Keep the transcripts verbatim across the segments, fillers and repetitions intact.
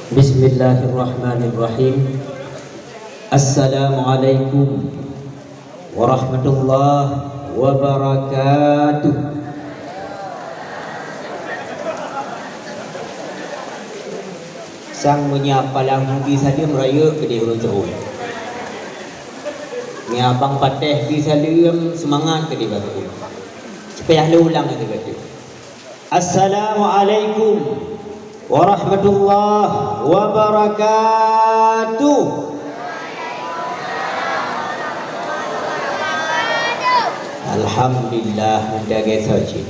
Bismillahirrahmanirrahim. Assalamualaikum warahmatullahi wabarakatuh. Sang meunyoe palang budi saleuem rayeuk keudeh ulôn teuhôi. Meunyoe abang patéh budi saleuem, seumangat keudeh bagoe. Supaya lôn ulang lagèe nyan. Assalamualaikum warahmatullahi wabarakatuh. Alhamdulillah, mudah gesa cit.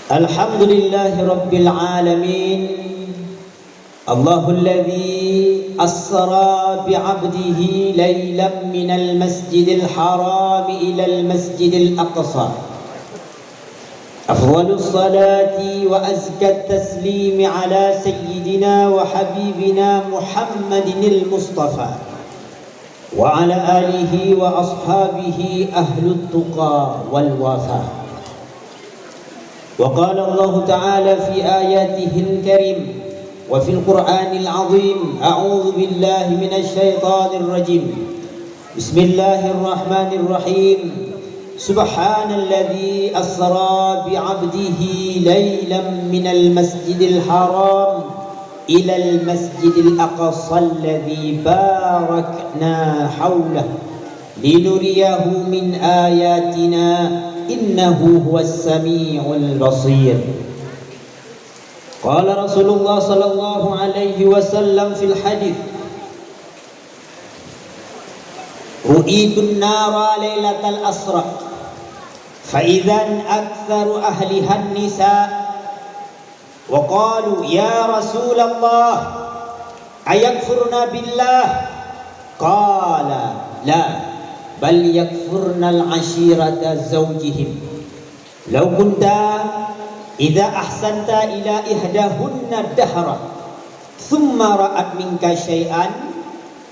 Alhamdulillahirabbil alamin. Allahul ladzi asra bi 'abdihi lailan minal masjidil harami ilal masjidil aqsa. Afdhalus salati wa azkat taslimi ala sayyidina wa habibina Muhammadinil Mustafa wa ala alihi wa ashabihi ahlut tuqa wal wafa. Wa qala Allahu ta'ala fi ayatihil karim wa fil Qur'anil azim, a'udzu billahi minasy syaithanir rajim. Bismillahirrahmanirrahim. Subhanalladzi asra bi 'abdihi lailan minal masjidil haram ilal masjidil aqsal ladzi barakna haulah linuriyahu min ayatina innahu huwas samiul basir. Qala Rasulullah sallallahu alaihi wasallam fil hadits, "Ru'itun nara lailatal asra, fa idzan aktsaru ahlihan nisa." Wa qalu, "Ya Rasulullah, ayakfurna billah?" Qala, "La, bal yakfurnal ashirata zaujihim. Law kunta idza ahsanta ila ihdahunna dahra, tsumma ra'at minka syai'an,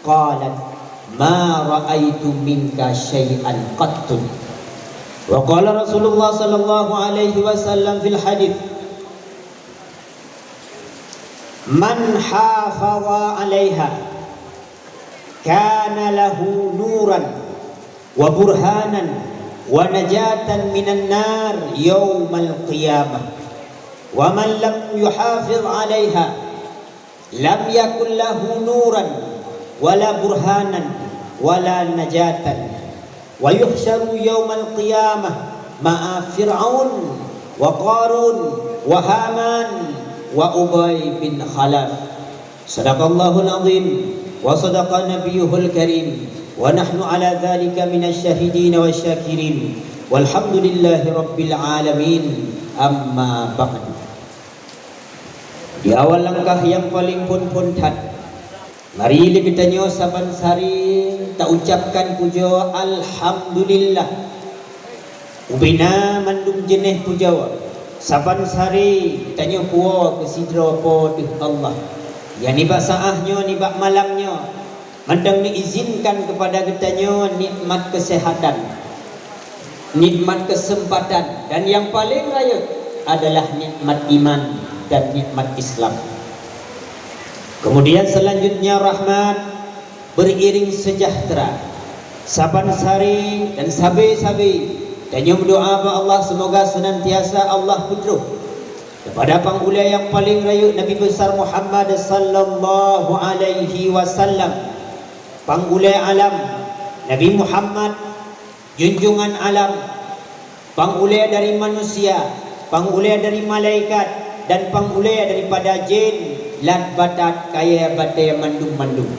qalat, 'Ma ra'aitu minka syai'an qattun.'" Wa qala Rasulullah sallallahu alaihi wasallam fil hadits, "Man hafadha 'alaiha kana lahu nuran wa burhanan wa najatan minan nar yaumal qiyamah. Wa man lam yuhafidh 'alaiha lam yakun lahu nuran wala burhanan wala najatan. Wa yuhsyaru yaumal qiyamah ma'a Fir'aun wa Qarun wa Haman wa Ubay bin Khalaf." Sadaqallahul azim wa sadaqa nabiyyuhul karim wa nahnu ala dzalika minasy syahidin wasy syakirin. Walhamdulillahi rabbil alamin. Amma ba'du. Di awal langkah nyang paleng phon-phon that, mari lé geutanyoe saban sari taucapkan pujoe alhamdulillah. Ubena mandum jeuneh pujoe, saban sari tanyoe puwoe keu sidroe Po teuh Allah, nyang nibak saát nyoe, nibak malam nyoe, mantong neuizinkan keupada geutanyoe nikmat keuseuhatan, nikmat keuseumpatan, dan nyang paleng rayeuk adalah nikmat iman dan nikmat Islam. Kemudian selanjutnya rahmat beriring sejahtera. Saban sari dan sabe-sabe tanyoe meudoa bak Allah, seumoga seunantiasa Allah peutrok keupada pang ulée nyang paleng rayeuk, Nabi Besar Muhammad sallallahu alaihi wasallam, pang ulée alam, Nabi Muhammad, junjungan alam, pang ulée dari manusia, pang ulée dari malaikat, dan pang ulée daripada jén, lat batat kayée batée mandum-mandum.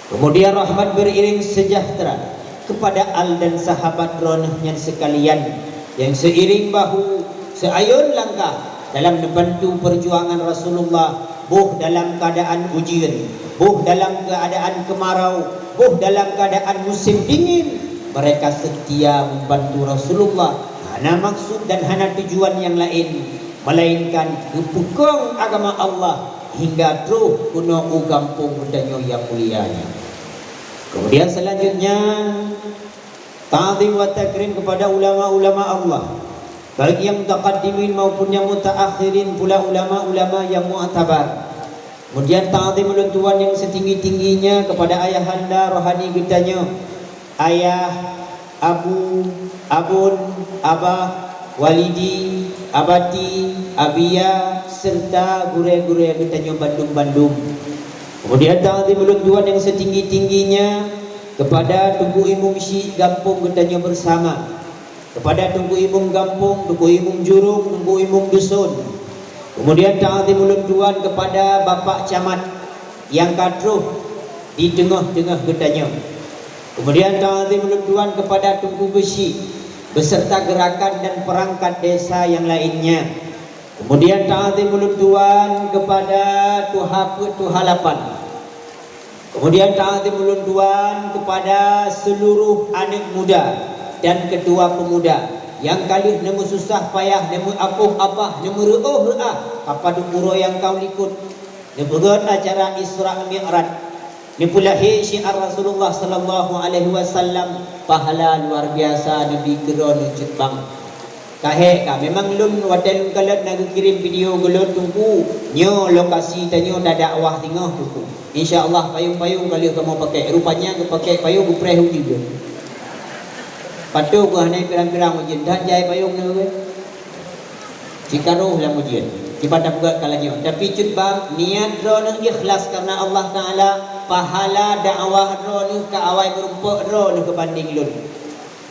Kemudian rahmat beriring sejahtera kepada al dan sahabat droeneuh nyan sekalian, nyang seiring bahu, seayôn langkah dalam neubantu perjuangan Rasulullah, boh dalam keadaan ujeuen, boh dalam keadaan keumarau, boh dalam keadaan musim dingin, mereka setia membantu Rasulullah, hana maksud dan hana tujuan nyang laén, melainkan geupeukong agama Allah hingga troh keunoe u gampông geutanyoe nyang mulia nyan. Kemudian selanjutnya, ta'zim wa takrim kepada ulama-ulama Allah, baik yang mutaqaddimin maupun yang mutaakhirin pula ulama-ulama yang mu'tabar. Kemudian ta'zim ulôn tuan nyang setinggi-tingginya kepada ayahanda rohani geutanyoe, ayah, abu, abon, abah, walidi, abati, abiya, serta gurée-gurée geutanyoe bandum-bandum. Kemudian ta'zim ulôn tuan nyang setinggi-tingginya kepada Teungku Imum Syik gampông geutanyoe bersama, kepada Teungku Imum gampông, Teungku Imum jurong, Teungku Imum dusun. Kemudian ta'zim ulôn tuan kepada Bapak Camat nyang ka troh di teungoh-teungoh geutanyoe. Kemudian ta'zim ulôn tuan kepada Teungku Beusyik beserta gerakan dan perangkat desa yang lainnya. Kemudian ta'zim ulôn tuan kepada Tuha Peuet Tuha Lapan. Kemudian ta'zim ulôn tuan kepada seluruh aneuk muda dan ketua pemuda nyang ka lheueh neumeususah payah, neumeuapoh apah, neumeureuôh reuah, ka padub uroe nyang ka u likot, neupeugét acara Isra Mi'raj, neupeulahé syiar Rasulullah sallallahu alaihi wasallam, pahala luar biasa neubi keu droeneuh cut bang. Ka hék ka, memang lôn watée lôn kalon na geukirém video keu lôn, Teungku, nyoe lokasi tanyoe tadakwah singoh, Teungku. Insya Allah payong-payong ka lheueh kamoe pakai. Rupanya geupakai payong geupreh ujeuen. Pato geuh hana pirang-pirang ujeuen, that jai payong nyoe. Cikaroh lam ujeuen. Kiban tapeugét ka lagée nyoe. Tapi cut bang, niat droeneuh ikhlas karena Allah Taala, pahala dakwah droeneuh ka awai meurumpok droeneuh keubandéng lôn.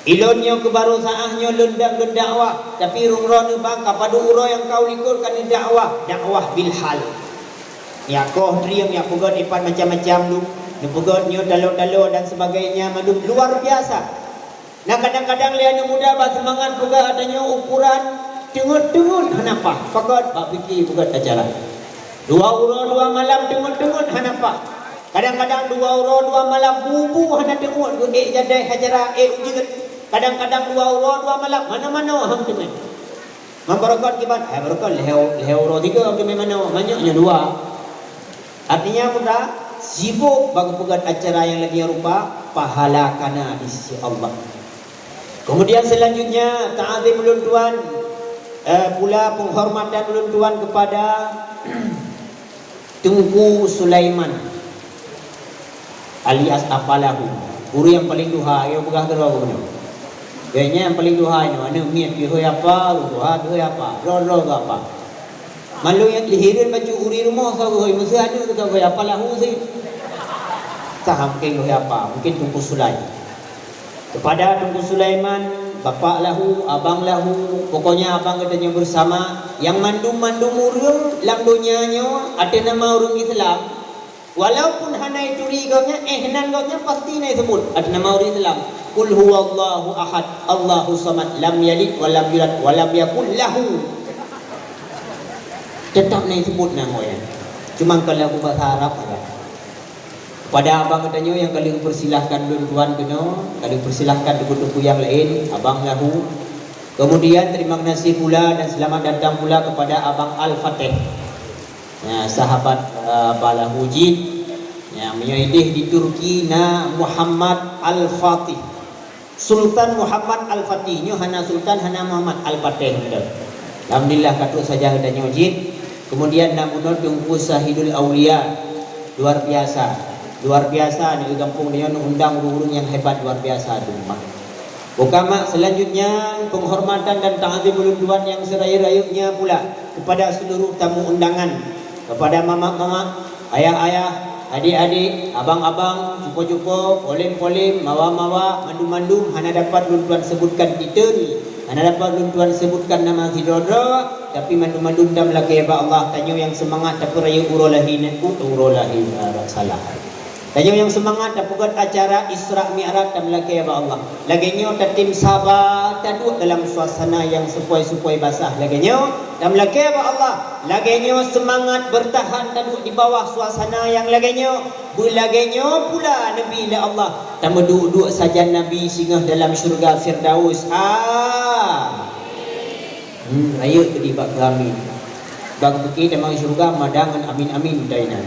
Ilôn nyoe keu barô saáh nyoe lôn dak-, lôn dakwah, tapi rung droeneuh bang ka padub uroe nyang ka u likot ka neudakwah, dakwah bilhal. Nyak koh trieng, nyak peugét ipat macam-macam dum, neupeugét nyoe talo-talo dan sebagainya mandum luar biasa. Nah, kadang-kadang lé aneuk muda bak seumangat peugah ata nyoe ukuran teungeut-teungeut hana paih, pakon bak pike peugét acara. Dua uroe dua malam teungeut-teungeut hana paih. Kadang-kadang dua uroe dua malam bu-bu hana teungeut geuék jadéh acara ék ujeuen. Kadang-kadang dua uroe dua malam manoe-manoe han teungeut. Membarokot kiban, hai barokot lhèe, lhèe uroe tiga keume manoe, manyok nyoe dua. Artinya peue? Sibok bak geupeugét acara nyang lagée rupa, pahala kana di sisi Allah. Kemudian selanjutnya, ta'zim ulôn tuan, eh, pula penghormatan ulôn tuan kepada Teungku Sulaiman alias Apa Lahu. Guru nyang paleng tuha, nyang peugah keudroe geuh nyoe. Gobnyan nyang paleng tuha nyoe, aneuk miet jih hôi apa, ureueng tuha jih hôi apa, droe-droe geuh apa. Malu nyang hireuen bacut ureueng rumoh soe geuh hôi, meuseu aneuk geuh soe geuh hôi, Apa Lahu sit. Tah mungken geuh hôi apa, mungken Teungku Sulai. Kepada Teungku Sulaiman, Bapak Lahu, Abang Lahu, pokoknya abang geutanyoe bersama, nyang mandum-mandum ureueng lam donya nyoe ateueh nama ureueng Islam, walaupun hana ituri gobnyan, eh, nan gobnyan pasti na iseubut ateueh nama ureueng Islam. Qul huwallahu ahad, Allahu samad, lam yalid wa lam yulad, wa lam yakul lahu. Tetap na iseubut nama gobnyan. Cuma kalau bahasa Arab ada. Pada abang geutanyoe nyang ka lheueh geupersilahkan lôn tuan keunoe, ka lheueh geupersilahkan teungku-teungku nyang laén, Abang Lahu. Kemudian terima kasih pula dan selamat datang pula kepada Abang Al-Fateh. Ya, sahabat, eh, Abang Lahu jih. Ya, meunyoe idéh di Turki na Muhammad Al-Fatih. Sultan Muhammad Al-Fatih, nyoe hana Sultan, hana Muhammad Al-Fatih, beutôi. Alhamdulillah, ka trok sajan geutanyoe jih. Kemudian na bunoe Teungku Syahidul Aulia, luar biasa. Luar biasa, di gampông nyoe undang ureueng-ureueng nyang hebat luar biasa teuma. Oke mak, selanjutnya penghormatan dan ta'zim ulôn tuan nyang seurayeuk-rayeuknya pula kepada seluruh tamu undangan, kepada mamak-mamak, ayah-ayah, adik-adik, abang-abang, cupo-cupo, polém-polém, mawa-mawa, mandum-mandum hana dapat lôn tuan seubutkan titel, hana dapat lôn tuan seubutkan nama sidroe-droe, tapi mandum-mandum tameulakée bak Allah, tanyoe nyang seumangat tapeurayeuk uroe lahé nyan, uroe lahé, ah, salah. Tanyoe nyang seumangat tapeugét acara Isra Mi'raj tameulakée bak Allah. Lagée nyoe tatem saba taduek dalam suasana nyang seupoi-seupoi basah lagée nyoe, tameulakée bak Allah. Lagée nyoe seumangat beurtahan taduek di bawah suasana nyang lagée nyoe. Beulagée nyoe pula Nabi lé Allah, tameuduek-duek sajan Nabi singoh dalam syeuruga Firdaus. Ah. Hmm, rayeuk keudeh bak keu amin. Bak pike tamong syeuruga mada ngon amin-amin dainan.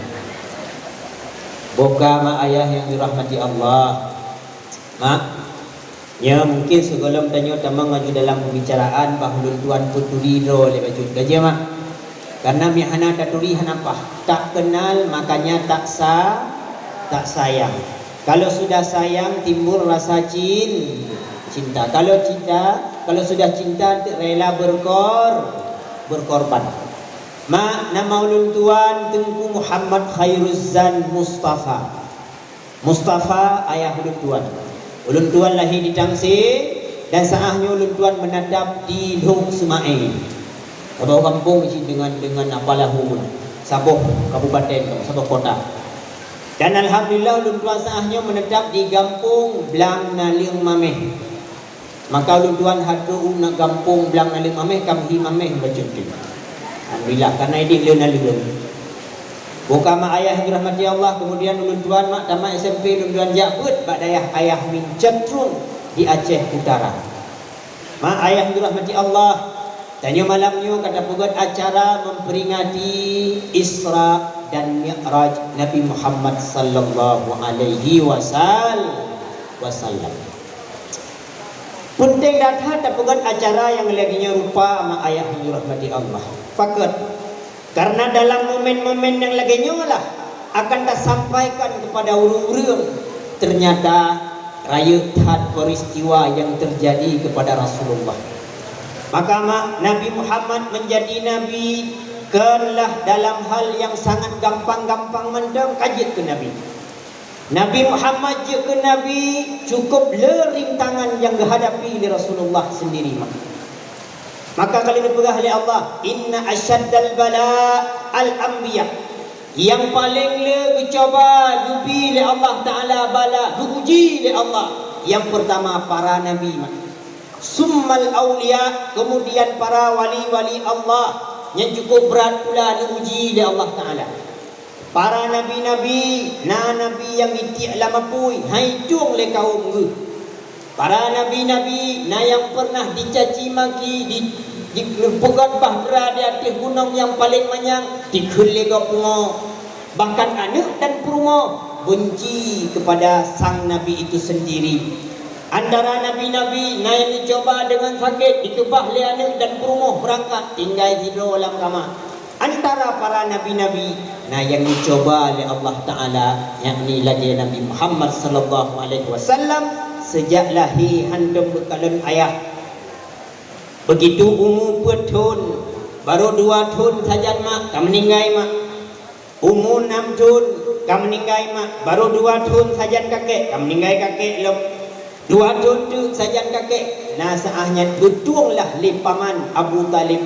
Boka mak ayah nyang dirahmati Allah. Mak, nyoe mungkin sigohlom tanyoe tamong laju dalam pembicaraan bah ulôn tuan peutuli droe lé bacut. Ka jeuet, Mak? Karena meuhana taturi hana paih. Tak kenal, makanya tak sa-, tak sayang. Kalau sudah sayang, timbul rasa cin-, cinta. Kalau cinta, kalau sudah cinta, rela berkor-, berkorban. Mak, nama ulôn tuan Teungku Muhammad Khairuzzan Mustafa. Mustafa ayah ulôn tuan. Ulôn tuan lahé di Tangse dan saah nyoe ulôn tuan meunatap di Lhok Seumaé. Saboh gampông cit deungon, deungon Apalahu, saboh kabupaten, saboh kota. Dan alhamdulillah ulôn tuan saah nyoe meunatap di gampông Blang Naleueng Maméh. Maka ulôn tuan hana trok u gampông Blang Naleueng Maméh, ka meuhi Maméh bacut teuh. Alhamdulillah, karena idéh le naleueng. Boh ka mak ayah dirahmati Allah, kemudian ulôn tuan mak tamat S M P, ulôn tuan jak beuet bak dayah ayah Min Cetrung di Aceh Utara. Mak ayah dirahmati Allah, tanyoe malam nyoe ka tapeugöt acara memperingati Isra dan Mi'raj Nabi Muhammad sallallahu alaihi wasal-, wasallam. Peunteng that-that tapeugöt acara nyang lagèe nyoe rupa, mak ayah nyang dirahmati Allah. Pakon? Karena dalam momen-momen nyang lagèe nyoe lah akan tasampaikan kepada ureueng-ureueng, ternyata rayeuk that peristiwa yang terjadi kepada Rasulullah. Maka ma-, Nabi Muhammad menjadi nabi kon lah dalam hal yang sangat gampang-gampang mantong ka jeuet keu nabi. Nabi Muhammad jeuet keu nabi, cukup le rintangan nyang geuhadapi lé Rasulullah sendiri mah. Maka ka lheueh geupeugah lé Allah, "Inna asyaddal bala al anbiya." Nyang paleng le geucuba, geubi lé Allah Taala bala, geuuji lé Allah. Nyang peurtama para nabi mah. Summal auliya, kemudian para wali-wali Allah. Nyang cukup brat pula neuuji lé Allah Taala. Para nabi-nabi, na nabi nyang jitiek lam apui, han jitueng lé kawöm geuh. Para nabi-nabi na nyang peureunah dicaci maki, di, di, dipeugöt bahtera di ateueh gunong nyang paleng manyang, dikheun lé gob pungo. Bahkan aneuk dan peurumoh benci kepada sang nabi itu sendiri. Antara nabi-nabi na nyang dicuba deungon sakét, dikeubah lé aneuk dan peurumoh beurangkat, tinggai sidroe lam kama. Antara para nabi-nabi na nyang dicuba lé Allah Taala, yakni lagèe Nabi Muhammad sallallahu alaihi wasallam, seujak lahé hantom geukalon ayah. Begitu umu peuet thon, barô dua thon sajan mak, ka meuninggai mak. Umu nam thon, ka meuninggai mak, barô dua thon sajan kakek, ka meuninggai kakek lom. Dua thon teuk sajan kakek, na saah nyan geutueng lah lé paman Abu Thalib.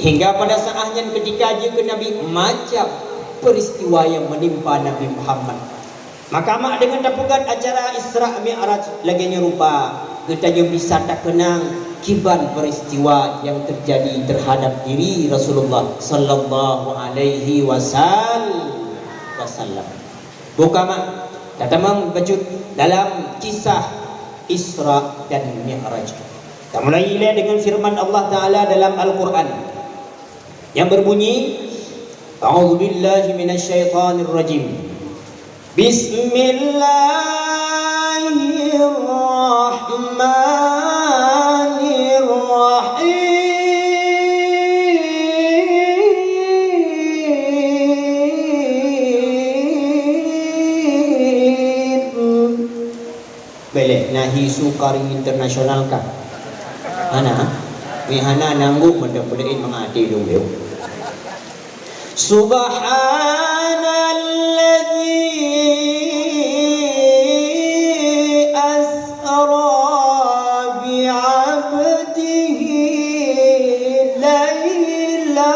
Hingga pada saah nyan keutika jeuet keu Nabi, macam peristiwa nyang meunimpa Nabi Muhammad. Maka mak deungon tapeugöt acara Isra Mi'raj lagèe nyoe rupa, geutanyoe bisa takeunang kiban peristiwa nyang teujadi teuhadap diri Rasulullah sallallahu alaihi wasal-, wasallam. Boh ka mak, tatamong bacut dalam kisah Isra dan Mi'raj. Tamulai ilèe deungon firman Allah Taala dalam Al-Qur'an nyang beubunyi, "A'udzubillahi minasyaitonirrajim. Bismillahirrahmanirrahim." Bèk lé, na hi su kari internasional kah? Hana? Meuhana nanggung mantong peuleuén mangat até lôn lé. Subhanalladzi asra bi'abdihi laila.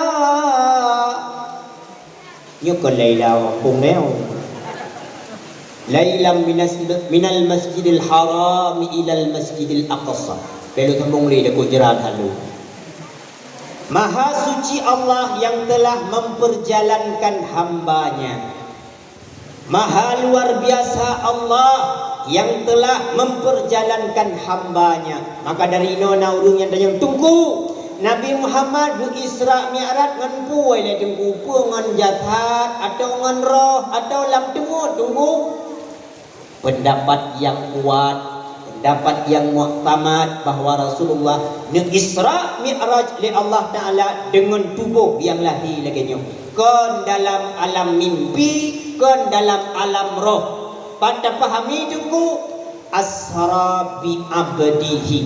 Nyoe kon Laila gampông nyoe. Lailam minas, minal Masjidil Haram ilal Masjidil Aqsa. Pelu sambung lé deukuk jeurat halu. Maha suci Allah yang telah memperjalankan hamba-Nya. Maha luar biasa Allah yang telah memperjalankan hamba-Nya. Maka dari inoe na ureueng nyang tanyong, "Teungku, Nabi Muhammad geu-Isra Mi'raj ngon peue lé Teungku? Peue ngon jasad, atawa ngon roh, atawa lam teungeut, Teungku?" Pendapat yang kuat, Pendapat nyang muktamad bahwa Rasulullah neu-Isra Mi'raj lé Allah Ta'ala deungon tuboh nyang lahé lagée nyoe. Kon dalam alam mimpi, kon dalam alam roh. Pat tapahami Teungku, asra bi abdihi.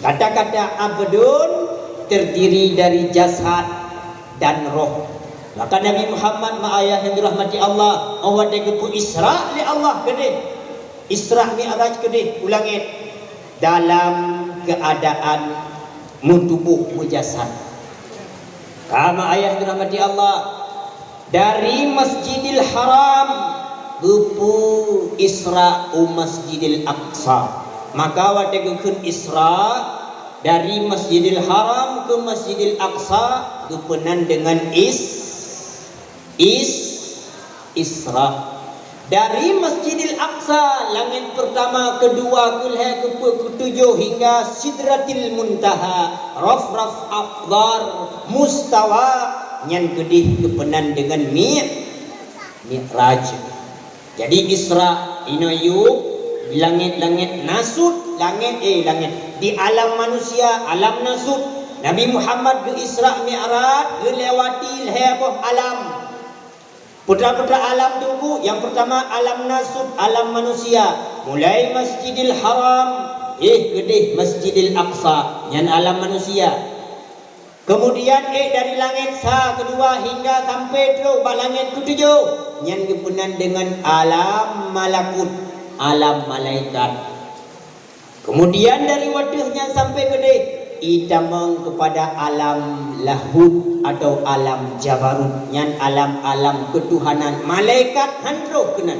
Kata-kata abdun terdiri dari jasad dan roh. Maka Nabi Muhammad, ma ayah nyang dirahmati Allah, 'oh watée geupeu Isra lé Allah keudeh, Isra Mi'raj keudeh u langét dalam keuadaan meutuboh, meujasad. Ka ma ayah dirahmati Allah, dari Masjidil Haram geupeu Isra u Masjidil Aqsa. Maka watée geukheun Isra dari Masjidil Haram keu Masjidil Aqsa geupeunan deungon is, is, Isra. Dari Masjidil Aqsa, langét peurtama, keudua, keulhée, keupeu, keutujoh hingga Sidratil Muntaha, Rafraf Akhdar, Mustawa, nyan keudeh geupeunan deungon Mi-, Mi'raj. Jadi Isra inoe yub, langét-langét nasut, langét, eh, langét, di alam manusia, alam nasut. Nabi Muhammad geu-Isra Mi'raj, geulewati lhée boh alam. Peue-peue alam Teungku, nyang peurtama alam nasut, alam manusia. Mulai Masjidil Haram, eh, keudeh Masjidil Aqsa, nyan alam manusia. Keumudian, eh, dari langét sa keudua hingga sampai trok bak langét keutujoh, nyan geupeunan deungon alam malakut, alam malaikat. Keumudian dari wateueh nyan sampai keudeh, itamong keupada alam lahut atau alam jabarut, nyan alam-alam keutuhanan, malaikat han troh keunan.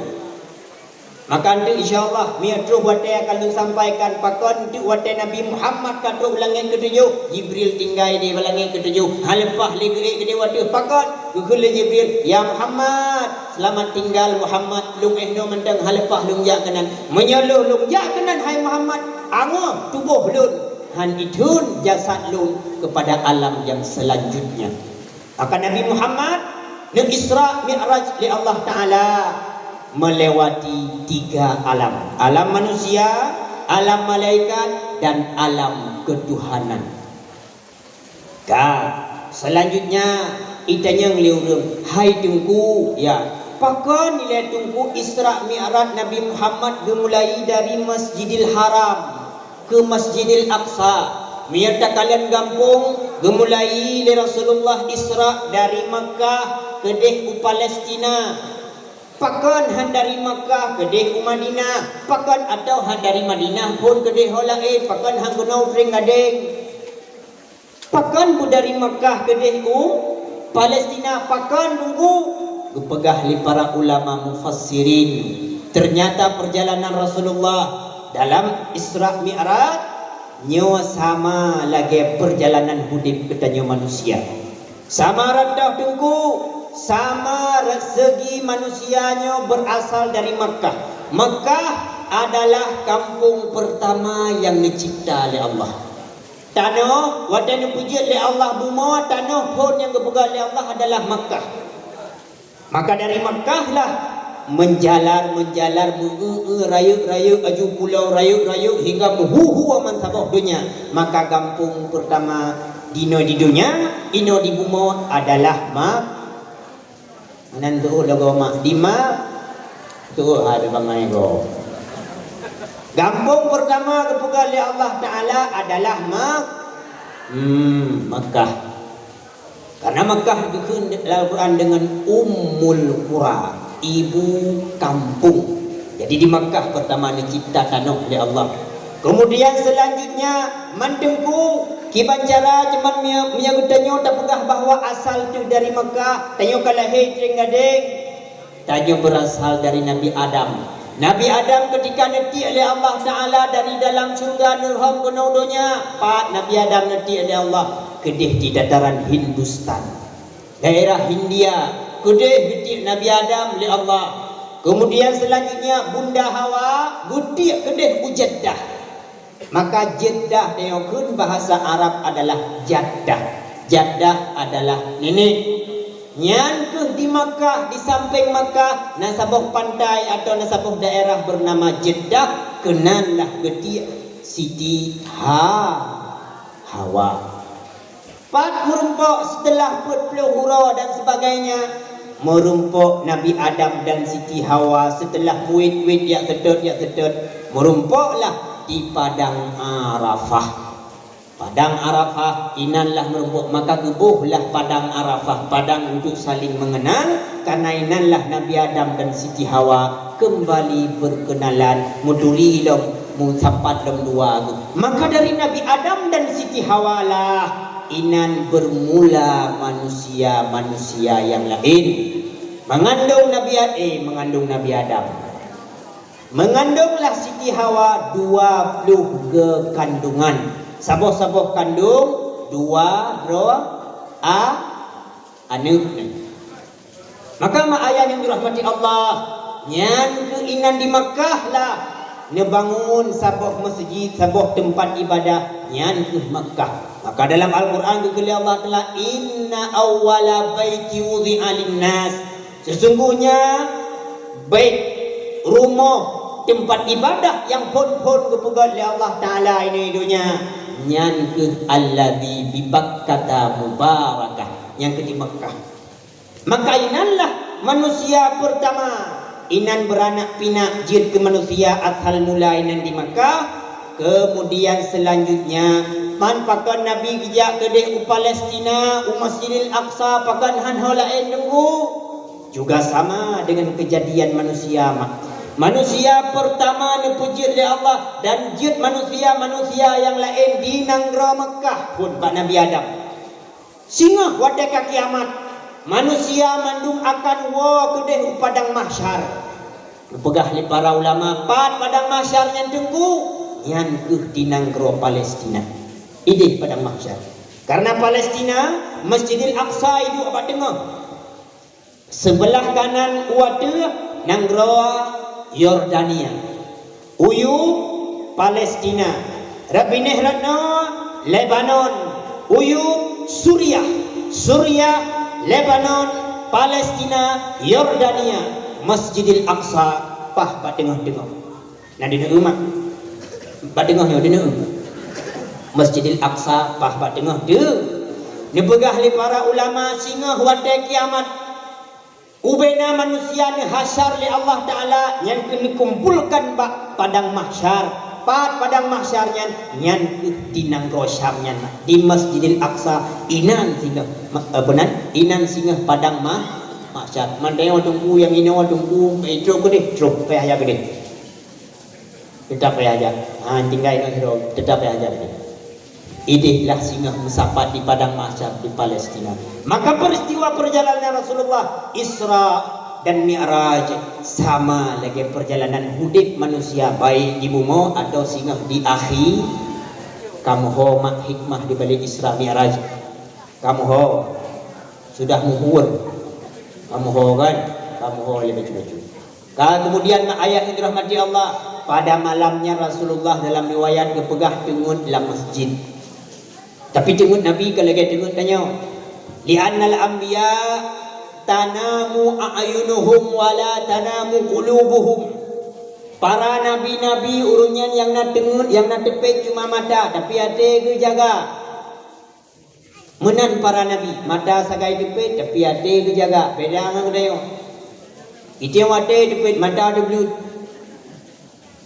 Maka eunteuk insya Allah, meunyoe troh watée akan lôn sampaikan pakon eunteuk watée Nabi Muhammad ka troh u langét keutujoh, Jibril tinggai di langét keutujoh, hana leupah lé geuék keudeh wateueh. Pakon? Geukheun lé Jibril, "Ya Muhammad, seulamat tinggal Muhammad, lôn éh noe mantong hana leupah lôn jak keunan. Meunyoe lôn, lôn jak keunan, hai Muhammad, angoh tuboh lôn, han itheun jasad lôn keupada alam nyang seulanjutnya." Maka Nabi Muhammad neu-Isra Mi'raj lé Allah Ta'ala meulewati tiga alam. Alam manusia, alam malaikat, dan alam keutuhanan. Ka, seulanjutnya, itanyong lé ureuëng, "Hai Teungku, ya, pakon ilée Teungku Isra Mi'raj Nabi Muhammad geumulai dari Masjidil Haram keu Masjidil Aqsa?" Meunyoe takalon gampông, geumulai lé Rasulullah Isra dari Makkah keudeh u Palestina. Pakon han dari Makkah keudeh u Madinah? Pakon atawa han dari Madinah phon keudeh ho laén? Pakon han keunoe u Trienggadeng? Pakon beu dari Makkah keudeh u Palestina? Pakon Teungku? Geupeugah lé para ulama mufassirin, ternyata perjalanan Rasulullah dalam Isra Mi'raj nyoe sama lagée perjalanan udeb geutanyoe manusia. Sama rot Teungku, sama rot seugi manusia nyoe berasal dari Makkah. Makkah adalah kampung pertama yang dicipta lé Allah. Tanoh, watée neupeujeuet lé Allah bumoe, tanoh phon nyang geupeugah lé Allah adalah Makkah. Maka dari Makkah lah menjalar-menjalar, meu-eu-eu, rayeuk-rayeuk, aju pulau rayeuk-rayeuk hingga meuhu-hu bansaboh donya. Maka gampông peurtama dinoe di donya, inoe di bumoe adalah Mak-, nan teuôt lagoe mak, di Mak-, teuôt ha di bangai goe. Gampông peurtama geupeugah lé Allah Ta'ala adalah Mak-, hmm, Makkah. Karena Makkah geukheun lam Al-Quran deungon Ummul Qura, ibu kampung. Jadi di Makkah peurtama neucipta tanoh lé Allah. Keumudian seulanjutnya, man Teungku, kiban cara cuman mia-, mia geutanyoe tapeugah bahwa asal teuh dari Makkah, tanyoe ka lahé Trienggadeng. Tanyoe beurasal dari Nabi Adam. Nabi Adam keutika neutiek lé Allah Ta'ala dari dalam syeuruga neurhom keunoe donya, pat Nabi Adam neutiek lé Allah? Keudeh di dataran Hindustan, daerah Hindia, keudeh geutiek Nabi Adam lé Allah. Keumudian seulanjutnya Bunda Hawa geutiek keudeh u Jeddah. Maka Jeddah tanyoe kheun bahasa Arab adalah Jaddah. Jaddah adalah nenek. Nyan keuh di Makkah, di sampéng Makkah, na saboh pantai atau na saboh daerah beunama Jeddah, keunan lah geutiek Siti Ha-, Hawa. Pat meurumpok seuteulah peuet ploh uroe dan sebagainya, meurumpok Nabi Adam dan Siti Hawa seuteulah buet-buet jak seutôt, jak seutôt, meurumpoklah di Padang Arafah. Padang Arafah, inan lah meurumpok, maka geubohlah Padang Arafah, padang untuk saling mengenal, karena inan lah Nabi Adam dan Siti Hawa kembali berkenalan, meuturi lom, meusapat lom dua geuh. Maka dari Nabi Adam dan Siti Hawa lah inan bermula manusia-manusia yang lain. Mengandung Nabi Ad-, eh, mengandung Nabi Adam. Mengandunglah Siti Hawa dua ploh geuh kandungan. Saboh-saboh kandung dua droe a-, aneuk. Maka mak ayah nyang dirahmati Allah, nyan keuh inan di Makkah lah neubangun saboh masjid, saboh teumpat ibadah, nyan keuh Makkah. Maka dalam Al-Qur'an geukheun lé Allah Taala, "Inna awwala baiti wudi'a lin-nas." Sesungguhnya bait, rumoh, teumpat ibadah nyang phon-phon geupeugét lé Allah Taala ini donya, nyan keuh alladzi bi Bakkata mubarakah, nyang keuh di Makkah. Maka inanlah manusia peurtama inan beuranak pinak jeuet keu manusia asal mula inan di Makkah. Keumudian seulanjutnya, man pakon Nabi geujak keudeh u Palestina, u Masjidil Aqsa, pakon han ho laén Teungku? Juga sama dengan keujadian manusia mak. Manusia peurtama neupeujeuet lé Allah dan jeuet manusia-manusia nyang laén di nanggroe Makkah phon bak Nabi Adam. Singoh watée ka kiamat, manusia mandum akan woe keudeh u padang mahsyar. Geupeugah lé para ulama, pat padang mahsyar nyan Teungku? Nyan keuh di nanggroe Palestina. Ideh padang mahsyar. Karena Palestina, Masjidil Aqsa iduek bak teungoh. Sebelah kanan u ateueh nanggroe Yordania. Uyueb Palestina, rot binéh rot noe Lebanon, uyueb Suriah, Suriah, Lebanon, Palestina, Yordania, Masjidil Aqsa paih bak teungoh-teungoh. Na deungoe mak? Bak teungoh nyoe deungoe. Masjidil Aqsa paih bak teungoh teuh. Neupeugah lé para ulama singoh watée kiamat. Ubena manusia neuhasyar lé Allah Taala nyan keuh neukumpolkan bak padang mahsyar. Pat padang mahsyar nyan, nyan keuh di nanggroe Syam nyan, di Masjidil Aqsa, inan singoh, ma-, apa nan? Inan singoh padang mah-, mahsyar. Mandai watungku nyang inoe watungku, eh, trok keudeh, trok payah jak keudeh. Teutap payah jak. Ha, tinggai ngon sidroe, teutap payah jak. Ideh lah singoh meusapat di padang mahsyar di Palestina. Maka peristiwa perjalanan Rasulullah Isra dan Mi'raj sama lagée perjalanan udeb manusia, baik di bumoe atau singoh di akhi. Kamoe ho mak hikmah di balik Isra Mi'raj? Kamoe ho sudah muhur. Kamoe ho kan? Kamoe ho lé bacut-bacut. Ka keumudian mak ayah nyang dirahmati Allah, pada malamnya Rasulullah dalam riwayat geupeugah teungeut lam masjid. Tapi teungeut Nabi ka lagée teungeut tanyoe. "Li'annal anbiya tanamu a'yunuhum wa la tanamu qulubuhum." Para nabi-nabi ureuëng nyan nyang na teungeut, nyang na teupék cuma mata, tapi até geujaga. Meunan para nabi, mata sagai teupék, tapi até geujaga, beda ngon geutanyoe. Itém até teupék, mata teubleuet.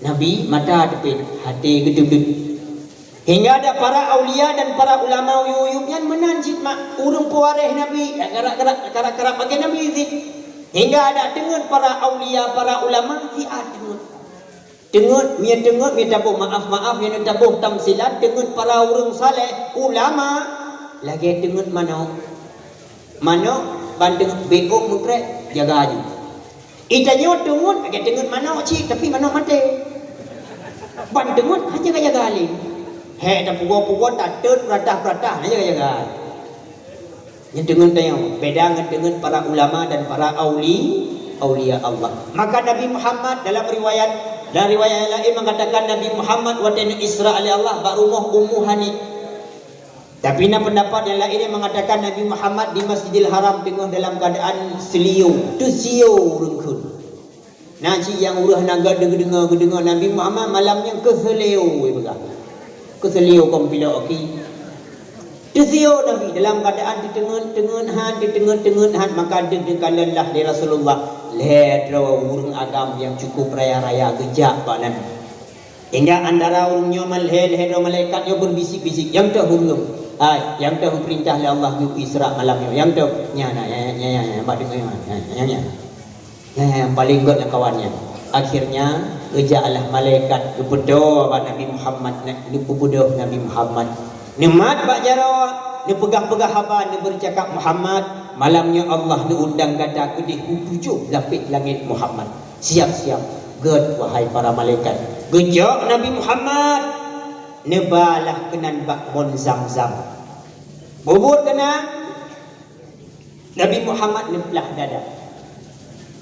Nabi mata teupék, até geuteubleuet. Hingga ada para aulia dan para ulama uyueb-uyueb nyan meunan cit mak ureuëng peuwaréh Nabi, karab-karab, karab-karab bagaih Nabi cit. Hingga ada teungeut para aulia, para ulama siat teungeut. Teungeut, mie teungeut, mie taboh maaf-maaf, mie taboh tamsilat, teungeut para ureuëng saleh, ulama, lagée teungeut manok. Manok ban teungeut bék ôk meukrek, jaga aju. Itanyoe teungeut lagée teungeut manok cit, tapi manok maté. Ban teungeut hana jaga-jaga lé. Hék, tapugoe-pugoe, tateut, peuratah-peuratah, hana jaga-jaga. Nyan teungeut tanyoe, beda ngon teungeut para ulama dan para auli-, aulia Allah. Maka Nabi Muhammad dalam riwayat, dalam riwayat yang lain mengatakan Nabi Muhammad watée na Isra lé Allah bak rumoh Ummu Hani. Tapi na pendapat yang lain yang mengatakan Nabi Muhammad di Masjidil Haram teungoh dalam keadaan seuliyô, teusiô ureuëng kheun. Na cit nyang ureuëng na geudeungoe-deungoe Nabi Muhammad malam nyan keuseuleu, weh, peugah. Keuseuleu kon pilok aki. Teusiyô Nabi dalam keuadaan teuteungeut-teungeut that, teuteungeut-teungeut that, maka deuh geukalon lah lé Rasulullah lhée droe ureuëng agam nyang cukup raya-raya geujak bak Nabi. Hingga antara ureuëng nyoe malhée-lhée droe malaikat nyoe beubisik-bisik, "Nyang toh ureuëng, hai, nyang toh geupeurintah lé Allah geu Isra malam nyoe, nyang toh?" Nyan, nyan, nyan, nyan, nyan, bak deungoe nyan, nyan, nyan, nyan. Nyan, nyan, paléng gét lam kawan nyan. Akhirnya, geujaklah malaikat geupeudoh bak Nabi Muhammad, geupeubeudoh Nabi Muhammad. Neumat bak jaroe, neupeugah-peugah haba, neubeureucakap, "Muhammad, malam nyoe Allah neuundang gata keudeh u tujoh lapéh langét Muhammad. Siap-siap, gét, wahai para malaikat." Geujok Nabi Muhammad, neuba lah keunan bak mon Zamzam. Bubuet keunan, Nabi Muhammad neuplah dada.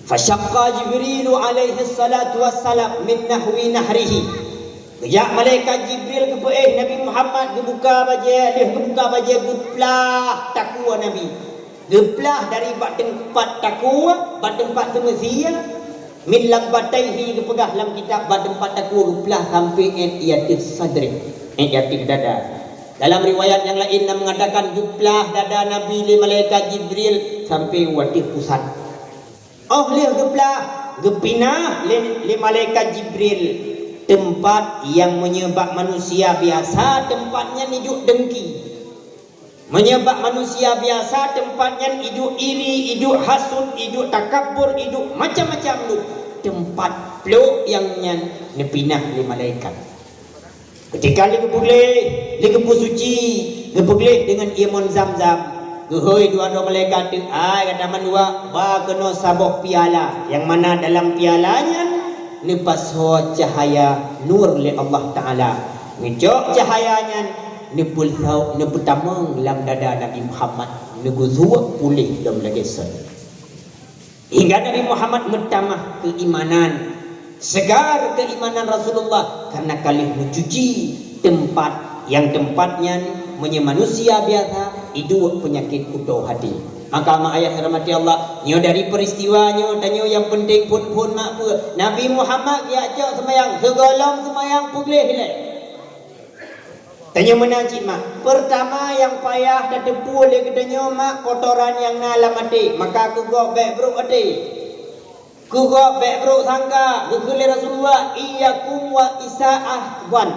Fasyaqqa Jibrilu alaihi salatu wassalam min nahwi nahrihi. Geujak malaikat Jibril geupeuéh Nabi Muhammad, geubuka bajée, lheueh geubuka bajée geuplah takue Nabi. Geuplah dari bak teumpat takue, bak teumpat seumeusie, min labbataihi geupeugah lam kitab, bak teumpat takue geuplah sampoe 'an ateueh sadri, 'an ateueh dada. Dalam riwayat nyang laén na meungatakan geuplah dada Nabi lé malaikat Jibril sampoe u ateueh pusat. Óh lheueh geuplah, geupinah lé, lé malaikat Jibril teumpat nyang meunyoe bak manusia biasa teumpat nyan iduek deungki. Meunyoe bak manusia biasa teumpat nyan iduek iri, iduek hasut, iduek takabur, iduek macam-macam lôn, teumpat plôk nyang nyan neupinah lé malaikat. Keutika lé geupeugleh, lé geupeusuci, geupeugleh deungon ié mon Zamzam, geuhôi dua droe malaikat teuk, "Hai gata mandua, ba keunoe saboh piala, nyang mana dalam piala nyan neupasoe cahya nur lé Allah Taala." Neucok cahya nyan, neupeulhok, neupeutamong lam dada Nabi Muhammad, neugeusuek puléh lom lagée sot. Hingga Nabi Muhammad meutamah keuimanan, seugar keuimanan Rasulullah karena ka lheueh meucuci teumpat, nyang teumpat nyan meunyoe manusia biasa iduek peunyakét kuto hati. Maka mak ayah rahmati Allah, nyoe dari peristiwa nyoe tanyoe nyang penting phon-phon mak peue, Nabi Muhammad geujak cok seumayang, sigohlom seumayang peugleh ilée. Tanyoe meunan cit mak. Peurtama nyang payah tateupeue lé geutanyoe mak kotoran nyang na lam até, maka keu gob bék brok até. Keu gob bék brok sangka, geukheun lé Rasulullah, "Iyyakum wa isa'ah wan."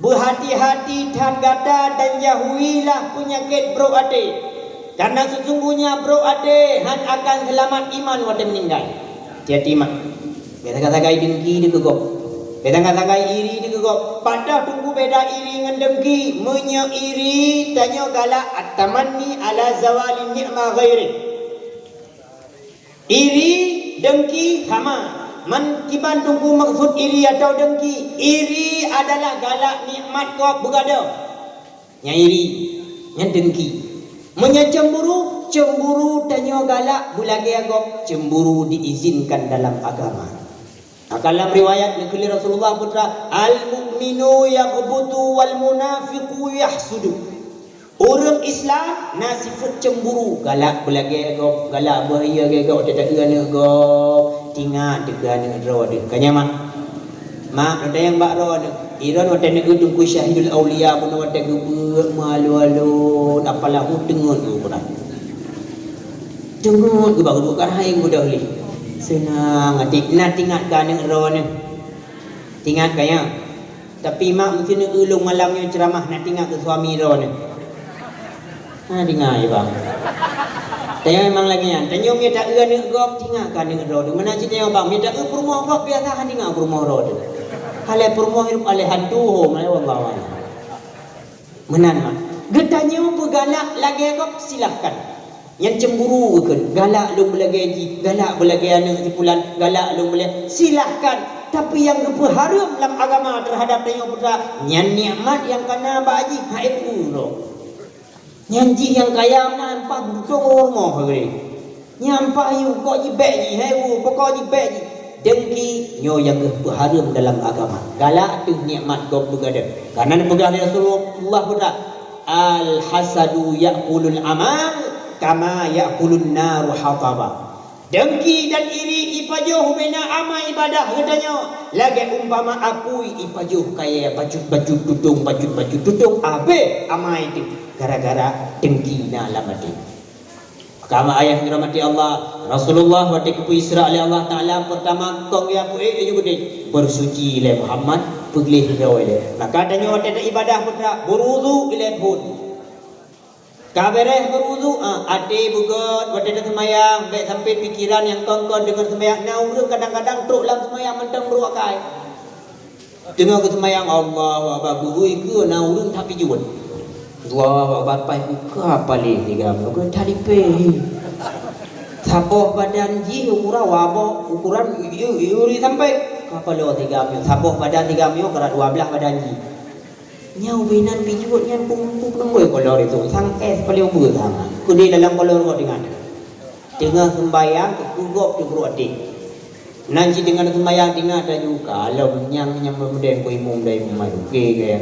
Beuhati-hati that gata dan jauhilah peunyakét brok até. Karena sesungguhnya brok até han akan seulamat iman watée meuninggai. Hati-hati mak. Bék sagai-sagai deungki dikeue gob. Bék sagai-sagai iri dikeue gob. Padahai teungku beda iri ngon deungki. Meunyoe iri, tanyoe galak at-tamanni ala zawali ni'ma ghairi. Iri, deungki sama. Man kiban teungku maksud iri atau deungki? Iri adalah galak nikmat gob beugadoh. Nyang iri, nyan deungki. Meunyoe cemburu, cemburu tanyoe galak beulagée gob, cemburu diizinkan dalam agama. Maka lam riwayat neukheun lé Rasulullah peugah, "Al-mu'minu yaghbutu wal munafiqu yahsudu." Ureuëng Islam na sifeuet cemburu, galak beulagée gob, galak beuhayeu lagée gob, teuka aneuëk gob, tingat teuka aneuëk droe deuh. Ka nyan mak. Mak, watée nyang bak droe aneuëk. Droe watée aneuëk Teungku Syahidul Aulia bunoe watée geubeuet meualon-alon, apalah teungeut geuh peurah. Teungeut geuh bak geuduek ka hai geuh dah lé. Seunang até na tingat keu aneuëk droe aneuëk. Tingat ka nyan. Tapi mak meusineuk ulôn malam nyoe ceuramah na tingat keu suami droe aneuëk. Ha, deungoe, ya, bang. Tanyoe memang lagée nyan. Tanyoe mita eu aneuëk gob, tingat keu aneuëk droe teuh. Meunan cit tanyoe, bang, mita eu peurumoh gob, biasa han tingat peurumoh droe teuh. Halai peurumoh hirup alai hantu, ho, malai wallahu a'lam. Meunan, mak. Geutanyoe beugalak lagée gob, silahkan. Nyan cemburu geukheun, galak lôn beulagée jih, galak beulagée aneuëk si pulan, galak lôn beulagée. Silahkan. Tapi nyang geupeuhareuem lam agama teuhadap tanyoe putra, nyan nikmat nyang ka na bak jih, hai ureuëng. Nyan jih nyang kaya meunan, paih beutôi rumoh, hai. Nyan paih yue kok jibék jih, hai wu, pokok jibék jih. Deungki nyoe nyang geupeuhareuem dalam agama. Galak teuh nikmat gob beugadoh. Karena neupeugah lé Rasulullah peugah, "Al-hasadu ya'kulul amal kama ya'kulun naru hataba." Dengki dan iri ipajoh ubena amai ibadah geutanyoe, lagée umpama apui ipajoh kayée bacut-bacut tutong, bacut-bacut tutong, abéh amai teuh gara-gara dengki na lam até. Maka ayah yang dirahmati Allah, Rasulullah watée geupeu Isra lé Allah Taala, pertama kong ya peuék laju geude, bersuci ilée Muhammad, peugleh droe ilée. Maka tanyoe watée ibadah putra, berwudu ilée phon. Ka beureh berwudu, ah, até beugét, watée taseumayang, bék sampai pikiran nyang kon-kon deungon seumayang. Na ureuëng kadang-kadang trok lam seumayang mantong beuruek akai. Teungoh geuseumayang, Allahu Akbar, gurui keu na ureuëng that pijuet. Allahu Akbar, pai buka paléh tiga meunyoe, geutalipée. Saboh badan jih ukuran wabok, ukuran uri sampai. Ka paloe tiga meunyoe, saboh badan tiga meunyoe, keurat dua belas badan jih. Nyang binan pijuet nyan peurumpok nunggu kolor itu, sang es paléng beue sama. Keudeh dalam kolor kau dengan. Teungoh sembayang, keu gop teuh beuruek até. Nan cit deungon seumayang, ingat laju, kalau nyang, nyang meudeh keu imum, dah imum maju. Oke, oke.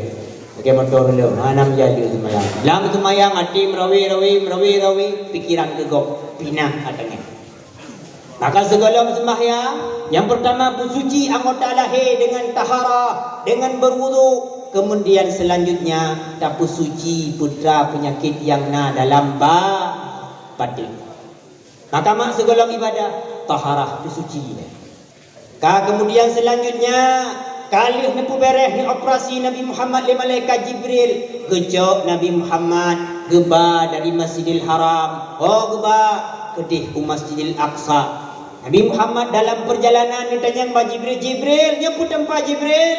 Oke, motor lom. Ha, nam jadi seumayang. Lam seumayang, até meurawe-rawe, meurawe-rawe, pikiran keu gop. Pinah ateueh. Maka sigohlom seumayang, nyang peurtama peusuci anggota lahé deungon taharah, deungon berwudu. Kemudian selanjutnya, tapeusuci putra peunyakét nyang na dalam ba-, batin. Maka mak sigohlom ibadah, taharah peusuci. Ka kemudian selanjutnya, ka lheueh neupeubeureh neuoperasi Nabi Muhammad lé malaikat Jibril, geucok Nabi Muhammad geuba dari Masjidil Haram, ho geuba keudeh u Masjidil Aqsa. Nabi Muhammad dalam perjalanan neutanyong bak Jibril, "Jibril, nyoe peue teumpat Jibril?"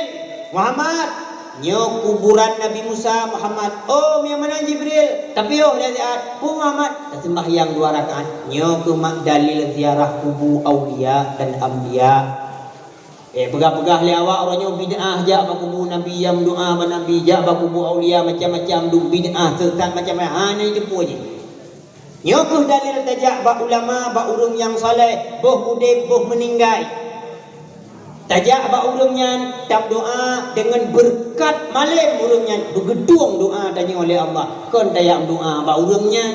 "Muhammad, nyoe kuburan Nabi Musa, Muhammad." "Oh, meunyo meunan Jibril, tapiôh lé siat." "Peue Muhammad?" "Taseumbahyang dua rakaat." "Nyoe keuh mak dalil ziarah kubu aulia dan anbiya. Eh, peugah-peugah lé awak uroe nyoe bid'ah jak bak kubu Nabi, nyang meudoa bak Nabi, jak bak kubu aulia macam-macam, dum bid'ah, sesat macam-macam. Hana jiteupeue jih. Nyoe keuh dalil tajak bak ulama, bak ureuëng nyang saleh, boh udeb, boh meuninggai. Tajak bak ureuëng nyan, tameudoa deungon beureukat malem ureuëng nyan, beugeutueng doa tanyoe lé Allah, kon tajak meudoa bak ureuëng nyan."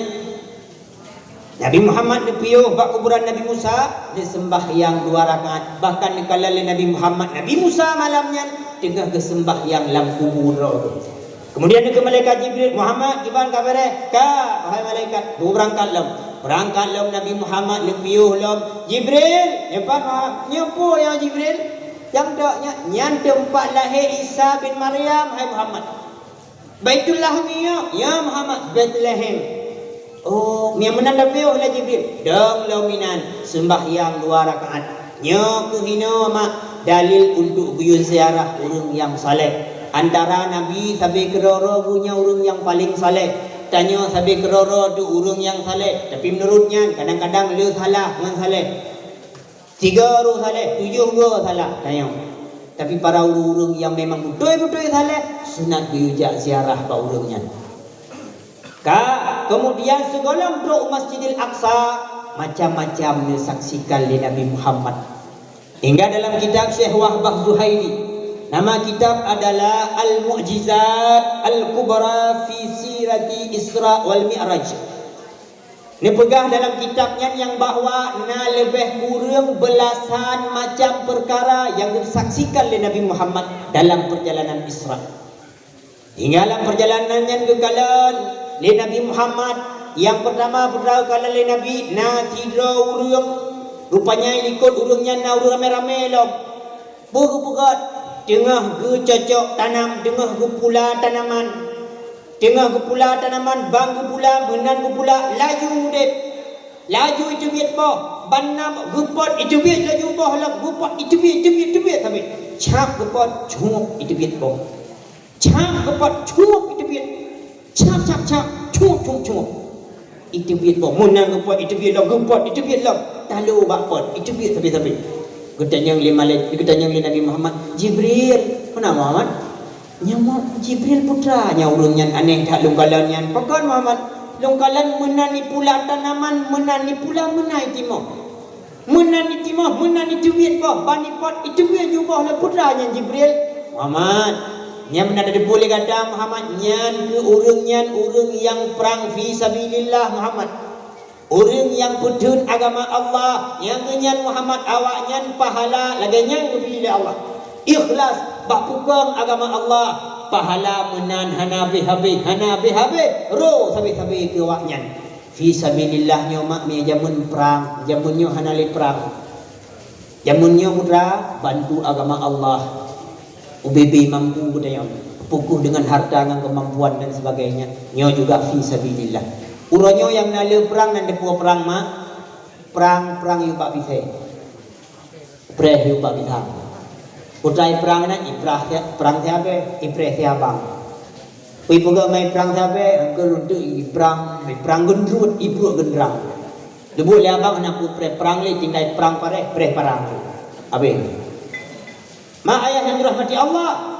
Nabi Muhammad neupiôh bak kuburan Nabi Musa, neuseumbahyang dua rakaat. Bahkan neukalon lé Nabi Muhammad, Nabi Musa malam nyan teungoh geuseumbahyang lam kubu droe geuh. Kemudian neukheun malaikat Jibril, "Muhammad, kiban ka beureh?" "Ka, wahai malaikat." "Beurangkat lom." Beurangkat lom Nabi Muhammad neupiôh lom. "Jibril, nyoe pat Muhammad?" "Nyoe peue ya Jibril?" "Nyang dok nyan, nyan teumpat lahé Isa bin Maryam, hai Muhammad." "Baitullah nyoe, ya Muhammad?" "Betlehem." "Oh, nyang meunan tapiôh lé Jibril." "Dong lom inan, seumbahyang dua rakaat. Nyoe keuh inoe mak dalil untuk geuyue ziarah ureuëng nyang saleh. Antara nabi sabe keudroe-droe geuh nyan ureuëng nyang paleng saleh. Tanyoe sabe keudroe-droe teuh ureuëng nyang saleh, tapi meunurot nyan kadang-kadang le salah ngon saleh. Tiga ureuëng saleh, tujoh goe salah tanyoe. Tapi para ureuëng-ureuëng nyang memang beutôi-beutôi saleh, sunat geuyue jak ziarah bak ureuëng nyan." Ka, kemudian sigohlom trok u Masjidil Aqsa, macam-macam neusaksikan lé Nabi Muhammad. Hingga dalam kitab Syekh Wahbah Zuhaili, nama kitab adalah Al-Mu'jizat Al-Kubra fi Sirati Isra wal Mi'raj. Neupeugah dalam kitab nyan nyang bahwa na leubeh kureueng beulasan macam peukara nyang geusaksikan lé Nabi Muhammad dalam peurjalanan Isra. Hingga lam peurjalanan nyan geukalon lé Nabi Muhammad, nyang peurtama peugah geukalon lé Nabi, na sidroe ureuëng, rupanya likot ureuëng nyan na ureuëng ramé-ramé lom. Peue geupeugah, teungoh geucocok tanam, teungoh geupula tanaman. Teungoh geupula tanaman, ban geupula, meunan geupula, laju udeb. Laju iteubiet boh, ban na geupot iteubiet laju boh lom, geupot iteubiet, iteubiet, iteubiet sabe. Cap geupot, cuek iteubiet boh. Cap geupot, cuek iteubiet. Cap, cap, cap, cuek, cuek, cuek. Iteubiet boh, meunan geupot iteubiet lom, geupot iteubiet lom. Talo bak pot, iteubiet sabe-sabe. Geutanyong lé malaikat, geutanyong lé Nabi Muhammad, "Jibril, peue na Muhammad?" "Nyoe Jibril putra." Nyan ureuëng nyan aneh that lôn kalon nyan. "Pakon Muhammad?" "Lôn kalon meunan ipula tanaman, meunan ipula, meunan itimoh. Meunan itimoh, meunan iteubiet boh, ban ipot iteubiet ju boh lé putra nyan Jibril." "Muhammad, nyan meunan tateupeue lé gata Muhammad, nyan keuh ureuëng nyan ureuëng nyang prang fi sabilillah Muhammad." Ureuëng nyang peutheun agama Allah, nyang geunyan Muhammad, awaknyan pahala lagée nyan geubri lé Allah. Ikhlas bak peukong agama Allah, pahala meunan hana habéh-habéh, hana habéh-habéh, roh sabe-sabe keu awaknyan. Fi sabilillah nyoe mak mie jameun prang, jameun nyoe hana lé prang. Jameun nyoe putra bantu agama Allah. Ubé-bé mampu geutanyoe, peukoh deungon harta ngon keumampuan dan sebagainya. Nyoe juga fi sabilillah. Uroe nyoe nyang na le prang nan dipeue prang mak, prang-prang yue bak pisée. Preh yue bak pisang. Putra iprang nan iprah sia-, prang siabée, ipreh siabang. Kui peugah mai prang sabe, engkau runtuk iprang, iprang gendruet, ibruek gendrang. Leubuk lé abang hana ku preh prang lé, tinggai prang pareh, preh parang. Habéh. Mak ayah nyang dirahmati Allah.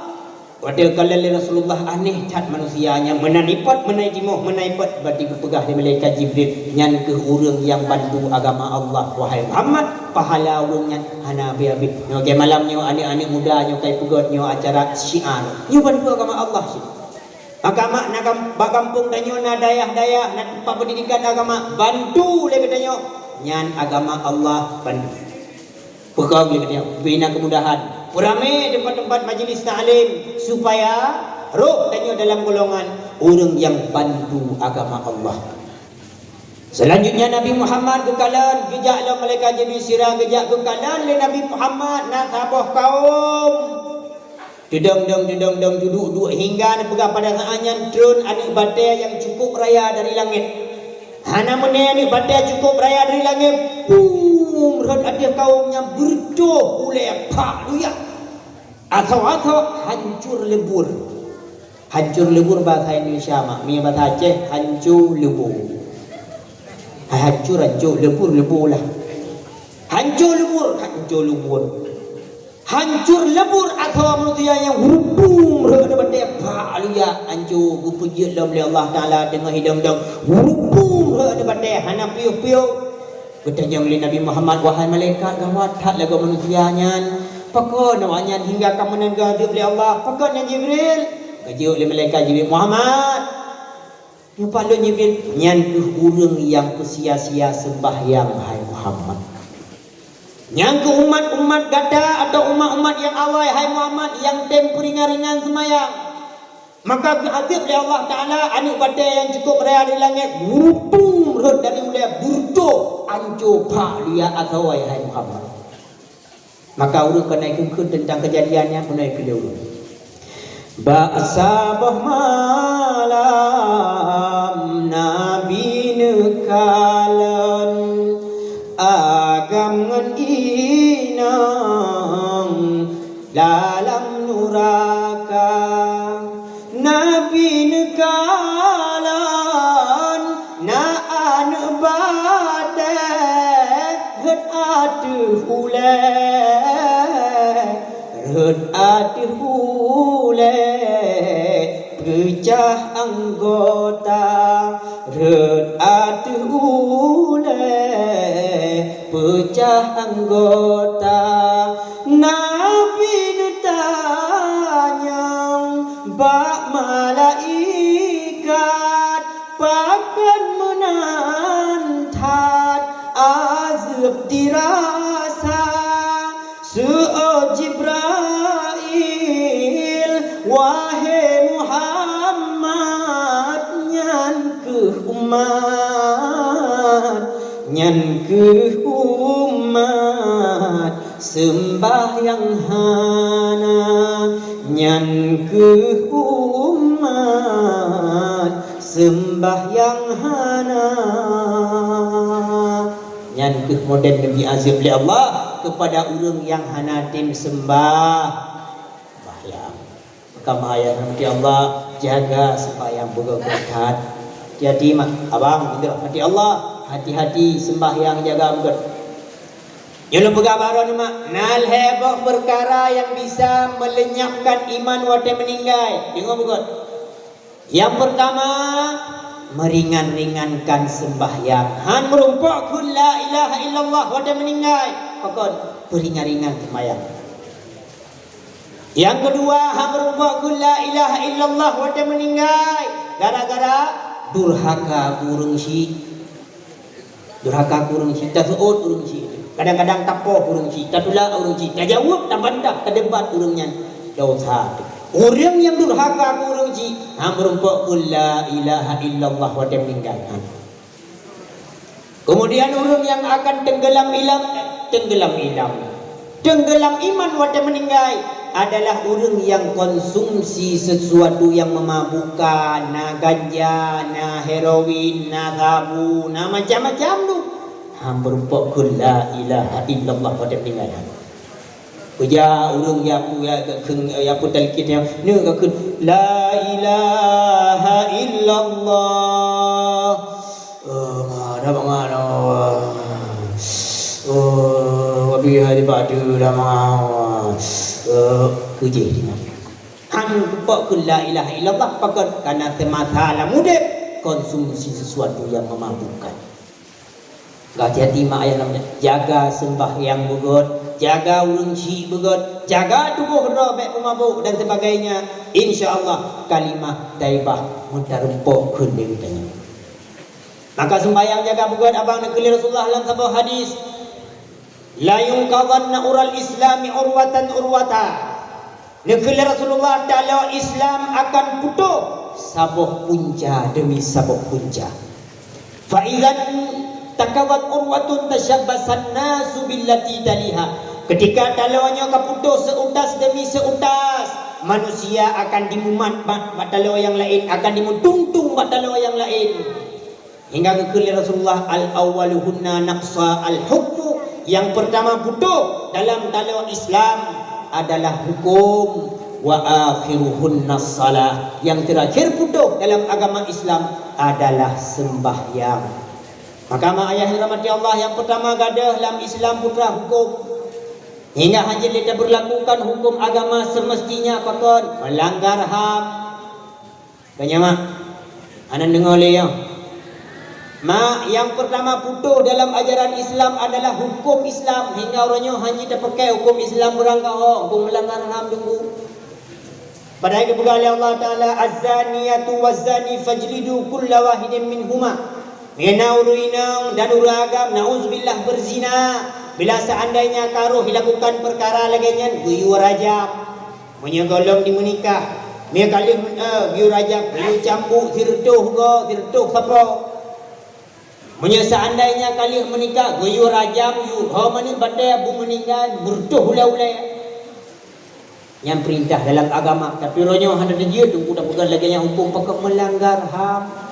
Watée kalon lé Rasulullah aneh that manusia nyan, meunan ipot, meunan timoh, meunan ipot, bati geupeugah lé malaikat Jibril, "Nyan keuh ureuëng nyang bantu agama Allah, wahai Muhammad, pahala ureuëng nyan hana habéh-habéh." Nyoe lagée malam nyoe aneuëk-aneuëk muda nyoe kai peugét nyoe acara syiar. Nyoe bantu agama Allah cit. Maka mak na gam-, bak gampông tanyoe na dayah-dayah, na teumpat pendidikan agama, bantu lé geutanyoe. Nyan agama Allah bantu. Peukong lé geutanyoe, bina kemudahan. Peuramé teumpat-teumpat majlis taklim supaya roh tanyoe dalam golongan ureuëng nyang bantu agama Allah. Selanjutnya Nabi Muhammad geukalon, geujak lom malaikat Jibril sira geujak geukalon lé Nabi Muhammad na saboh kaum. Teudong-dong, teudong-dong, duduek-duek hingga neupeugah pada saat nyan treun aneuëk batée nyang cukup raya dari langét. Hana meunée aneuëk batée cukup raya dari langét, pum, rhot ateueh kaum nyan beureutoh ulée phak luyak. Asoe-asoe hancur lebur. Hancur lebur bahasa Indonesia mak, mie bahasa Aceh hanco leubô. Hai hancur, hancur, lebur, lebô lah. Hanco lebur, hanco lebur. Hancur lebur asoe manusia nyang hurupum rhot aneuëk batée phak luyak, hanco geupeujeuet lom lé Allah Taala teungoh hidong-dong hurupum rhot aneuëk batée hana piôh-piôh. Geutanyong lé Nabi Muhammad, "Wahai malaikat, gawat that lagoe manusia nyan. Pakon awaknyan hingga ka meunan geuazeub lé Allah? Pakon nyan Jibril?" Geujaweueb lé malaikat Jibril, "Muhammad, nyoe pat lôn Jibril, nyan keuh ureuëng nyang peusia-sia seumbahyang, hai Muhammad. Nyan keuh umat-umat gata atau umat-umat nyang awai, hai Muhammad, nyang tem peuringan-ringan seumayang." Maka geuazeub lé Allah Taala aneuëk batée nyang cukup raya di langét, murupum rhot dari ulée beureutoh, anco phak luyak asoe, hai Muhammad. Maka ureuëng keuneuk kheun teuntang keujadian nyan keuneuk keu lé ureuëng. Bak saboh malam Nabi neukalon agam ngon inong lam nuraka. Nabi neukalon na aneuëk batée rhot ateueh ulée, rhot ateueh ulée peucah anggota, rhot ateueh ulée peucah anggota. Nabi neutanyong bak malaikat, "Pakon meunan that azeub dirasa?" Seuôt Jibrail, "Wahai Muhammad, nyan keuh umat, nyan keuh umat seumbahyang hana, nyan keuh umat seumbahyang hana." Nyan keuh model neubi azeub lé Allah keupada ureuëng nyang hana tem seumbah bahyang. Maka mak ayah rahmati Allah, jaga seumbahyang beugöt-göt that. Hati-hati mak, abang, beugöt rahmati Allah, hati-hati seumbahyang jaga beugöt. Nyoe lôn peugah bak droeneuh mak, na lhée boh peukara nyang bisa meulenyapkan iman watée meuninggai. Deungoe beugöt. Nyang peurtama, meuringan-ringankan seumbahyang. Han meurumpok kheun la ilaha illallah watée meuninggai. Pakon? Peuringan-ringan seumbahyang. Nyang keudua, han meurumpok kheun la ilaha illallah watée meuninggai. Gara-gara durhaka keu ureuëng syik. Durhaka keu ureuëng chik, taseuôt ureuëng chik. Kadang-kadang tapoh ureuëng chik, tatulak ureuëng chik, tajaweueb, tabantah, tadebat ureuëng nyan. Dosa. Ureuëng nyang durhaka keu ureuëng chik, han meurumpok kheun la ilaha illallah watée meuninggai. Keumudian ureuëng nyang akan teunggeulam ilam, teunggeulam ilam. Teunggeulam iman watée meuninggai adalah ureuëng nyang konsumsi sesuatu nyang meumabukkan, na ganja, na heroin, na sabu, na macam-macam tu. Han meurumpok kheun la ilaha illallah watée meuninggai. Peujak ureuëng nyang pu-, nyang kheun, nyang peutalkin nyan, nyoe ka kheun, "La ilaha illallah." Oh, ma, dah bangat, oh. Oh, wabi hari badu dah mau. Oh, keujih nyan. Han meurumpok kheun la ilaha illallah, pakon? Karena semasa lam udeb konsumsi sesuatu nyang meumabukkan. Hati-hati mak ayah lam, jaga sembahyang beugét, jaga ureuëng chik beugét, jaga tuboh droe bék peumabök dan sebagainya. Insya Allah kalimah thaibah meutareumpok kheun lé geutanyoe. Maka sembahyang jaga beugét, abang neukheun lé Rasulullah lam saboh hadis, "La yunqadhanna ural Islami urwatan urwata." Neukheun lé Rasulullah, taloe Islam akan putôh saboh punca deumi saboh punca. Fa idzan taqadhat urwatun tasyabbasan nasu billati taliha. Ketika taloe nyoe ka putôh seutas deumi seutas, manusia akan dimumat bak, bak taloe nyang laén, akan dimutungtung bak taloe nyang laén. Hingga geukheun lé Rasulullah, "Al-awwaluhunna naqsa al-hukmu," nyang peurtama putôh dalam taloe Islam adalah huköm, "wa akhiruhunna shalah," nyang teurakhir putôh dalam agama Islam adalah sembahyang. Maka mak ayah yang dirahmati Allah, nyang peurtama gadôh lam Islam putôh huköm. Hingga hana jeuet lé tabeurlakukan huköm agama semestinya pakon? Meulanggar ham. Ka nyan, mak? Hana deungoe lé nyoe. Mak, nyang peurtama putôh dalam ajaran Islam adalah huköm Islam. Hingga uroe nyoe hana jeuet tapakai huköm Islam beurangkaho, huköm meulanggar ham teungku. Padahai geupeugah lé Allah Taala, "Az-zaniyatu waz-zani fajlidu kulla wahidin minhuma." Meunyoe na ureuëng inong dan ureuëng agam, nauzubillah, beuzina, bila seandainya ka roh dilakukan peukara lagée nyan, geuyue rajam. Meunyoe gohlom jimeunikah, meunyoe ka lheueh, eh, geuyue rajam, geuyue cambuk sireutôh goe, sireutôh sapo. Meunyoe seandainya ka lheueh meunikah, geuyue rajam, yue ho manök batée, beumeuninggai, beureutôh ulée-ulée. Nyan peurintah dalam agama, tapi uroe nyoe hana teujeuet, teungku, tapeugah lagée nyan huköm pakon? Meulanggar ham.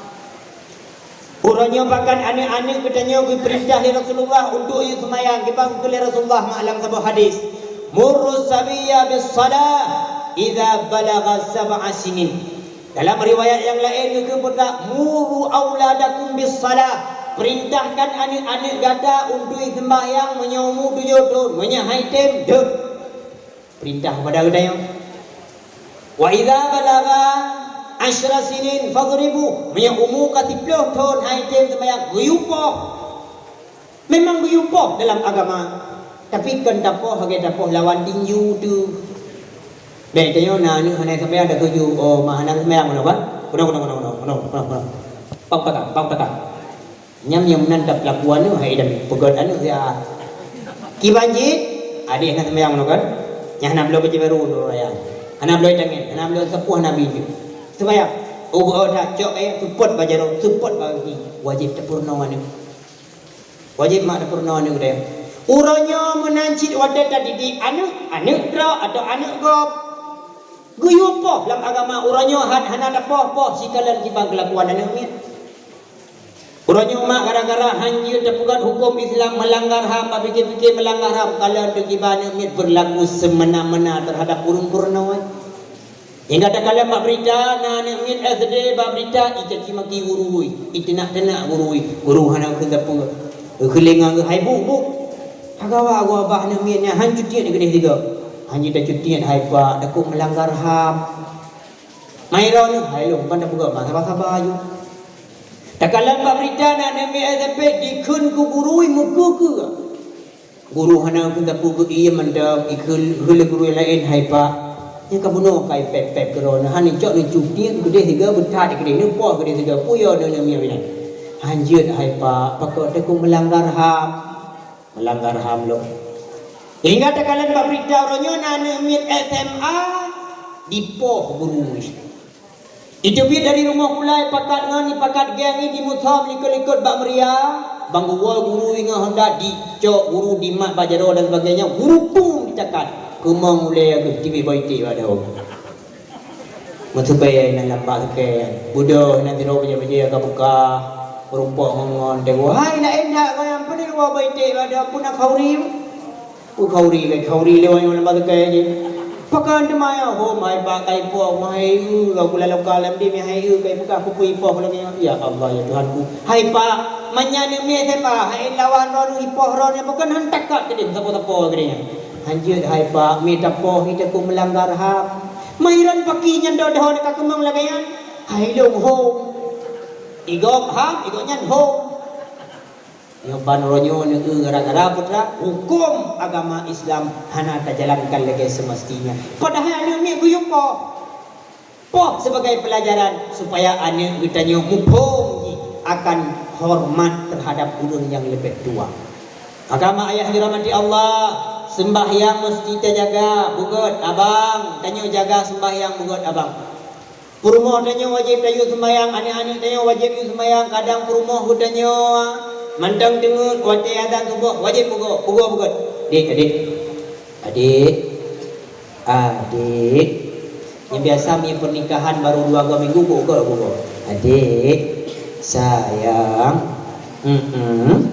Uroe nyoe pakon aneuëk-aneuëk geutanyoe geupeurintah lé Rasulullah untuk yue seumayang, kiban geukheun lé Rasulullah mak lam saboh hadis, "Murus sabiyya bis shalah idza balagha sab'a sinin." Dalam riwayat nyang laén geukheun peugah, "Muru auladakum bis shalah," peurintahkan aneuëk-aneuëk gata untuk yue seumayang meunyoe umu tujoh thon, meunyoe han jitem, deuh. Peurintah keupada geutanyoe. "Wa idza balagha asyra sinin fadribuh." Meunyoe umu ka siplôh thon han jitem seumayang, geuyue poh. Memang geuyue poh dalam agama. Tapi kon tapoh lagée tapoh lawan tinju tu. Bék tanyoe na aneuëk hana seumayang, takeujot, "Oh, ma hana seumayang meunoe kan?" Keunoe, keunoe, keunoe. Pang takah, pang takah. Nyan nyang meunan tapeulaku aneuëk, hai dan peugét aneuëk ya. Kiban jih, adéh hana seumayang meunoe kan? Nyang hana bloe bajée barô tu raya. Hana bloe tangen, hana bloe sapeue, hana biju. Seumayang. Oh, oh, dah cok, eh, seupôt bak jaroe, seupôt bak gaki. Wajéb tapeurunoe aneuëk. Wajéb mak tapeurunoe aneuëk deh. Uroe nyoe meunan cit watée tadidik aneuëk, aneuëk droe atau aneuëk gob. Geuyue poh lam agama, uroe nyoe han-, hana tapoh-poh sikalon kiban keulakuan aneuëk miet. Uroe nyoe mak gara-gara han jeuet tapeugét huköm Islam meulanggar ham, bak pike-pike meulanggar ham, kalon teukiban aneuëk miet beurlaku seumena-mena teuhadap ureuëng peurunoe. Hingga takalon bak beurita, na aneuëk miet S D bak beurita, icaci maki gurui, iteunak-teunak gurui, guru hana kheun sapeue. Geukheun lé ngon geuhai, "Buk, buk." Hagawa gua bah aneuëk miet nyan han cutiet keudeh tiga. Han jeuet tacutiet hai pak, takot meulanggar ham. Mai droeneuh, hai lôn, ban tapeugah ban saba-saba aju. Takalon bak beurita na aneuëk miet S M P dikheun keu gurui meukeue-keue. Guru hana kheun sapeue geu-ie mantong, ikheun lé guru nyang laén, "Hai pak, nyang ka bunoe kai pép-pép keudroe nyoe, han icok neucutiet keudeh sigoe beuthat keudeh neupoh keudeh sigoe, peue yo neuneuk miet nyan?" Hanjeuet hai Pak, pakon Teungku meulanggar ham. Meulanggar ham lom. Sehingga takalon bak beurita uroe nyoe na aneuk miet S M A dipoh guru. Iteubiet dari rumoh gulai pakat ngon ipakat geng i dimusom likot-likot bak meuria, bang geuwoe guru ingat honda dicok guru dimat bak jaroe dan sebagainya, guru pum ditakat. Keumong ulée geuh tibit bak iték bak daun. Meuseubai inan lambak seukée, beudôh inan sidroe bajée-bajée ka buka, meurumpok ngon-ngon teungoh, "Hai laén that goyang, peue neuwoe bak iték bak daun, peue na khauri?" Peue khauri, khauri lé nyoe lambak seukée jih. Pakon teuma ya, hom hai Pak ka ipoh, hai eu, ka kula lokal lam dim hai eu, ka ipeugah peue-peue ipoh lagée nyoe. Ya Allah, ya Tuhanku. Hai Pak, meunyan neumi S M A, hai lawan droeneuh ipoh droeneuh, pakon han takat keudeh sapo-sapo keudeh nyan. Hanjeuet hai Pak, mi tapoh, mi taku meulanggar ham. Mairan paki nyan doh-doh ka keumong lagée nyan. Hai lôn hom. Igob ham, igob nyan hom. Nyoe ban uroe nyoe neueu gara-gara peue teuma hukôm agama Islam hana tajalankan lagée seumestinya. Padahai aneuk miet geuyue poh. Poh sibagai peulajaran supaya aneuk geutanyoe muphom jih akan hormat teuhadap ureuëng nyang leubeh tuha. Maka mak ayah dirahmati Allah, seumbahyang meusti tajaga, beugét abang, tanyoe jaga seumbahyang beugét abang. Peurumoh tanyoe wajéb tayue seumbahyang, aneuk-aneuk tanyoe wajéb yue seumbahyang, kadang peurumoh geutanyoe mantong teungeut watée azan suboh wajéb pugoe, pugoe beugét. Dek, adik. Adik. Adik. Nyang biasa mi pernikahan baru dua go minggu kok ugot-ugot. Adik, sayang. Hmm.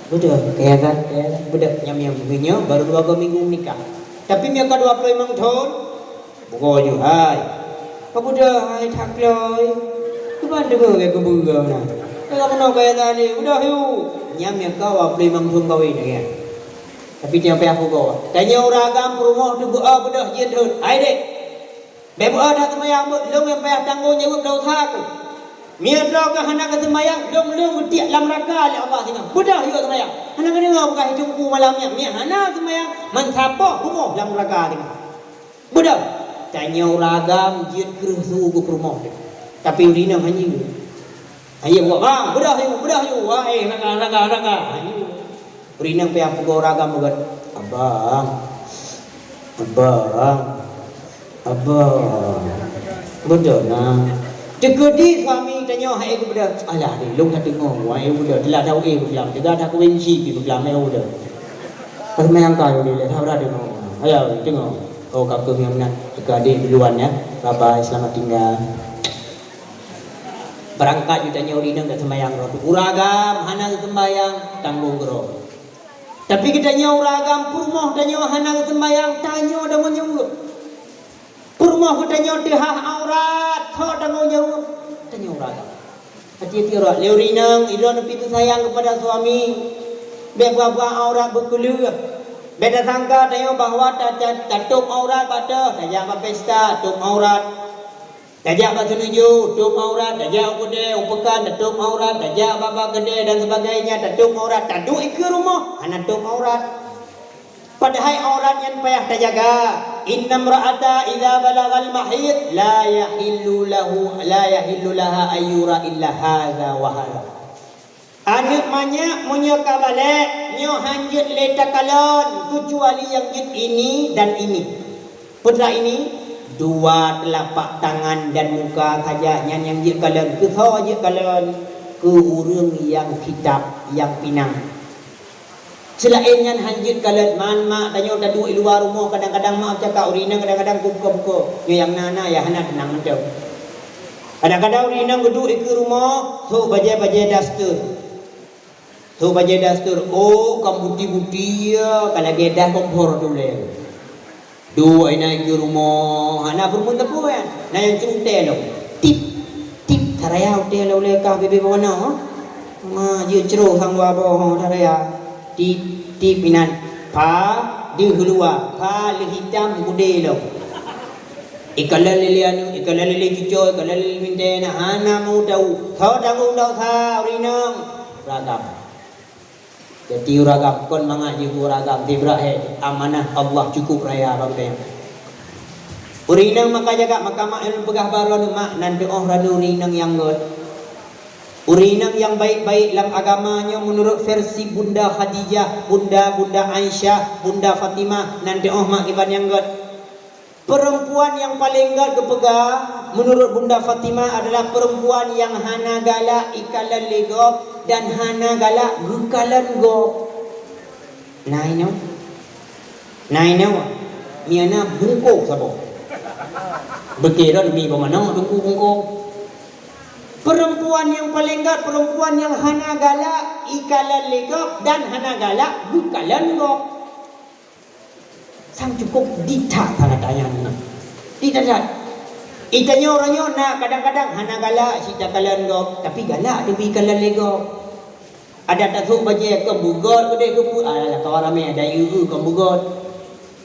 Beudôh, kaya kan? Kaya kan? Beudôh, nyam nyam nyoe baru dua go minggu menikah. Tapi mi ka dua puluh lima thon, bugoe ju hai. Ka beudôh hai that kloi. Kuban deungoe keu beungong na. Kaya keunoe kaya tadi, beudôh yu. Nyam mi ka dua puluh lima thon kawin lagée. Tapi tiang payah pugoe. Tanyoe ureuëng agam peurumoh teuh beu-, beudôh jeuet thon. Hai dek. Bèk meu'ah that seumayang, beuet lôn nyang payah tanggong jaweueb desya keuh. Meunyoe droe keuh hana geuseumayang, lôn, lôn geutiek lam neuraka lé Allah singoh. Beudôh yue seumayang. Hana geudeungoe peugah Teungku malam nyan, meunyoe hana seumayang, meusaboh rumoh lam neuraka singoh. Beudôh. Tanyoe ureuëng agam jeuet kreueh su keu peurumoh teuh. Tapi ureuëng inong hana jeuet. Ayo buat, "Bang, beudôh yu, beudôh yu." Wah, eh, raka, raka, raka. Ayo. Rinang payah pugoe ureuëng agam beugét. "Abang, abang, abang." Beudôh na. Teukeudi suami tanyoe hai geubeudôh. Alah, deh, lôn ka teungoh, wah, eh, beudôh. Telah tahu, eh, beuklam. Teuga that kubenci pi beuklam, eh, beudôh. Pas mayang ka, udah, udah, udah teungoh. Ayo, teungoh. Oh, ka keuh nyang meunan. Teuka adik duluan, ya. Bye-bye, selamat tinggal. Beurangkat ju tanyoe rinang dak seumayang droe. Ureuëng agam hana geuseumayang, tanggong droe. Tapi geutanyoe ureuëng agam peurumoh tanyoe hana geuseumayang, tanyoe deungon nyang ureuëng. Peurumoh geutanyoe teuhah aurat, tho deungon nyang ureuëng. Tanyoe ureuëng agam. Hati-hati aurat. Lé ureuëng inong, droeneuh pih beusayang keupada suami. Bèk buah-buah aurat beukeuleuh. Bèk tasangka tanyoe bahwa ta-, ta-, tatôb aurat bak teuh, tajak bak pesta, tôb aurat. Tajak bak seunuju, tôb aurat, tajak u keudè, u peukan, tatôb aurat, tajak bak, bak keudè dan sebagainya, tatôb aurat, taduek ikeue rumoh, hana tôb aurat. Padahai aurat nyan payah tajaga. Innamra'ata idza balaghal mahid la yahillu lahu, la yahillu laha ayyura illa hadza wa hadza. Aneuk manyak meunyoe ka balek, nyoe hanjeuet lé takalon, keucuali nyang jeuet ini dan ini. Peue teuma ini? Dua teulapak tangan dan muka saja nyan nyang jeuet kalon. Keu soe jeuet kalon? Keu ureuëng nyang kitab, nyang pinang. Seulaén nyan hanjeuet kalon, man mak tanyoe taduek i luwa rumoh, kadang-kadang mak cakap ureuëng inong, kadang-kadang kubuka-buka. Nyoe nyang na-na, nyang hana teunang mantong. Kadang-kadang ureuëng inong geuduek ikeue rumoh, sôk bajée-bajée daster. Sôk bajée daster, oh, ka buti-buti, ya, ka lagée das kompor tulée. Duek inan ikeue rumoh, hana peurumoh teupeu, ya. Na nyang cit utée lom. Tip, tip, taraya utée lom ulée kah bibé bak manoe, ha? Ma, jeuet cro sang dua boh, ha, taraya. Tip, tip inan. Pha, deuh luwa. Pha, leuh itam, gudé lom. Ikalon lé-lé aneuk, ikalon lé-lé cucoe, ikalon lé-lé mintée, na hana mau tau. Soe tanggong desya ureuëng inong? Ureuëng agam. Jadi ureuëng agam kon mangat jibu ureuëng agam, teubiet hé, amanah Allah cukup raya bak geutanyoe. Ureuëng inong maka jaga, maka mak lôn peugah bak droeneuh, mak, nan teuoh droeneuh ureuëng inong nyang gét. Ureueng inong nyang baik-baik lam agama nyoe meunurot versi Bunda Khadijah, Bunda, Bunda Aisyah, Bunda Fatimah, nan teu'oh mak kiban nyang gèt. Peurempuan nyang paleng gèt geupeugah meunurot Bunda Fatimah adalah peurempuan nyang hana galak ikalon lé gob dan hana galak geukalon gob. Na inoe? Na inoe? Mie na bungkôh saboh. Beutôi droe mi bak manoe teungku bungkôh. Peurempuan nyang paleng gèt, peurempuan nyang hana galak ikalon lé gob dan hana galak geukalon gob. Sang cukup ditha sangat ayah nyoe. Ditha that. Itanyoe uroe nyoe na kadang-kadang hana galak cit takalon gob, tapi galak teubi kalon lé gob. Adak tasôk bajèe keu beugöt keudeh keu bu-, alah, kawan ramè ada ieu-ieu keu beugöt.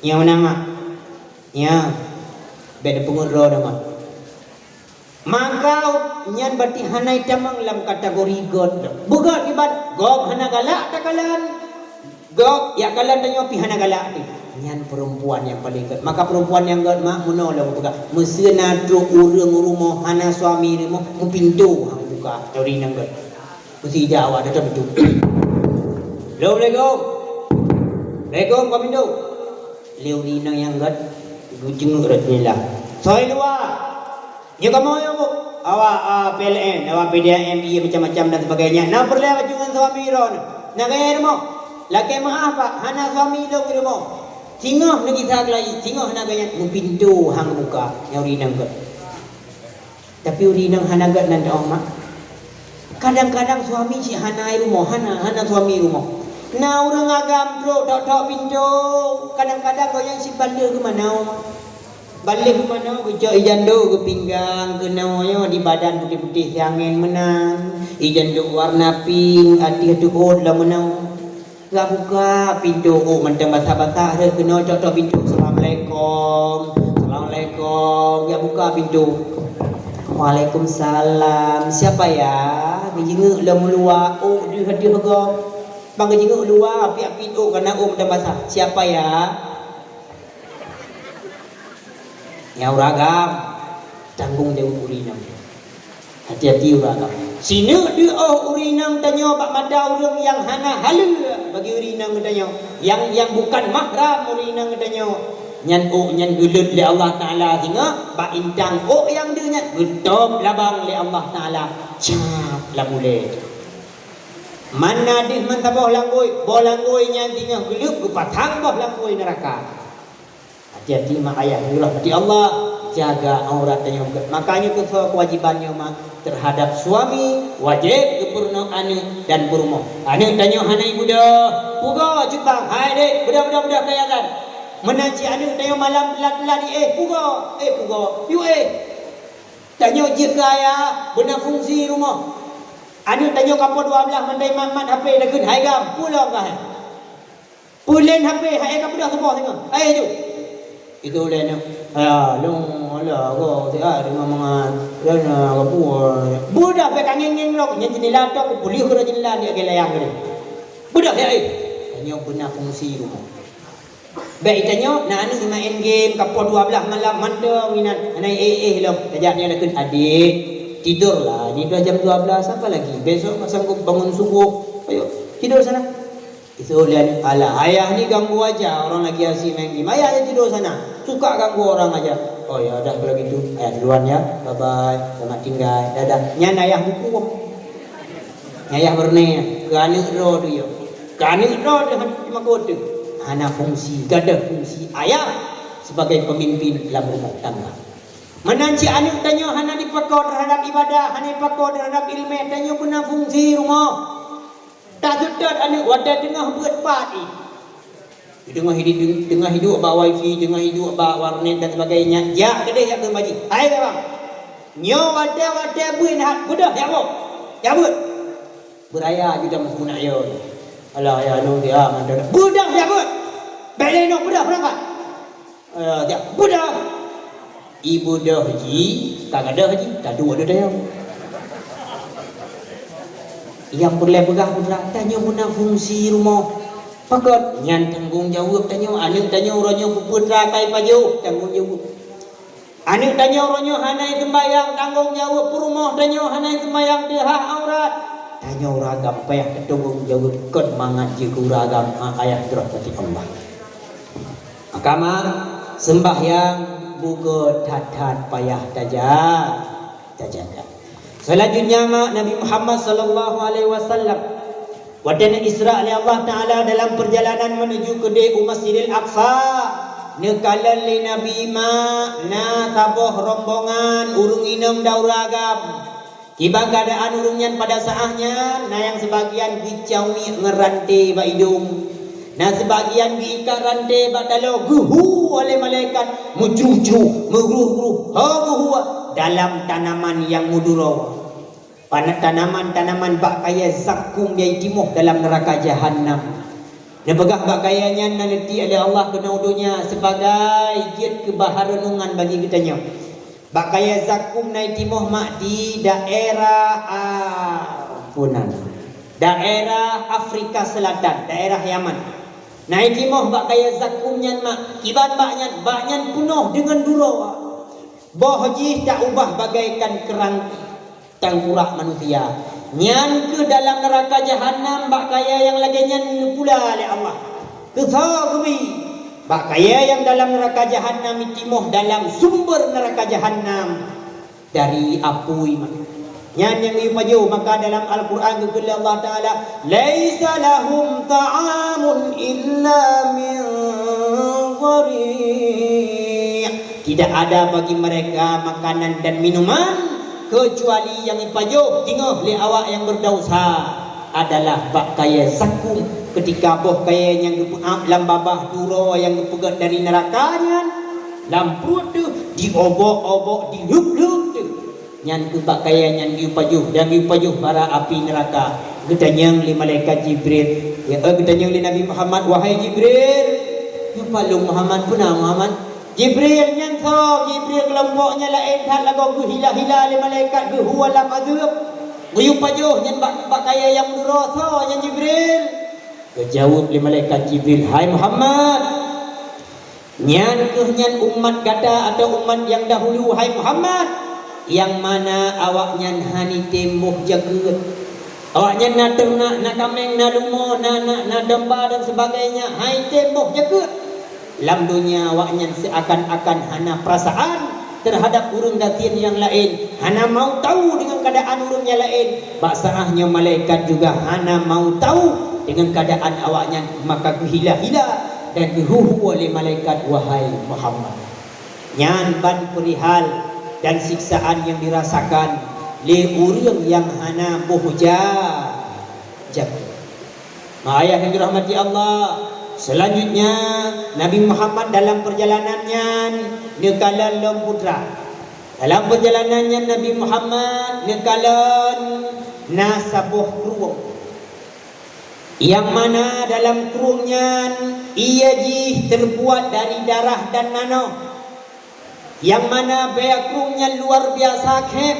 Nyang meunan mak. Nya. Bèk neupeungeut droe dah mak. Maka nyan berarti hana itamong lam kategori gèt. Beugöt kiban gob hana galak takalon. Gob jak kalon tanyoe pih hana galak pih. Nyan peurempuan nyang paleng gèt. Maka peurempuan nyang gèt mak meunoe lôn peugah. Meuseu na trok ureueng u rumoh hana suami rumoh, meupintoe han buka. Turi nyang gèt. Meusi ija awak datang beutôi. Assalamualaikum. Assalamualaikum, kami tu. Lé ureueng inong nyang gèt geujeungok rot jendela. Soe luwa? Nyoe kamoe nyoe, Bu. Awak, a, P L N, awak P D A M, ié macam-macam dan sebagainya. Na peureulèe bak ngon suami droeneuh. Na gaya rumoh. Lakèe meu'ah, Pak, hana suami lôn di rumoh. Singoh neugisa geulayi, singoh na gaya meupintoe han geubuka. Nyan ureueng inong gèt. Tapi ureueng inong hana gèt nan teu'oh mak. Kadang-kadang suami cit hana i rumoh, hana, hana suami i rumoh. Na ureueng agam trok tok-tok pintoe, kadang-kadang gobnyan cit ban lheueh geumanoe. Ban lheueh geumanoe geucok i jandô, geupinggang, keunoe nyoe di badan putéh-putéh si angén meunan, i jandô warna pink, ateueh teuôt lam meunoe. Geubuka pintoe, ôk mantong basah-basah, rhot keunoe tok-tok pintoe, "Assalamualaikum, assalamualaikum." Geubuka pintoe. "Waalaikumsalam. Siapa ya?" Geujeungok lom luwa, ôk deuh-deuh gob. Ban geujeungok luwa, piak-piak ôk, kana ôk mantong basah. "Siapa ya?" Nyang ureueng agam, tanggong jaweueb ureueng inong. Hati-hati ureueng agam. Sineuk deuh ôk ureueng inong tanyoe bak mata ureueng nyang hana haleue bagi ureueng inong geutanyoe, nyang, nyang bukan mahram ureueng inong geutanyoe. Nyan ôk nyan geuleuet lé Allah Taala singoh bak intang ôk nyang deuh nyan geutôb labang lé Allah Taala cap lam ulèe. Mana deuh meusaboh langgôi, boh langgôi nyan singoh geuleuet geupasang boh langgôi neuraka. Hati-hati mak ayah, dirahmati Allah, jaga aurat tanyoe. Makanya keusoe kewajiban nyoe mak terhadap suami, wajéb geupeurunoe aneuk dan peurumoh. Aneuk tanyoe hana ibeudôh, pugoe cubang, "Hai dek, beudôh, beudôh, beudôh keu ayah." Meunan cit aneuk tanyoe malam teulat-teulat, "Eh, pugoe, eh, pugoe, yue, eh." Tanyoe jeuet keu ayah, beuna fungsi rumoh. Aneuk tanyoe kapoh dua blaih mandai mat-mat H P takheun, "Hai gam, peue lom kah hai?" Peulén H P, hai ka beudôh saboh singoh. Hai ju. Itu ulèe nyoe. Alah, lôn, alah, go, siat deungon mangat. Dan, ah, ka buet. Beudôh bèk ka ngeng-ngeng lom. Nyan jendela tok, kupeuleueh keudroe jendela, di lagèe layang keudeh. Beudôh siat, eh. Tanyoe beuna fungsi rumoh. Bèk tanyoe, na aneuk main game, kapoh dua blaih malam, mantong inan. Hana éh-éh lom. Tajak nyoe takheun, "Adik, tidurlah. Ini dah jam dua belas, apa lagi? Besok tak sanggup bangun subuh. Ayo, tidur sana." Iseuôt lé aneuk, "Alah, ayah ni ganggu aja orang lagi asyik main game. Ayah aja tidur sana. Suka ganggu orang aja." "Oh, ya udah kalau gitu. Ayah duluan ya. Bye bye. Selamat tinggal. Dadah." Nyan ayah buku. Ayah beureuné keu aneuk droe teuh ya. Keu aneuk droe teuh di makot teuh. Hana fungsi, gadoh fungsi ayah sebagai pemimpin dalam rumah tangga. Meunan cit aneuk tanyoe hana jipako terhadap ibadah, hana jipako terhadap ileumèe, tanyoe beuna fungsi rumoh. Taseutôt aneuk watèe teungoh beuet pat jih. Teungoh hidup, teungoh hidup bak wifi, teungoh hidup bak warnet dan sebagainya. Jak keudeh jak keu baji. Hai abang. Nyoe watèe-watèe beuet that, beudôh jak beuet. Jak beuet. Beuraya ju dah masuk nak yo. Alah ya nyoe dia mantap. Beudôh jak beuet. Bèk lé nyoe beudôh beurangkat. Eh, jak beudôh. Ibeudôh jih, ka gadôh jih, taduek di dayong. Nyang peureulèe peugah putra, tanyoe beuna fungsi rumoh. Pakon? Nyan tanggong jaweueb tanyoe, aneuk tanyoe uroe nyoe peue-peue atra ka ipajoh, tanggong jaweueb. Aneuk tanyoe uroe nyoe hana jiseumbahyang, tanggong jaweueb peurumoh tanyoe hana jiseumbahyang, teuhah aurat. Tanyoe ureueng agam payah tatanggong jaweueb kon mangat jeuet keu ureueng agam, ha, ayah dirahmati Allah. Maka mak, seumbahyang buka that-that payah taja-, tajaga. Selanjutnya mak, Nabi Muhammad sallallahu alaihi wasallam watée na Isra lé Allah Taala dalam perjalanan menuju keudeh u Masjidil Aqsa, neukalon lé Nabi mak na saboh rombongan ureuëng inong dan ureuëng agam. Kiban keuadaan ureuëng nyan pada saát nyan, na nyang sibagian geucaweuek ngon ranté bak idong, na sibagian geuikat ranté bak taloe, geuhu oleh malaikat, meucru-cru, meugruh-gruh, ho geuhu dalam tanaman nyang meuduro. Pana-, tanaman-tanaman bak kayée zakkum nyang jitimoh dalam neuraka jahanam. Neupeugah bak kayée nyan na neuti lé Allah keunoe donya sibagai jeuet keu bahan reunungan bagi geutanyoe. Bak kayée zakkum na jitimoh mak di daerah, ah, peue nan, daerah Afrika Selatan, daerah Yaman. Na jitimoh bak kayée zakkum nyan mak, kiban bak nyan, bak nyan peunoh deungon duro. Boh jih taubah bagaikan keurang tangkurak manusia. Nyan keuh dalam neuraka jahanam bak kayée nyang lagée nyan neupula lé Allah. Keusoe geubi, bak kayée nyang dalam neuraka jahanam jitimoh dalam sumber neuraka jahanam dari apui ma-, nyan nyang geupajoh. Maka dalam Al-Qur'an geukheun lé Allah Taala, "Laisa lahum ta'amun illa min dhari'." Tidak ada bagi mereka makanan dan minuman kecuali nyang jipajoh teungoh lé awak nyang beudesya adalah bak kayée zakkum. Keutika boh kayée nyang geupeuab lam babah duro nyang geupeugét dari neuraka nyan, lam pruet teuh diobok-obok, dilheueb-lheueb teuh. Nyan keuh bak kayée nyan geupajoh dan geupajoh bara api neuraka. Geutanyong lé malaikat Jibril, ya, eh, geutanyong lé Nabi Muhammad, "Wahai Jibril," nyoe palong Muhammad, peue na Muhammad? Jibril nyan soe? Jibril keulompok nyan laén that lagoe geuhila-hila lé malaikat geuhu lam azeub. Geuyue pajoh nyan bak, bak kayée nyang meuduro, soe nyan Jibril? Geujaweueb lé malaikat Jibril, "Hai Muhammad, nyan keuh nyan umat gata atau umat nyang dahulu, hai Muhammad, nyang mana awaknyan hana jitem boh jakeuet." Awaknyan na teunak, na kaméng, na lumoe, na, na, na domba dan sebagainya, han jitem boh jakeuet. Lam donya awaknyan seuakan-akan hana peurasaan teuhadab ureuëng gasien nyang laén, hana mau tahu deungon keuadaan ureuëng nyang laén. Bak saát nyoe malaikat juga hana mau tahu deungon keuadaan awaknyan, maka geuhila-hila dan geuhu-hu lé malaikat, "Wahai Muhammad." Nyan ban peurihal dan siksaan nyang dirasakan lé ureuëng nyang hana boh ja-, jakeuet. Mak ayah nyang dirahmati Allah, selanjutnya Nabi Muhammad dalam perjalanan nyan neukalon lom putra. Dalam perjalanan nyan Nabi Muhammad neukalon na saboh krueng. Nyang mana dalam krueng nyan ié jih teubuat dari darah dan nanoh. Nyang mana bèe krueng nyan luar biasa khém.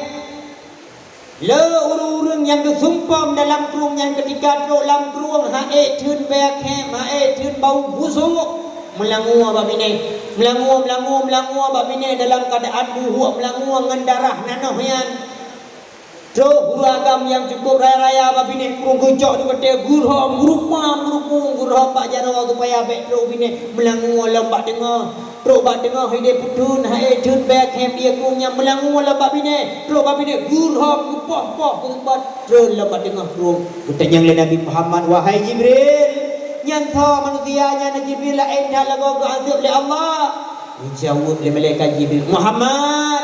Le ureuëng-ureuëng nyang geusumpom dalam krueng nyan keutika trok lam krueng han ék theun bèe khém, han ék theun bau busôk, meulangue bak binéh. Meulangue, meulangue, meulangue bak binéh dalam keuadaan buhôk meulangue ngon darah nanoh nyan. Trok ureuëng agam nyang cukup raya-raya bak binéh krueng geucok di watèe geurhom, geurupang, geurupung, geurhom bak jaroe geupaya bèk trok binéh, meulangue lom bak teungoh. Trok bak teungoh idéh peutheun, han ék theun bèe khém ié krueng nyan, meulangue lom bak binéh. Trok bak binéh geurhom, geupoh-poh, geuseumbat, treun lom bak teungoh krueng. Geutanyong lé Nabi Muhammad, "Wahai Jibril, nyan soe manusia nyan?" Jibril laén that lagoe geuazeub lé Allah. Geujaweueb lé malaikat Jibril, "Muhammad,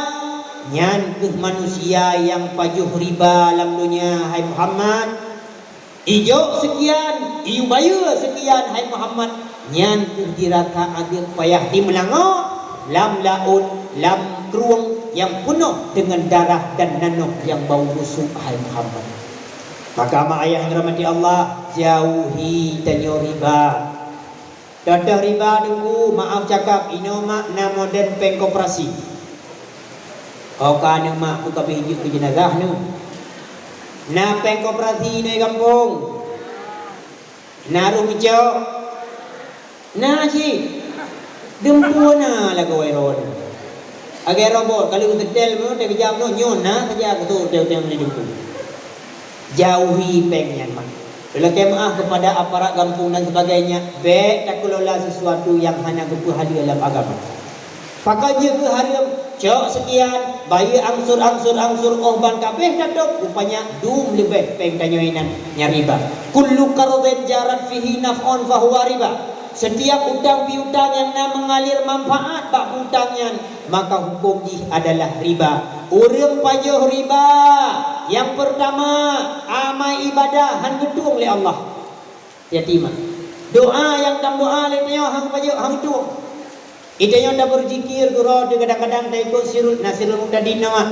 nyan keuh manusia nyang pajoh riba lam donya, hai Muhammad. Ijok seukian, iyue bayeue seukian, hai Muhammad. Nyan keuh jirasa azeub payah di meulangoe lam laôt, lam krueng nyang peunoh deungon darah dan nanoh nyang bau busôk, hai Muhammad." Maka mak ayah nyang dirahmati Allah, jauhi tanyoe riba. Contoh riba Teungku, maaf cakap, inoe mak na modern péng koperasi. Kau ka aneuk mak, bukabéh jeuet keu jeunazah nyoe. Na péng koperasi inoe gampông. Na rhueng meucok. Na cit. Dumpeue na lagoe droeneuh. Lagèe robot, ka lheueh geusetel meunoe, teuh geujak meunoe, nyoe na saja geutueng-tueng di deungon. Jauhi péng nyan mak. Lakèe meu'ah kepada aparat gampông dan sebagainya, bèk takelola sesuatu nyang hana geupeuhaleue lam agama. Pakon jeuet keu hareuem, cok seukian, bayeue angsur-angsur-angsur 'oh ban ka abéh tatôb, rupanya dum leubeh péng tanyoe inan, nyan riba. Kullu qardhin jarat fihi naf'un fahuwa riba. Setiap utang piutang nyang na meungalir manfaat bak utang nyan, maka huköm jih adalah riba. Ureuëng pajoh riba, nyang peurtama, amai ibadah hán geutueng lé Allah. Hati-hati mak. Doa nyang tameudoa lé tanyoe hán pajoh, hán geutueng. Di tanyoe tabeuzikir keudroe teuh kadang-kadang taikot sirul, na sirul muhtadin na mak.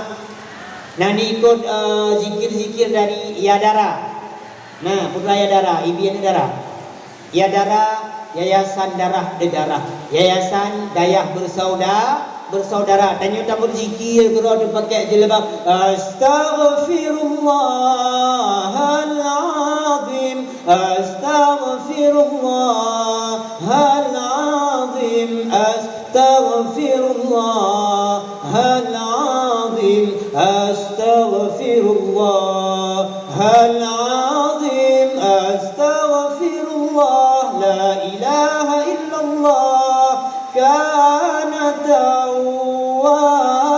Na diikot, eh, zikir-zikir dari Ya Dara. Na, peue kheun Ya Dara, ibi aneuëk dara. Ya Dara, Yayasan Darah Deudara. Yayasan Dayah Bersauda-, Bersaudara. Tanyoe tabeuzikir keudroe teuh pakèk jilbab. Astaghfirullahalazim. Astaghfirullahalazim. Astaghfirullahalazim. Astaghfirullahalazim. Astaghfirullah. La ilaha illallah. Kana tawwaba.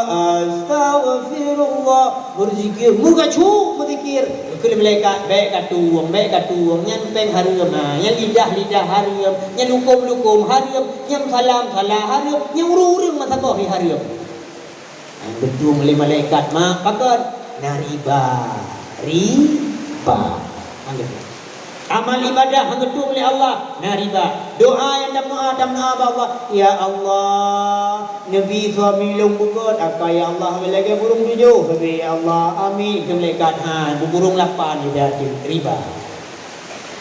Astaghfirullah. Beuzikir, meugacu beuzikir. Kheun lé malaikat, "Bèk katueng, bèk katueng. Nyan péng hareuem." Ha, nyan lidah-lidah hareuem, nyan huköm-huköm hareuem, nyan sala-sala hareuem, nyan ureuëng-ureuëng meusaboh hareuem. Hán geutueng lé malaikat mak, pakon? Na riba. Riba. Hán geutueng. Amal ibadah hán geutueng lé Allah, na riba. Doa nyang tameudoa, tameudoa bak Allah, "Ya Allah, neubi suami lôn beugöt, aka ya Allah, lagèe burông tujoh sabe ya Allah, amin." Kheun malaikat, "Ha, beuburông lapan," riba.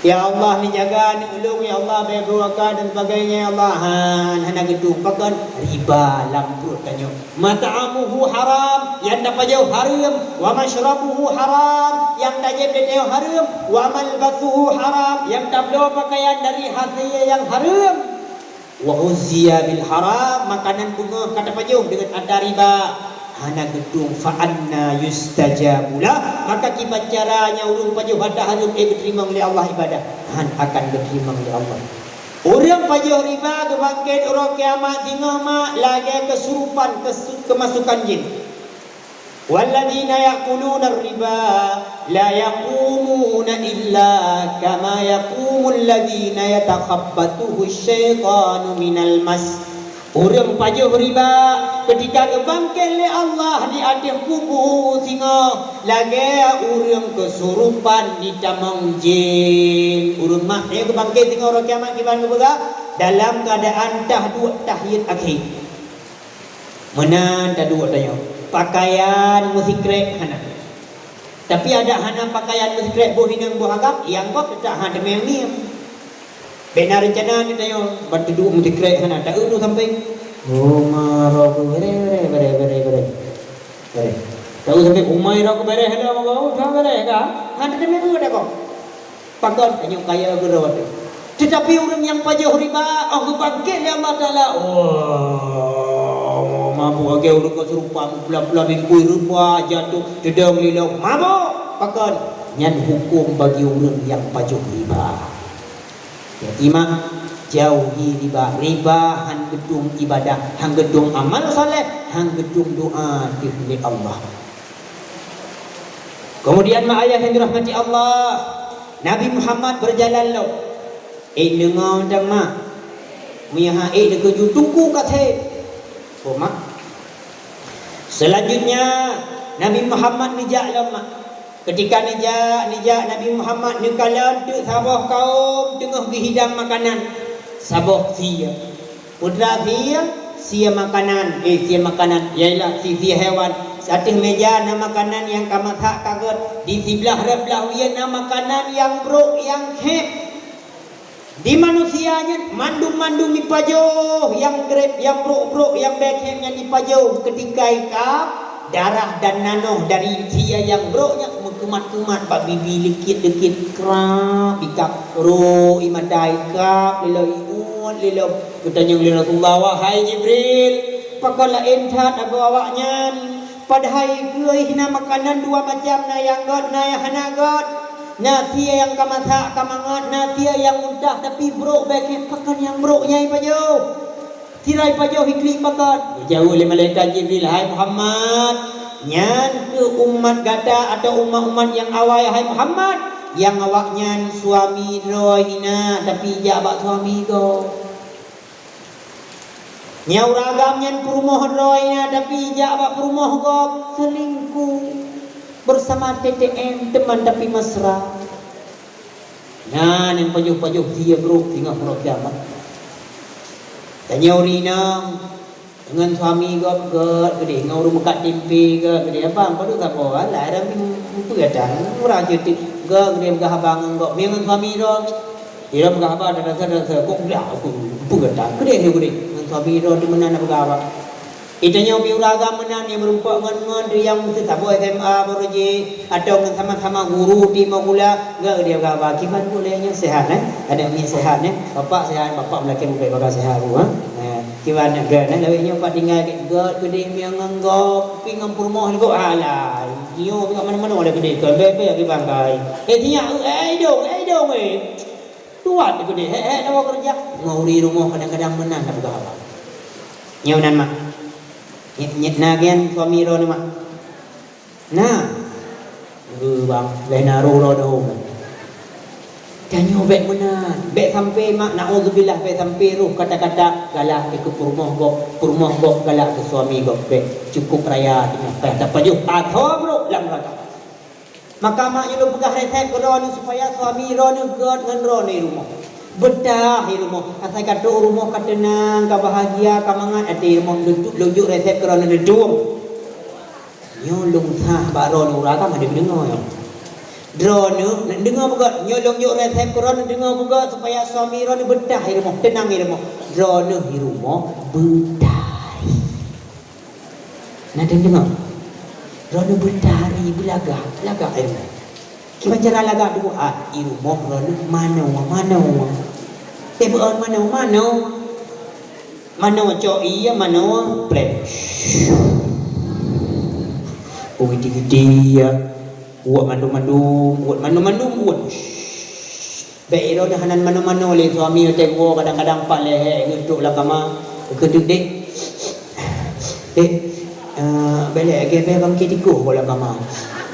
Ya Allah, neujaga aneuëk ulôn, ya Allah, bèk beuaka dan sebagainya, ya Allah. Han, hana geutueng. Pakon? Riba lam pruet tanyoe. Mat'amuhu haram, nyang tapajoh hareuem, wa masyrabuhu haram, nyang tajieb lé tanyoe hareuem, wa malbasuhu haram, nyang tabloe pakaian dari haséh nyang hareuem. Wa ghuzziya bil haram, makanan beungoh ka tapajoh deungon atra riba, hana geutueng, fa anna yustajabu lah, maka kiban cara nyan ureuëng pajoh atra hareuem ék geuteurimong lé Allah ibadah? Han akan geuteurimong lé Allah. Ureuëng pajoh riba geubangkét uroe kiamat singoh mak lagèe keusurupan keusu-, keumasukan jén. Walladzina ya'kuluna riba la yaqumuna illa kama yaqumul ladzi yatakhabbathuhu syaitanu minal mas. Ureuëng pajoh riba keutika geubangkét lé Allah di ateueh kubu singoh lagèe ureuëng keusurupan jitamong jén. Ureuëng mak nyoe geubangkét singoh uroe kiamat kiban geupeugah dalam keuadaan tahduek tahiyat akhé. Meunan taduek tanyoe, pakaian meusikrek hana. Tapi adak hana pakaian meusikrek boh inong boh agam, nyang gob teutap hana teumé ngieng. Bèk na reuncana tanyoe ban teuduek meusikrek hana, ta-eu sampéng. Oh, ma roh ku bere, bere, bere, bere, bere. Bere. Ta-eu sampéng, umai roh ku bere, hana, oh, ta bere ka? Hana teumé eu dak gob. Pakon? Tanyoe kaya keudroe teuh. Teutapi ureuëng nyang pajoh riba, 'oh geubangkét lé Allah Taala, oh, mabök lagèe ureuëng keusurupan, peula-peula bingkui rupa jatuh, teudong lilong, mabök. Pakon? Nyan huköm bagi ureuëng nyang pajoh riba. Jadi mak, jauhi riba. Riba han geutueng ibadah, han geutueng amal saleh, han geutueng doa teuh lé Allah. Keumudian mak ayah nyang dirahmati Allah, Nabi Muhammad beujalan lom. Ék deungoe mantong mak. Meunyo han ék, dikeue ju teungku ka sép. Ho mak. Seulanjutnya, Nabi Muhammad neujak lom mak. Keutika neujak, neujak Nabi Muhammad neukalon teuk saboh kawöm teungoh geuhidang makanan. Saboh sie. Peue teuma sie, sie makanan, eh, sie makanan, yailah sie, sie hewan. Ateueh meja na makanan nyang ka masak ka gét, di siblah rot blah wie na makanan nyang brok nyang khém. Di manusia nyan mandum-mandum jipajoh, nyang greb, nyang brok-brok, nyang bèe khém nyan jipajoh keutika ikab. Darah dan nanoh dari sie nyang brok nyan meukumat-kumat bak bibi, likit-likit, krab, ikab, rô, i mata, ikab lé lom, iuet lé lom. Geutanyong lé Rasulullah, "Wahai Jibril, Pakon laén that abo awaknyan, padahai keuh na makanan dua macam, na nyang gét, na nyang hana gét. Na sie nyang ka masak ka mangat, na sie nyang muntah tapi brok bék. Pakon nyang brok nyan ipajoh? Sira ipajoh iklik pakon? Geujaweueb lé malaikat Jibril, "Hai Muhammad, nyan keuh umat gata atau umat-umat nyang awai, hai Muhammad, nyang awaknyan suami droe hina tapi jak bak suami gob." Nyoe ureueng agam nyan peurumoh droe nyan, tapi jak bak peurumoh gob, selingkuh, bersama T T M, teman tapi mesra. Nyan nyang pajoh-pajoh sie brok singoh uroe kiamat. Tanyoe ureueng inong ngon suami gob gét keudeh, ngon ureueng meukat timpe gét keudeh. Abang, padub saboh, alah, dah meupeue dah, ureueng jeuet gét keudeh peugah abang ngon gob. Mie ngon suami droe. Ilôn peugah haba dan rasa-rasa, kok glah aku peugah that keudeh nyoe keudeh. Ngon suami droe teuh meunan na peugah haba. Geutanyoe ureueng agam meunan nyang meurumpok ngon, ngon nyang meusaboh S M A baru jih, atau ngon sama-sama guru di Magula, gét dia peugah haba. Kiban boleh nyoe sehat, eh? Ada mi sehat, eh? Bapak sehat, bapak meulakèe muka bapak sehat, Bu, eh? Eh, kiban gét, eh? Lawét nyoe pat tinggai gét keudeh mi ngon gob, pi ngon peurumoh nyoe, alah. Nyoe pi mana-mana ada keudeh, kon bèe-bèe kiban kai. Eh, tiyak, eh, idong, eh, idong, eh. Tuat keudeh, hek-hek dawa keureuja. Ngon ureueng rumoh kadang-kadang meunan na peugah haba. Nyoe nan mak. Nyet, nyet na gian suami droeneuh mak. Na. Eh, bang, lheuh na roh droeneuh. Tanyoe bèk meunan. Bèk sampai mak, naudzubillah, bèk sampai roh kata-kata galak keu peurumoh gob, peurumoh gob galak keu suami gob. Bèk, cukup raya teuma payah tapajoh. Atau brok lam neuraka. Maka mak nyoe lôn peugah resep keu droeneuh supaya suami droeneuh gét ngon droeneuh i rumoh. Beutah i rumoh. Asai ka trok u rumoh ka teunang, ka bahagia, ka mangat até i rumoh. Lôn jok resep keu droeneuh, lôn tueng. Nyoe lôn sah bak droeneuh, ureueng agam adak deungoe nyoe. Droeneuh, neudeungoe beugét. Nyoe lôn jok resep keu droeneuh, deungoe beugét supaya suami droeneuh beutah i rumoh, teunang i rumoh. Droeneuh i rumoh beutah. Na deungoe? Droeneuh beutari beulagak, lagak i rumoh. Kiban cara lagak dua, ah, i rumoh droeneuh manoe, manoe. Eh, beuon manoe, manoe. Manoe cok ie, manoe pleng. Ui, giti-giti, ya. Buet mandum-mandum, buet mandum-mandum, buet. Bèk droeneuh hana manoe-manoe lé suami, teuh geuwoe kadang-kadang pat lhèe geutrok lam kama, geukeudeuek, "Dek, Dek, eh, bèk lé, gèbèe bangké tikoh bak lam kama."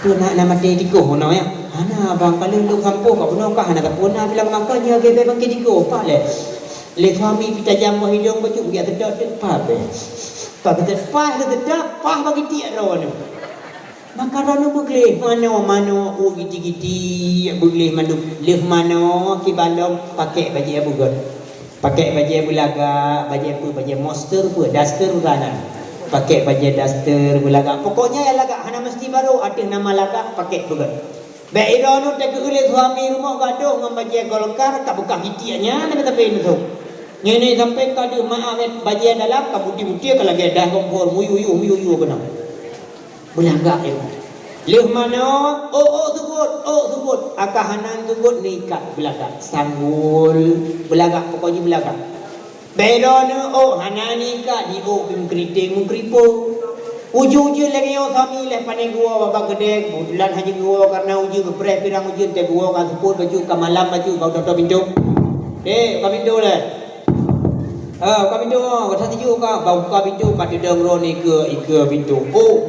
Peue na, na maté tikoh bunoe nyan? Hana, bang, ka lheueh lôn sampoe ka bunoe ka hana sapeue na, bilang maka nyoe gèbèe bangké tikoh, pat lé. Lé suami pih tajam boh idong bacut, geujak seudot teuk pat bèe. Pat geuseudot, pat geuseudot, pat bak gitiek droeneuh. Maka droeneuh beugleh manoe-manoe, u giti-giti, beugleh mandum. Lheueh manoe, kiban lom, pakèk bajèe beugöt. Pakèk bajèe beulagak, bajèe peue, bajèe monster peue, daster bukan na. Pakèk bajèe daster beulagak. Pokoknya nyang lagak, hana meusti barô, ateueh nama lagak, pakèk beugöt. Bèk droeneuh teuka lé suami rumoh gadoh ngon bajèe golkar, ka beukah gitiek nyan, tapi-tapi neutôh. Nyan sampai ka deuh maaf, bajèe dalam ka putih-putih, ka lagèe das kompor, muyuh-yuh, muyuh-yuh keunoe. Beulagak ilmu. Lheueh manoe, ôk, ôk seugot, ôk seugot. Aka hana seugot neuikat beulagak. Sanggul, beulagak, pokok jih beulagak. Bèk droeneuh ôk hana neuikat, di ôk pih meukriting, meukripong. Ujeuen-ujeuen lagèe nyoe suami lheueh pané geuwoe babah keudè, keubeutulan hana geuwoe kareuna ujeuen, geupreh pirang ujeuen, teuh geuwoe ka seupôt bacut, ka malam bacut, bak toto pintoe. Dek, buka pintoe lé. Ah, buka pintoe, ka that sijuek ka, bak buka pintoe ka teudong droeneuh ikeue, ikeue pintoe. Oh.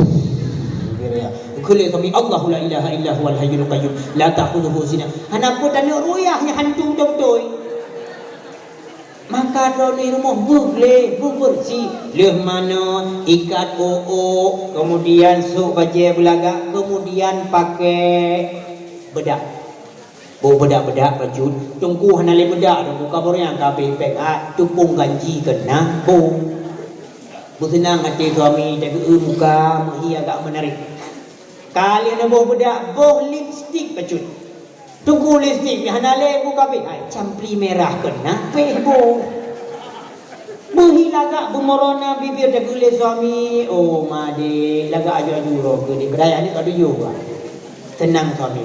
Kheun lé suami, "Allahu la ilaha illa huwal hayyul qayyum, la ta'khudzuhu sinah." Hana peue taneuk ruyah nyan hantu beutôi-beutôi. Maka droeneuh rumoh beugleh, beubeureusi, lheueh manoe, ikat ôk-ôk, keumudian sôk bajèe beulagak, keumudian pakèk beudak. Boh beudak-beudak bacut, teungku hana lé beudak, teungku ka beureunyang ka abéh péng, ah, teupông ganji keunan boh. Beuseunang até suami, tageu-eu muka, meuhi agak meunarék. Ka lheueh neuboh beudak, boh lipstik bacut. Teungku lipstik, hana lé, teungku ka abéh, ai, campli mirah keunan, péh boh. Meuhi lagak beumeurona bibir tageu lé suami, "Oh, madé, lagak aju-aju droe keuh di beuraya ni ka tujoh bah." Seunang suami.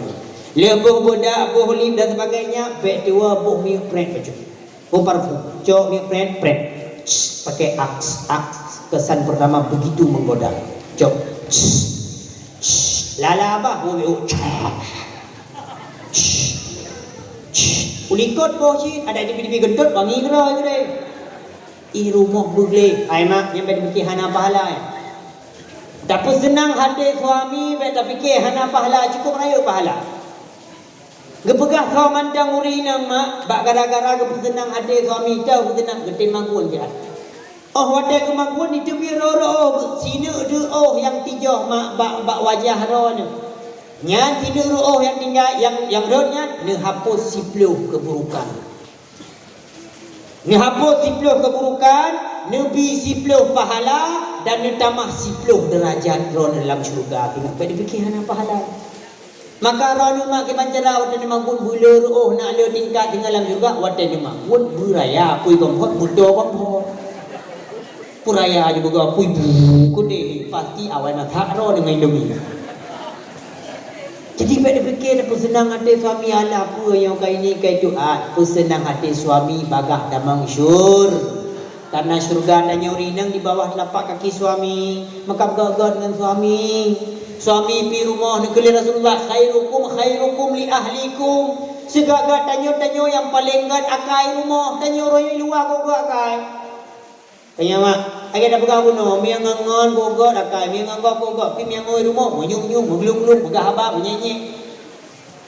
Lheueh boh beudak, boh lip dan sebagainya, bèk tuwoe boh minyeuk prèt bacut. Boh parfum, cok minyeuk prèt, prèt. Pakèk Axe, Axe. Kesan pertama begitu menggoda. Cok. Lala bah, woe, woe. Ulikot boh cit, ada tipi-tipi gendut, wangi keudroe, keudroe. Ih, rumoh beugleh. Ai mak, nyang bèk dipike hana pahala, eh. Tapeuseunang até suami, bèk tapike hana pahala, cukup rayeuk pahala. Geupeugah soe mantong ureueng inong mak, bak gara-gara geupeuseunang até suami teuh geuseunang geutem magun siat. Óh watèe geumagun, iteubiet rô-rô sineuk deuh óh nyang tijoh mak bak, bak wajah droeneuh. Nyan sineuk deuh óh nyang tinggai, nyang, nyang rhot nyan neuhapus siploh keuburukan. Neuhapus siploh keuburukan, neubi siploh pahala, dan neutamah siploh deurajat droeneuh lam syeuruga. Ingat, bèk dipike hana pahala. Maka droeneuh mak kiban cara watèe neumagun beuleueh reuôh na le tingkat tinggai lam syeuruga, watèe neumagun beuraya apui gomphot, beuto gomphot. Peuraya aju beugah apui bu keudeh, pasti awai masak droeneuh ngon Indomie. Jadi bèk dipike tapeuseunang até suami, alah peue nyoe ka ini ka itu, ah, peuseunang até suami bagaih tamong syur. Karena syeuruga tanyoe rineng di bawah telapak kaki suami. Maka beugöt-göt ngon suami. Suami pih rumoh neukheun lé Rasulullah, "Khairukum khairukum li ahlikum." Sigoe-goe tanyoe, tanyoe nyang paleng göt akai rumoh, tanyoe roh nyang luwa goe-goe akai. Tanyoe mak, lagèe na peugah bunoe, meunyoe ngon-ngon goe-goe akai, meunyoe ngon gob goe-goe, pih meunyoe rumoh, meunyueng-nyueng, meuglung-glung, peugah haba, meunyenyek.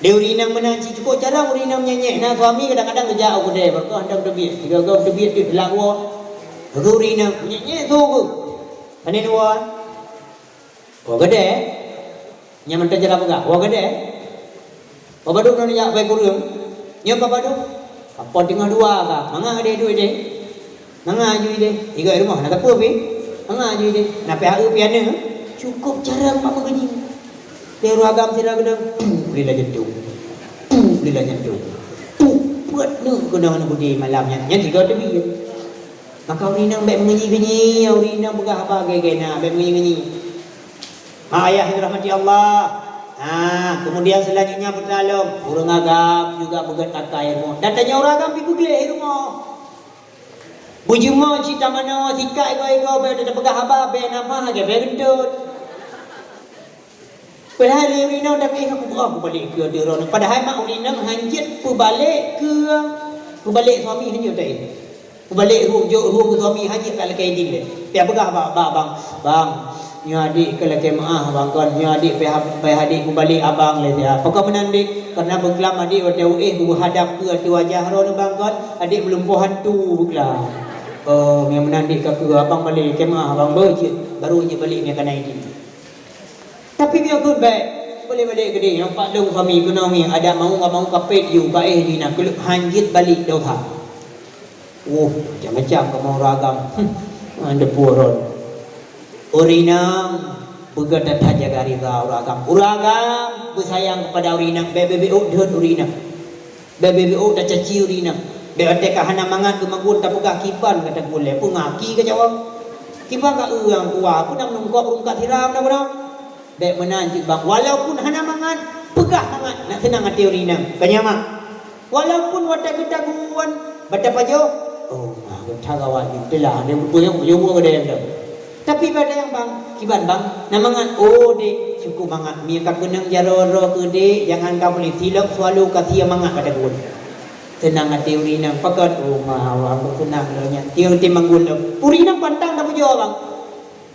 Di ureueng inong meunan cit, cukup carông ureueng inong meunyenyek. Na suami kadang-kadang geujak u keudè, barô hantom teubiet. Sigoe-goe teubiet teuk, teulat woe. Lagèe ureueng inong meunyenyek su geuh. Pane dua. Oh, keudè. Nyan mantong cara peugah. Oh, keudè. Padub droeneuh jak bai kureueng. Nyoe ka padub. Apa teungoh dua ka. Mangat deh duek deh. Mangat aju ideh. Igoe rumoh na sapeue pih. Mangat aju ideh. Na pih aneuk pih aneuk. Cukup carông mak meukeujih. Lé ureueng agam sira geudong, puh, lila jantung. Puh, lila jantung. Puh, peuet neuk keunong aneuk beudé malam nyan. Nyan sigoe teubiet. Maka ureueng inong bèk meungeunyi-ngeunyi, ureueng inong peugah haba gèt-gèt na, bèk meungeunyi-ngeunyi. Ha, ayah yang dirahmati Allah. Ha, kemudian selanjutnya peutalom, ureueng agam juga peugöt akai rumoh. Dan tanyoe ureueng agam pih peugleh rumoh. Beujumoe cit tamanoe sikat igoe-igoe, bèk tapeugah haba, bèk na mah, lagèe bèk geuntot. Padahai lé ureueng inong, tapi aku, oh, kubalek keu droeneuh. Padahai mak ureueng inong hanjeuet peubalek keu, peubalek suami hanjeuet tai. Peubalek rueng, jok rueng keu suami hanjeuet tak lakèe idin lé. Pih peugah bak, bak bang, "Bang, nyoe adék keu lakèe meu'ah bang kon, nyoe adék pih ha-, pih adék peubalek abang lé siat." Pakon meunan dek? Karena beuklam adék watèe u éh beuhadap keu ateueh wajah droeneuh bang kon, adék meulumpoh hantu beuklam. Oh, nyoe meunan dek ka keu abang balek, keu meu'ah abang beu jeuet, baru jeuet balek nyoe kana idin. Tapi meunyoe kheun bèk, balek-balek keudeh, nyang pat lôn suami keunoe ngieng, adak mau ka mau kapét yue, ka éh jih na keuleuk hanjeuet balek dosa. Uh, macam-macam kamoe ureueng agam. Hmm, ngon deupue ron. Ureueng inong, beugöt that jaga ridha ureueng agam. Ureueng agam beusayang kepada ureueng inong, bèk beubiôh deuet ureueng inong. Bèk beubiôh tacaci ureueng inong. Bèk watèe ka hana mangat geumagun tapeugah kiban gata geuh lé, peungaki ka jaweueb. Kiban ka eu nyang kuah, peue na meunungkok rungkat siram na bunoe. Bèk meunan cit bang, walaupun hana mangat, peugah mangat, nak seunang até ureueng inong. Ka nyan mak. Walaupun watèe geuta geuwan, bata pajoh, oh, ma, geuta gawat nyoe, teulah, dia beuyong, beuyong, beuyong, beuyong. Tapi bak nyang bang, kiban bang, na mangat, oh dek, syukur mangat, meunyoe ka keunong jaroe droe keu dek, jangan ka boleh silop swallow ka sie mangat bak dagun. Seunang até ureueng inong, pakon, oh ma, awak seunang lôn nyan, tieng-tieng manggul lom. Ureueng inong pantang tapujoe bang.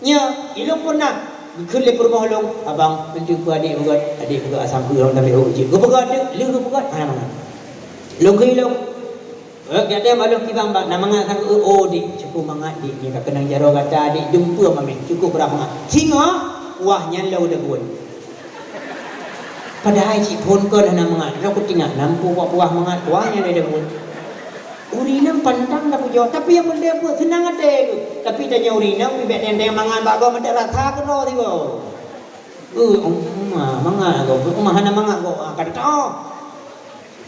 Nyoe, ilôn pernah geukheun lé peurumoh lôn, "Abang, neuteupeue adék beugöt, adék beugöt asam ueh lôn tabeuet cit." Geupeugöt teuk, lheueh geupeugöt, hana mangat. Lôn kheun ilôn, "Eh, gata bak lôn kiban bang, na mangat asam ueh?" "Oh, dek, syukur mangat, dek. Nyoe ka keunong jaroe gata, dek, dumpeue mamèh, syukur brat mangat." Singoh, wah nyan lôn dagun. Padahai cit phôn kon hana mangat, droe kutinggai lam puwah-puwah mangat, wah nyan lôn dagun. Ureueng inong pantang tapujoe, tapi nyang peunteng peue, seunang até geuh. Tapi tanyoe ureueng inong pih bèk teuntèe mangat bak gob, mantong rasa keudroe sigoe. Eh, uma mangat gob, uma hana mangat gob, ah, ka teutoh.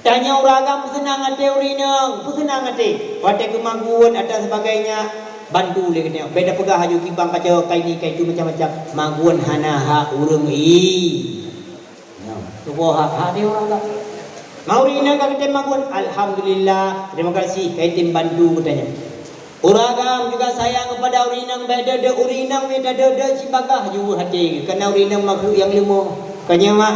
Tanyoe ureueng agam peuseunang até ureueng inong, peuseunang até. Watèe geumagun atau sebagainya, bantu lé geutanyoe. Bèk tapeugah aju kiban kaco, kai ni, kai tu, macam-macam. Magun hana hak ureueng i. Nyoe, tuboh hak, hak di ureueng agam. Mau ri inong ka geutem magun, alhamdulillah, terima kasih, ka geutem bantu geutanyoe. Ureueng agam juga sayang kepada ureueng inong, bèk deuh-deuh ureueng inong, mita deuh-deuh cit bagaih jiweuh até, karena ureueng inong makhluk nyang leumoh. Ka nyo mak,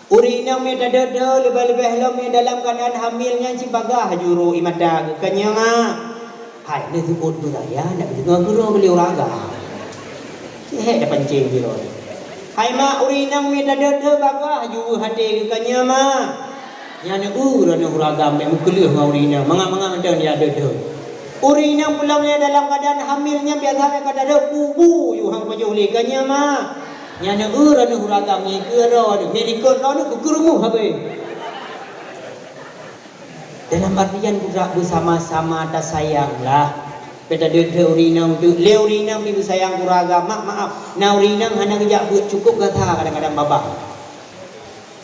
ureueng inong mita deuh-deuh leubeh-leubeh lom nyang dalam keuadaan hamil nyan cit bagaih jurôk ie mata geuh. Ka nyo mak, hai, neuseuôt beuraya, nak geudeungoe keudroe lé ureueng agam. Cit hék tapancéng sidroe. Hai mak, ureueng inong mita deuh-deuh bagaih jiweuh até geuh. Ka nyo mak, nyan eu droeneuh ureueng agam, bèk meukeuleuh ngon ureueng inong, mangat-mangat mantong dia deuh-deuh. Ureueng inong pulang lé dalam keuadaan hamil nyan biasa meukadat bu-bu yôh han pajoh lé. Ka nyo mak, nyan eu droeneuh ureueng agam, nyan keu droeneuh, meulikot droeneuh keu keureumoh habéh. Dalam artian budak beusama-sama tasayang lah. Bèk tadeuh-deuh ureueng inong tu, lé ureueng inong pih beusayang keureuga, mak, maaf. Na ureueng inong hana geujak beuet, cukôp gata kadang-kadang babah.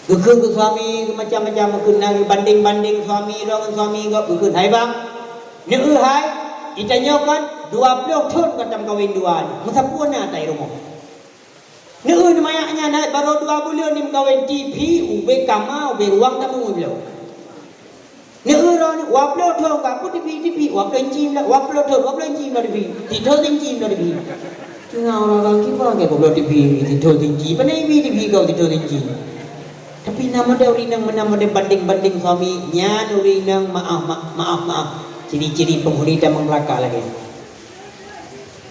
Geukheun keu suami, geumacam-macam, geukheun na banding-banding suami droe ngon suami gob, geukheun, "Hai bang, neueu hai, geutanyoe kan dua ploh thon ka tameukawen dua, meusapeue na tai rumoh." Neueu manyak nyan, hai, barô dua buleuen ni meukawen, TV, ubé kama, ubé ruang tamu bloe. Neueu droeneuh, dua ploh thon ka, peue TV, TV, dua ploh inci bloe, dua ploh thon, dua ploh inci bloe TV, sithon inci bloe TV. Teungoh ureueng agam, "Kiban keu dua ploh TV, sithon inci, pane ibi TV keu sithon inci?" Tapi na model ureueng inong, meunan model banding-banding suami, nyan ureueng inong, maaf, ma-, maaf, maaf, ciri-ciri peunghuni tamong neuraka lagèe nyan.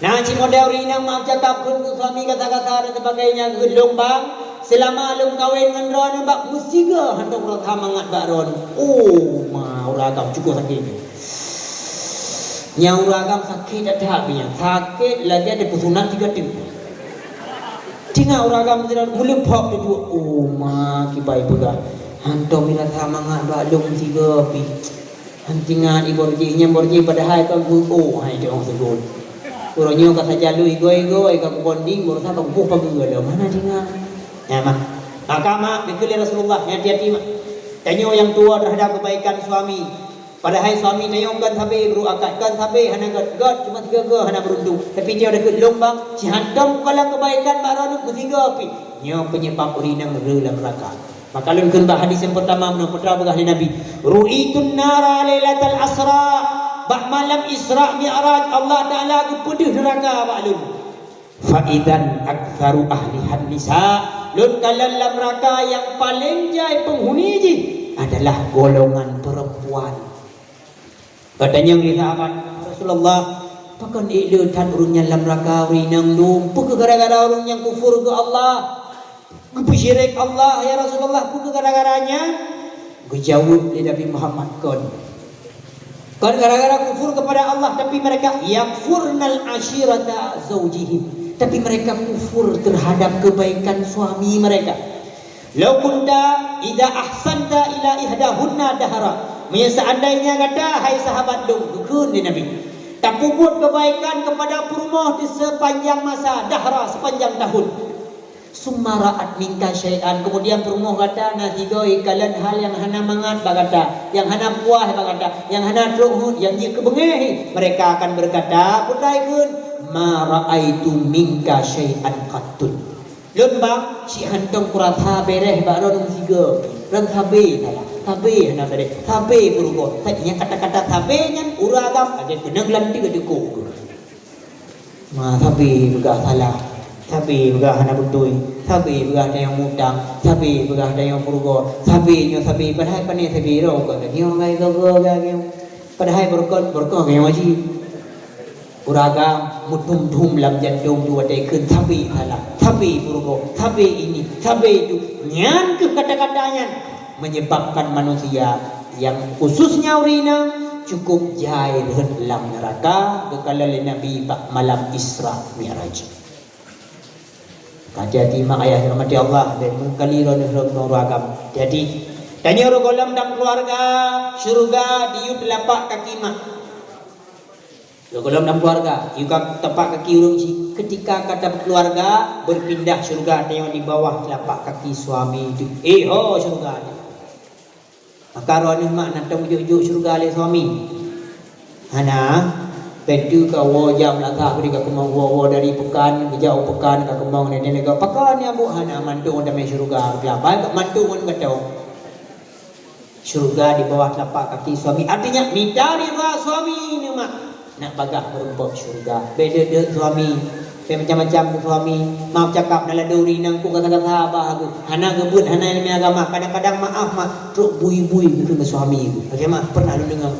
Na cit model ureueng inong, maaf cakap, kheun keu suami gata-gata dan sebagainya, geukheun, "Lôn bang, seulama lôn kawen ngon droeneuh bak meusigoe hantom rasa mangat bak droeneuh." Oh, ma, ureueng agam cukôp sakét. Nyang ureueng agam sakét that-that pih nyan, sakét lagèe tapeusunat tiga teuk. Teungoh ureueng agam sidroe meuleupok teuduek, "Oh, ma, kiban peugah, hantom rasa mangat bak lôn sigoe pih." Hantingan ibor jih, nyang bor jih padahai kon geuôk hai teuh seugôt. Uroe nyoe ka sajan lôn igoe-igoe, ka kubonding, baroesa ka kuboh pageue lom, hana tingan. Nyan mah. Maka mak, dikeue lé Rasulullah, hati-hati mak. Tanyoe nyang tuwoe terhadap kebaikan suami. Padahai suami tanyoe kon sabe, bro akad kon sabe, hana gèt-gèt, cuma sigoe-goe hana beruntung. Tapi tanyoe dikeue lôn bang, sihantom kukalon kebaikan bak droeneuh keu sigoe pih. Nyoe penyebab ureueng inong reu lam neuraka. Maka lôn kheun bak hadis nyang peurtama meunan, peue peugah lé Nabi, "Ru'itun nara lailatal Isra." Bak malam Isra Mi'raj, Allah Taala geupeudeuh neuraka bak lôn. "Fa idzan aktsaru ahlihan nisa." Lôn kalon lam neuraka nyang paleng jai peunghuni jih adalah golongan perempuan. Geutanyong lé sahabat, "Rasulullah, pakon ék le that ureueng nyan lam neuraka, ureueng inong lôn? Peu kheueh gara-gara ureueng nyan kufur keu Allah, geupeusyirek Allah, ya Rasulullah, peu kheueh gara-gara nyan?" Geujaweueb lé Nabi Muhammad, "Kon. Kon gara-gara kufur kepada Allah, tapi mereka yakfurnal ashirata zaujihim, tapi mereka kufur terhadap kebaikan suami mereka." "Lau kunta idza ahsanta ila ihdahunna dahra." Meunyoe seandainya gata, hai sahabat lôn, geukheun lé Nabi, tapeubuet keubaikan kepada peurumoh di sepanjang masa, dahra, sepanjang tahun. "Summa ra'at minka syai'an," kemudian peurumoh gata na sigoe ikalon hal nyang hana mangat bak gata, nyang hana puas bak gata, nyang hana trok hot, nyang jeuet keu beungéh, mereka akan berkata, "Putai kheun, ma ra'aitu minka syai'an qattun." Lôn bang, sihantom kurasa beres bak droeneuh sigoe pih. Droeneuh sabe salah, sabe hana beres, sabe peurugoe. Sa-, nyang kata-kata sabe nyan ureueng agam lagèe keunong lam teuk deuko. Ma, sabe peugah salah, sabe peugah hana beutôi, sabe peugah tanyoe mutang, sabe peugah tanyoe peurugoe, sabe nyoe sabe, padahai pane sabe droe kon tanyoe ngai gogoe gagèe. Padahai beureukat, beureukat geuh nyoe jih. Ureueng agam meuthum-thum lam jantông tu watèe kheun sabe salah, sabe peurugoe, sabe ini, sabe itu. Nyan kheueh kata-kata nyan menyebabkan manusia nyang khususnya ureueng inong cukôp jai rhot lam neuraka, geukalon lé Nabi bak malam Isra Mi'raj. Hati-hati mak ayah dirahmati Allah, dan mungkali roh nyoe lom ureueng agam. Jadi, tanyoe rot gohlom dalam keluarga syurga diyue teulapak kaki mak. Rot gohlom dalam keluarga, yue ka teulapak kaki ureueng cit. Ketika ka takeuluarga, berpindah syurga tanyoe di bawah telapak kaki suami tu. Eh, ho syurga tu. Maka droeneuh mak na tom jok-jok syeuruga lé suami? Hana. Peue ka woe jam lasah bri ka keumong woe-woe dari peukan, geujak u peukan ka keumong nenek-nenek ka pakon nyang buet hana mandum tamé syeuruga. Geulabai ka mandum ngon gata. Syeuruga di bawah telapak kaki suami. Artinya mita ridha suami neuh mak. Nak bagah meurumpok syeuruga. Bèk deuek-deuek suami. Bèk macam-macam keu suami. Maaf cakap, na ladôm ureueng inong keu gata-gata bah geuh. Hana geubeuet, hana ileumèe agama. Kadang-kadang maaf mak, trok bui-bui geukheun keu suami geuh. Oke mak, pernah lôn deungö.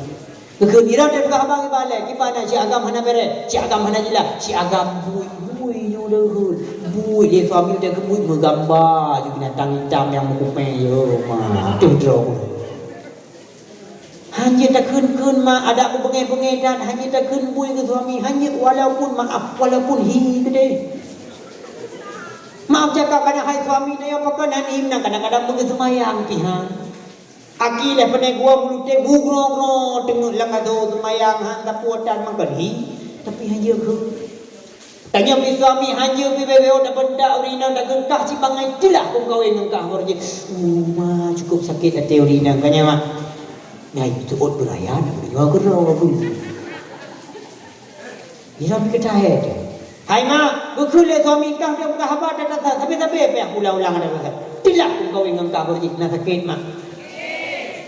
Geukheun, "Ira teupeugah abang ibalèe, kiban na si agam hana bèrèh, si agam hana jeulaih, si agam bui." Bui nyoe leuheut. Bui lé suami teuh keu bui meugamba ju binatang itam nyang meukupèe, yo ma. Teuh droe. Hanjeuet takheun-kheun mak, adak beubeungèh-beungèh that, hanjeuet takheun bui keu suami, hanjeuet walaupun maaf, walaupun hi keudeh. Maaf cakap, kadang hai suami tanyoe pakon han hi meunan, kadang-kadang beugeuseumayang pih han. Aki lheuh peuneuk gua meulutèe, bu groe-groe teungeut lam asoe seumayang han sapeue tan mangkon hi, tapi hanjeuet kheun. Tanyoe pih suami hanjeuet pih beu-beu tapeuntak ureueng inong, takheun kah cit bangai teulah keu meukawen ngon kah, baru jih, "Uh, ma, cukup sakét até ureueng inong," ka nyan mak. Nyan seuôt beuraya, nyoe keudroe. Nyan pih keutahé teuh. Hai mak, geukheun lé suami kah, dia peugah haba that-that, sabe-sabe payah ulang-ulang that-that. Teulah keu meukawen ngon kah, baru jih na sakét mak.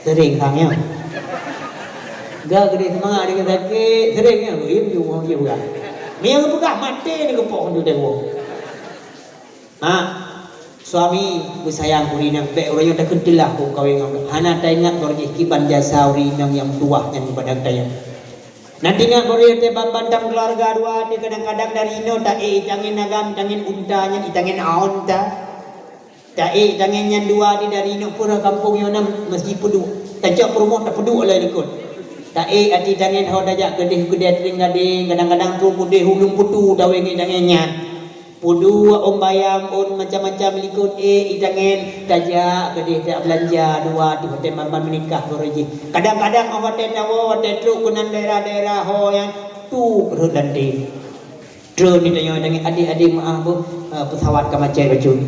Seuréng sang nyoe. Ga geudeh seumangat deungon sakét, seuréng nyoe, geuim ju uroe jih peugah. Meunyo geupeugah maté ni geupok keu teuwong. Mak, suami beusayang keu ureueng inong, bèk uroe nyoe takheun teulah keu meukawen ngon, hana taingat baru jih kiban jasa ureueng inong nyang tuwah nyan bak gata nyoe. Na teuingat baru jih teuh ban-ban tam keuluwarga dua, di kadang-kadang dari inoe taék itangen agam, itangen unta nyan, itangen aonta. Taék itangen nyan dua di dari inoe pura kampung nyoe na meusti peuduek. Tacok peurumoh tapeuduek lé likot. Taék ati itangen ho tajak keudeh keudeh teuring gadeng, kadang-kadang tu keudeh ulôn putu taweng itangen nyan. Peuduek ôn bayam, ôn macam-macam likot ék itangen, tajak keudeh tajak beulanja dua di hotel ban-ban meunikah baru jih. Kadang-kadang ho watèe tawoe, watèe trok keunan daerah-daerah ho nyan, tu rhot lantè. Treun di tanyoe, "Adék-adék, meu'ah beuh, eh, peusawat ka macet bacut."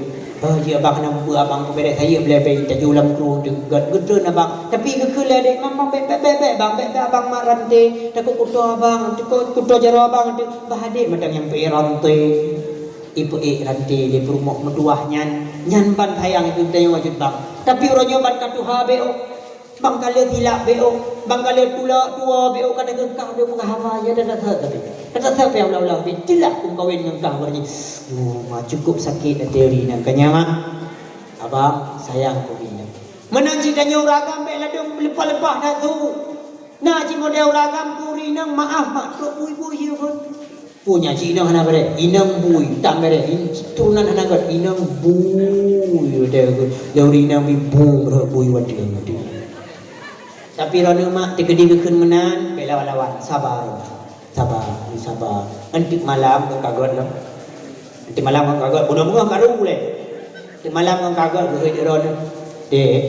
"Oh, jeuet abang, hana peue-peue abang, peubèrèh sayeuep lé bèe, tajôh lam krueng teuk." Geutreun abang. Tapi geukheun lé adék, "Mam, mam, bèk, bèk, bèk, bèk, bang, bèk, bèk abang mat ranté. Takot kuto abang, takot kuto jaroe abang teuk." Bah adék mantong nyang peuék ranté. Ipeuék ranté lé peurumoh meutuwah nyan, nyan ban sayang keu tanyoe bacut bang. Tapi uroe nyoe ban ka tuha bèk, oh. Bang ka lheueh silap bèk, oh. Bang ka lheueh tulak tuwoe bèk, oh. Ka teukeukah bèk, peugah haba, ya, dah, dah, dah, dah. Kata siapa yang ulang-ulang, "Bèk teulah kumeukawen ngon kah," baru jih. Oh, ma, cukup sakét até ureueng inong. Ka nyan, mak. Abang sayang keu ureueng inong. Meunan cit tanyoe ureueng agam bèk ladôm leupah-leupah that su. Na cit model ureueng agam keu ureueng inong, maaf, mak, trok bui-bui hireuen. Punya cit inong hana bèrèh, inong bui, tam bèrèh, in-, turunan hana gèt, inong bui, udah gèt, lé ureueng inong bui, bui, rhot bui watèe nyan. Tapi droeneuh mak, teukeudi geukheun meunan, bèk lawan-lawan, saba. Saba, saba. Enteuk malam ngon ka gèt lom. Enteuk malam ngon ka gèt, bunoe beungoh karu lé. Enteuk malam ngon ka gèt, geuhôi droeneuh. Dek,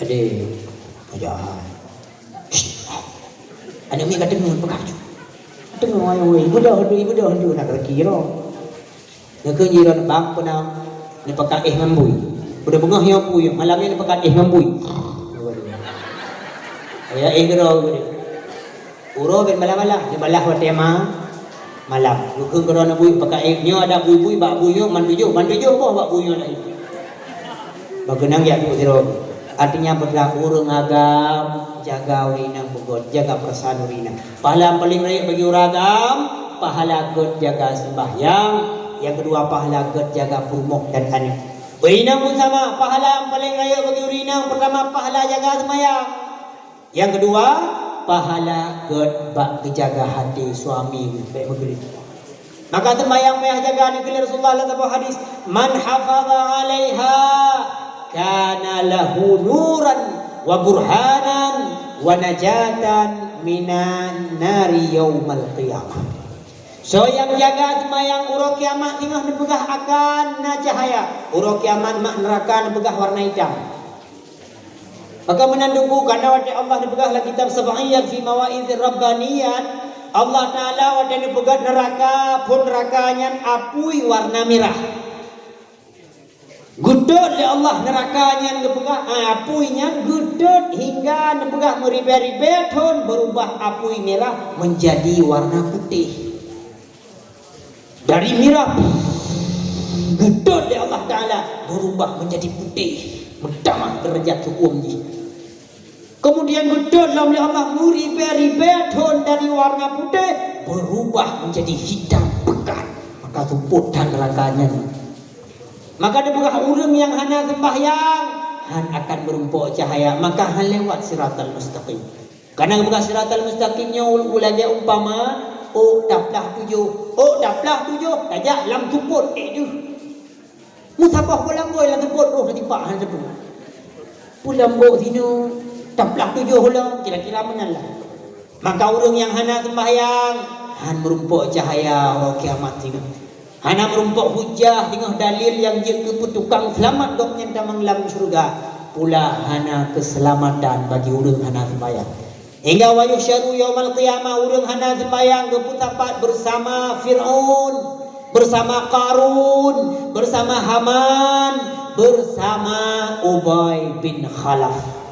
adék, pajan. Aneuk miet ka teungeut peugah ju. Teungeut, "Wai, wai, ibeudôh tu, ibeudôh tu," na geureuki droe. Geukheun jih droe, "Bang, peue na neupeugah éh ngon bui. Udah beungoh nyoe bui, malam nyoe neupeugah éh ngon bui." Ya, éh keudroe geuh. Uroe bèk balah-balah, neubalah watèe ma-, malam. Geukheun keudroe na bui, peugah éh, nyoe ada bui-bui, bak bui nyoe, man tujoh, man tujoh boh bak bui nyoe laén. Bak keunong jak duek sidroe. Artinya, peugah ureueng agam, jaga ureueng inong beugèt, jaga peurasaan ureueng inong. Pahala paleng rayeuk bagi ureueng agam, pahala gèt jaga seumbahyang, nyang keudua pahala gèt jaga peurumoh dan aneuk. Beu inong pun sama, pahala paleng rayeuk bagi ureueng inong, peurtama pahala jaga seumbahyang. Nyang keudua, pahala gèt bak geujaga até suami bèk meugleh. Maka seumbahyang payah jaga, dikheun lé Rasulullah lam saboh hadis, "Man hafadha 'alaiha kana lahu nuran wa burhanan wa najatan minan nari yaumal qiyamah." Soe nyang jaga seumbahyang uroe kiamat teungoh neupeugah akan na cahya, uroe kiamat mak neuraka neupeugah warna itam. Maka meunan teungku, karena watèe Allah neupeugah lam kitab Sab'iyat fi Mawa'izir Rabbaniyat, Allah Taala watèe neupeugah neuraka, phon neuraka nyan apui warna mirah. Geutot lé Allah neuraka nyan geupeugah, ah, apui nyan geutot hingga neupeugah meuribèe-ribèe thon, beurubah apui mirah meunjadi warna putéh. Dari mirah geutot lé Allah Taala beurubah meunjadi putéh, meutamah deurajat huköm jih. Keumudian geutot lom lé Allah meuribèe-ribèe thon dari warna putéh beurubah meunjadi hitam pekat. Maka seupôt that neuraka nyan. Maka neupeugah ureuëng nyang hana seumbahyang, han akan meurumpok cahya, maka han lewat siratal mustaqim. Kana geupeugah siratal mustaqim nyoe u-, ulagèe umpama, ôk taplah tujoh, ôk taplah tujoh, tajak lam seupôt, ék deuh. Meusaboh boh lambôi lam seupôt, roh teutimpa han seupôt. Peulambok sinoe, taplah tujoh ulang, kira-kira meunan lah. Maka ureuëng nyang hana seumbahyang, han meurumpok cahya uroe kiamat singoh. Hana meurumpok hujah singoh dalil nyang jeuet keu peutukang seulamat gobnyan tamong lam syeuruga. Pula hana keuseulamatan bagi ureuëng hana seumbahyang. Hingga wa yuhsyaru yaumal qiyamah, ureuëng hana seumbahyang geupeusapat beusama Fir'aun, beusama Qarun, beusama Haman, beusama Ubay bin Khalaf.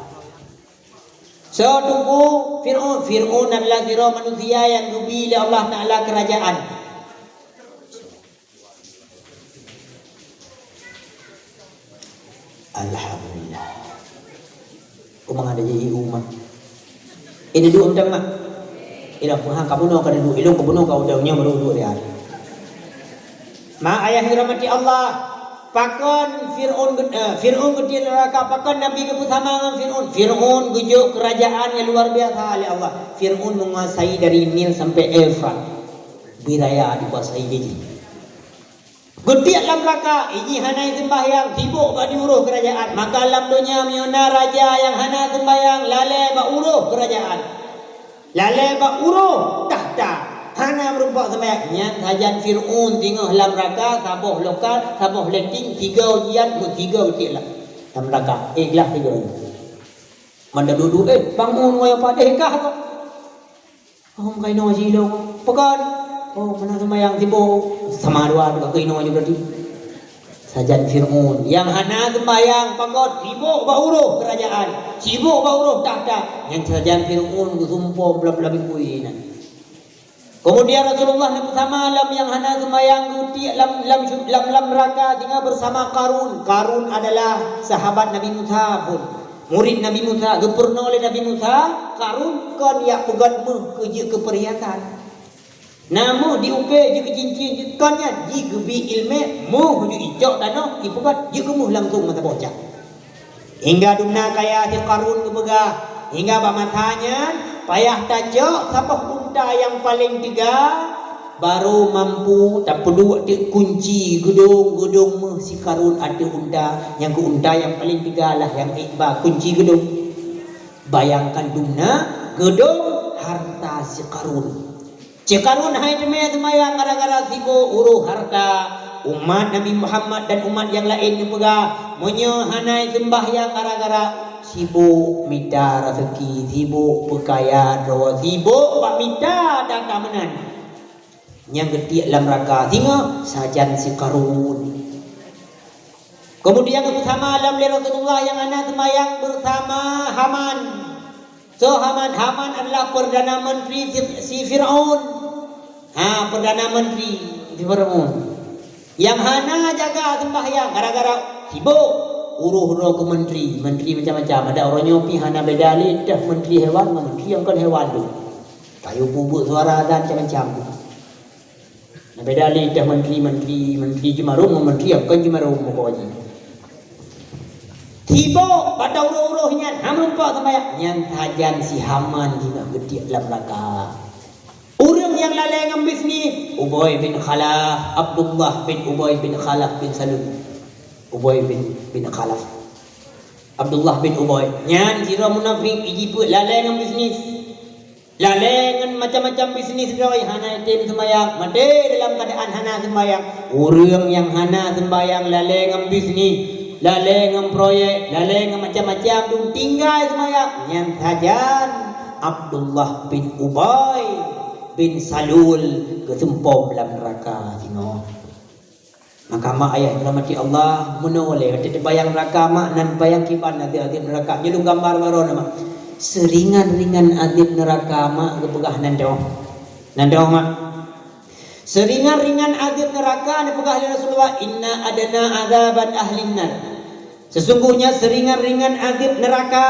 Soe teungku Fir'aun? Fir'aun adalah sidroe manusia nyang geubi lé Allah Taala keurajaan. Alhamdulillah. Kok mangat aja ibu mak. Ini duduk tentang mak. Ilong pun ha kamu no kada duduk, ilong kamu no kau udah nyawa duduk dia. Ma ayah dirahmati Allah. Pakon Fir'aun ge-, eh, Fir'aun geutiek neuraka, pakon Nabi geupeusama ngon Fir'aun? Fir'aun geujok keurajaan nyang luar biasa lé Allah. Fir'aun menguasai dari Nil sampai Efrat. Wilayah dikuasai lé jih. Geutiek lam neuraka, iji hana seumbahyang, sibok bak diuroh keurajaan. Maka lam donya meunyoe na raja nyang hana seumbahyang, lalée bak uroh keurajaan. Lalée bak uroh takhta, hana meurumpok seumbahyang. Nyan sajan Fir'aun singoh lam neuraka, saboh lokal, saboh letting, tiga ujian, meusigo geutiek lam, lam neuraka. Ikhlas tiga. Mantong dudu, eh, bangun, wayang padeh kah kok? Oh, meukainoe jilong. Peugah, oh, meunan seumbahyang sibok. Sama dua, dua kainoe jih berarti. Sajan Fir'aun nyang hana seumbahyang, pakon sibok bak uroh keurajaan, sibok bak uroh takhta. Nyang sajan Fir'aun geusumpom lam, lam bui inan. Keumudian Rasulullah neupeusama lom nyang hana seumbahyang geutiek lam, lam, lam, lam neuraka singoh beusama Qarun. Qarun adalah sahabat Nabi Musa pun. Murit Nabi Musa, geupeurunoe lé Nabi Musa, Qarun kon jak peugöt méuh keu jeuet keu peurhiasan. Na méuh di uke jeuet keu cincin, jeuet kon nyan, jih geubi iéleumé, méuh jeuet icok tanoh, ipeugöt, jeuet keu méuh langsong meusaboh cak. Hingga dumna kaya si Qarun geupeugah, hingga bak masa nyan payah tacok saboh unta nyang paleng teuga, barô mampu tapeuduek teuk kunci geudong-geudong méuh si Qarun ateueh unta, nyang keu unta nyang paleng teuga lah nyang ék ba kunci geudong. Bayangkan dumna geudong harta si Qarun. Si Qarun hai teumé seumayang gara-gara sibok uroh harta. Umat Nabi Muhammad dan umat nyang laén neupeugah, meunyoe hana seumbahyang gara-gara sibok mita raseuki, sibok peukaya droe, sibok bak mita data meunan. Nyang geutiek lam neuraka singoh sajan si Qarun. Keumudian geupeusama lom lé Rasulullah nyang hana seumbahyang beusama Haman. Soe Haman? Haman adalah perdana menteri si, si Firaun. Ha, perdana menteri si Firaun. Nyang hana jaga seumbahyang gara-gara sibok uroh droe keu menteri, menteri macam-macam. Adak uroe nyoe pih hana beda lé teuh menteri hewan ngon menteri nyang kon hewan tu. Kayu peubuet suara dan macam-macam tu. Nah, beda lé teuh menteri-menteri, menteri jeumarum ngon menteri nyang kon jeumarum pokok jih. Sibok bak uroh-uroh nyan, hana meurumpok seumbahyang. Nyan sajan si Haman singoh geutiek lam neuraka. Ureuëng nyang lalée ngon bisnis, Ubay bin Khalaf, Abdullah bin Ubay bin Khalaf bin Salul. Ubay bin, bin Khalaf. Abdullah bin Ubay. Nyan sidroe munafik, iji peuet lalée ngon bisnis. Lalée ngon macam-macam bisnis droe, hana item seumbahyang, maté dalam keuadaan hana seumbahyang. Ureuëng nyang hana seumbahyang lalée ngon bisnis, lalée ngon proyek, lalée ngon macam-macam tu tinggai seumbahyang. Nyan sajan Abdullah bin Ubay bin Salul geusumpom lam neuraka singoh. Maka mak ayah dirahmati Allah, meunoe lé watée teubayang neuraka mak, nan bayang kiban azeueb-azeueb neuraka. Nyoe lôn gambar baroe na mak. Seuringan-ringan azeueb neuraka mak geupeugah nan dong. Nan dong mak. Seuringan-ringan azeueb neuraka neupeugah lé Rasulullah, "Inna adna azaban ahlin nar." Sesungguhnya seuringan-ringan azeueb neuraka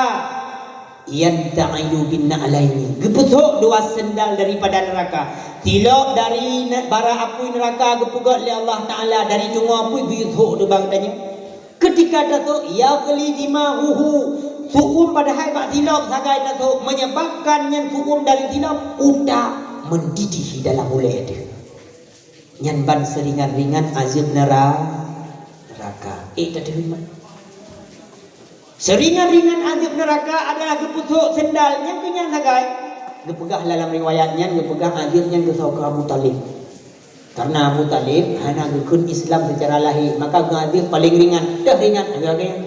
Yanta'ilu bin na'laini. Geupeusok dua sendal daripada neuraka. Silop dari ne-, bara apui neuraka geupeugöt lé Allah Ta'ala dari teungoh apui geusok dua geutanyoe. Keutika tasok, yaghli dimaghuhu, su'um padahai bak silop sagai tasok, menyebabkan nyan su'um dari silop utak mendidih dalam ulèe teuh. Nyan ban seuringan-ringan azeueb neura-, neuraka. Eh, tateurimong. Seuringan-ringan azeueb neuraka adalah geupeusok sendal, nyan keuh nyan sagai. Geupeugah dalam riwayat nyan, geupeugah azeueb nyan geusoe keu Abu Thalib. Karena Abu Thalib hana geukheun Islam secara lahé, maka geuazeueb paleng ringan, deuh ringan, agak-agak nyan.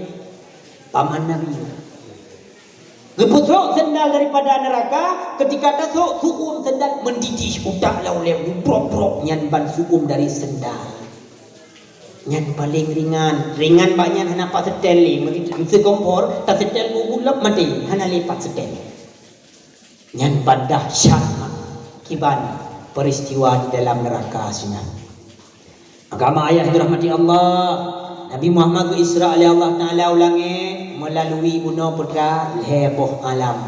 Paman Nabi. Geupeusok sendal daripada neuraka, keutika tasok, su'um sendal mendidih utak lam ulèe, brok-brok, nyan ban su'um dari sendal. Nyan paleng ringan, ringan bak nyan hana pat seutét lé, meuri miseue kompor, taseutét bubulop maté, hana lé pat seutét. Nyan ban dahsyat kiban peristiwa di dalam neuraka sinan. Maka ma ayah dirahmati Allah, Nabi Muhammad geu-Isra lé Allah Ta'ala u langét meulalui bunoe peue teuma lhèe boh alam.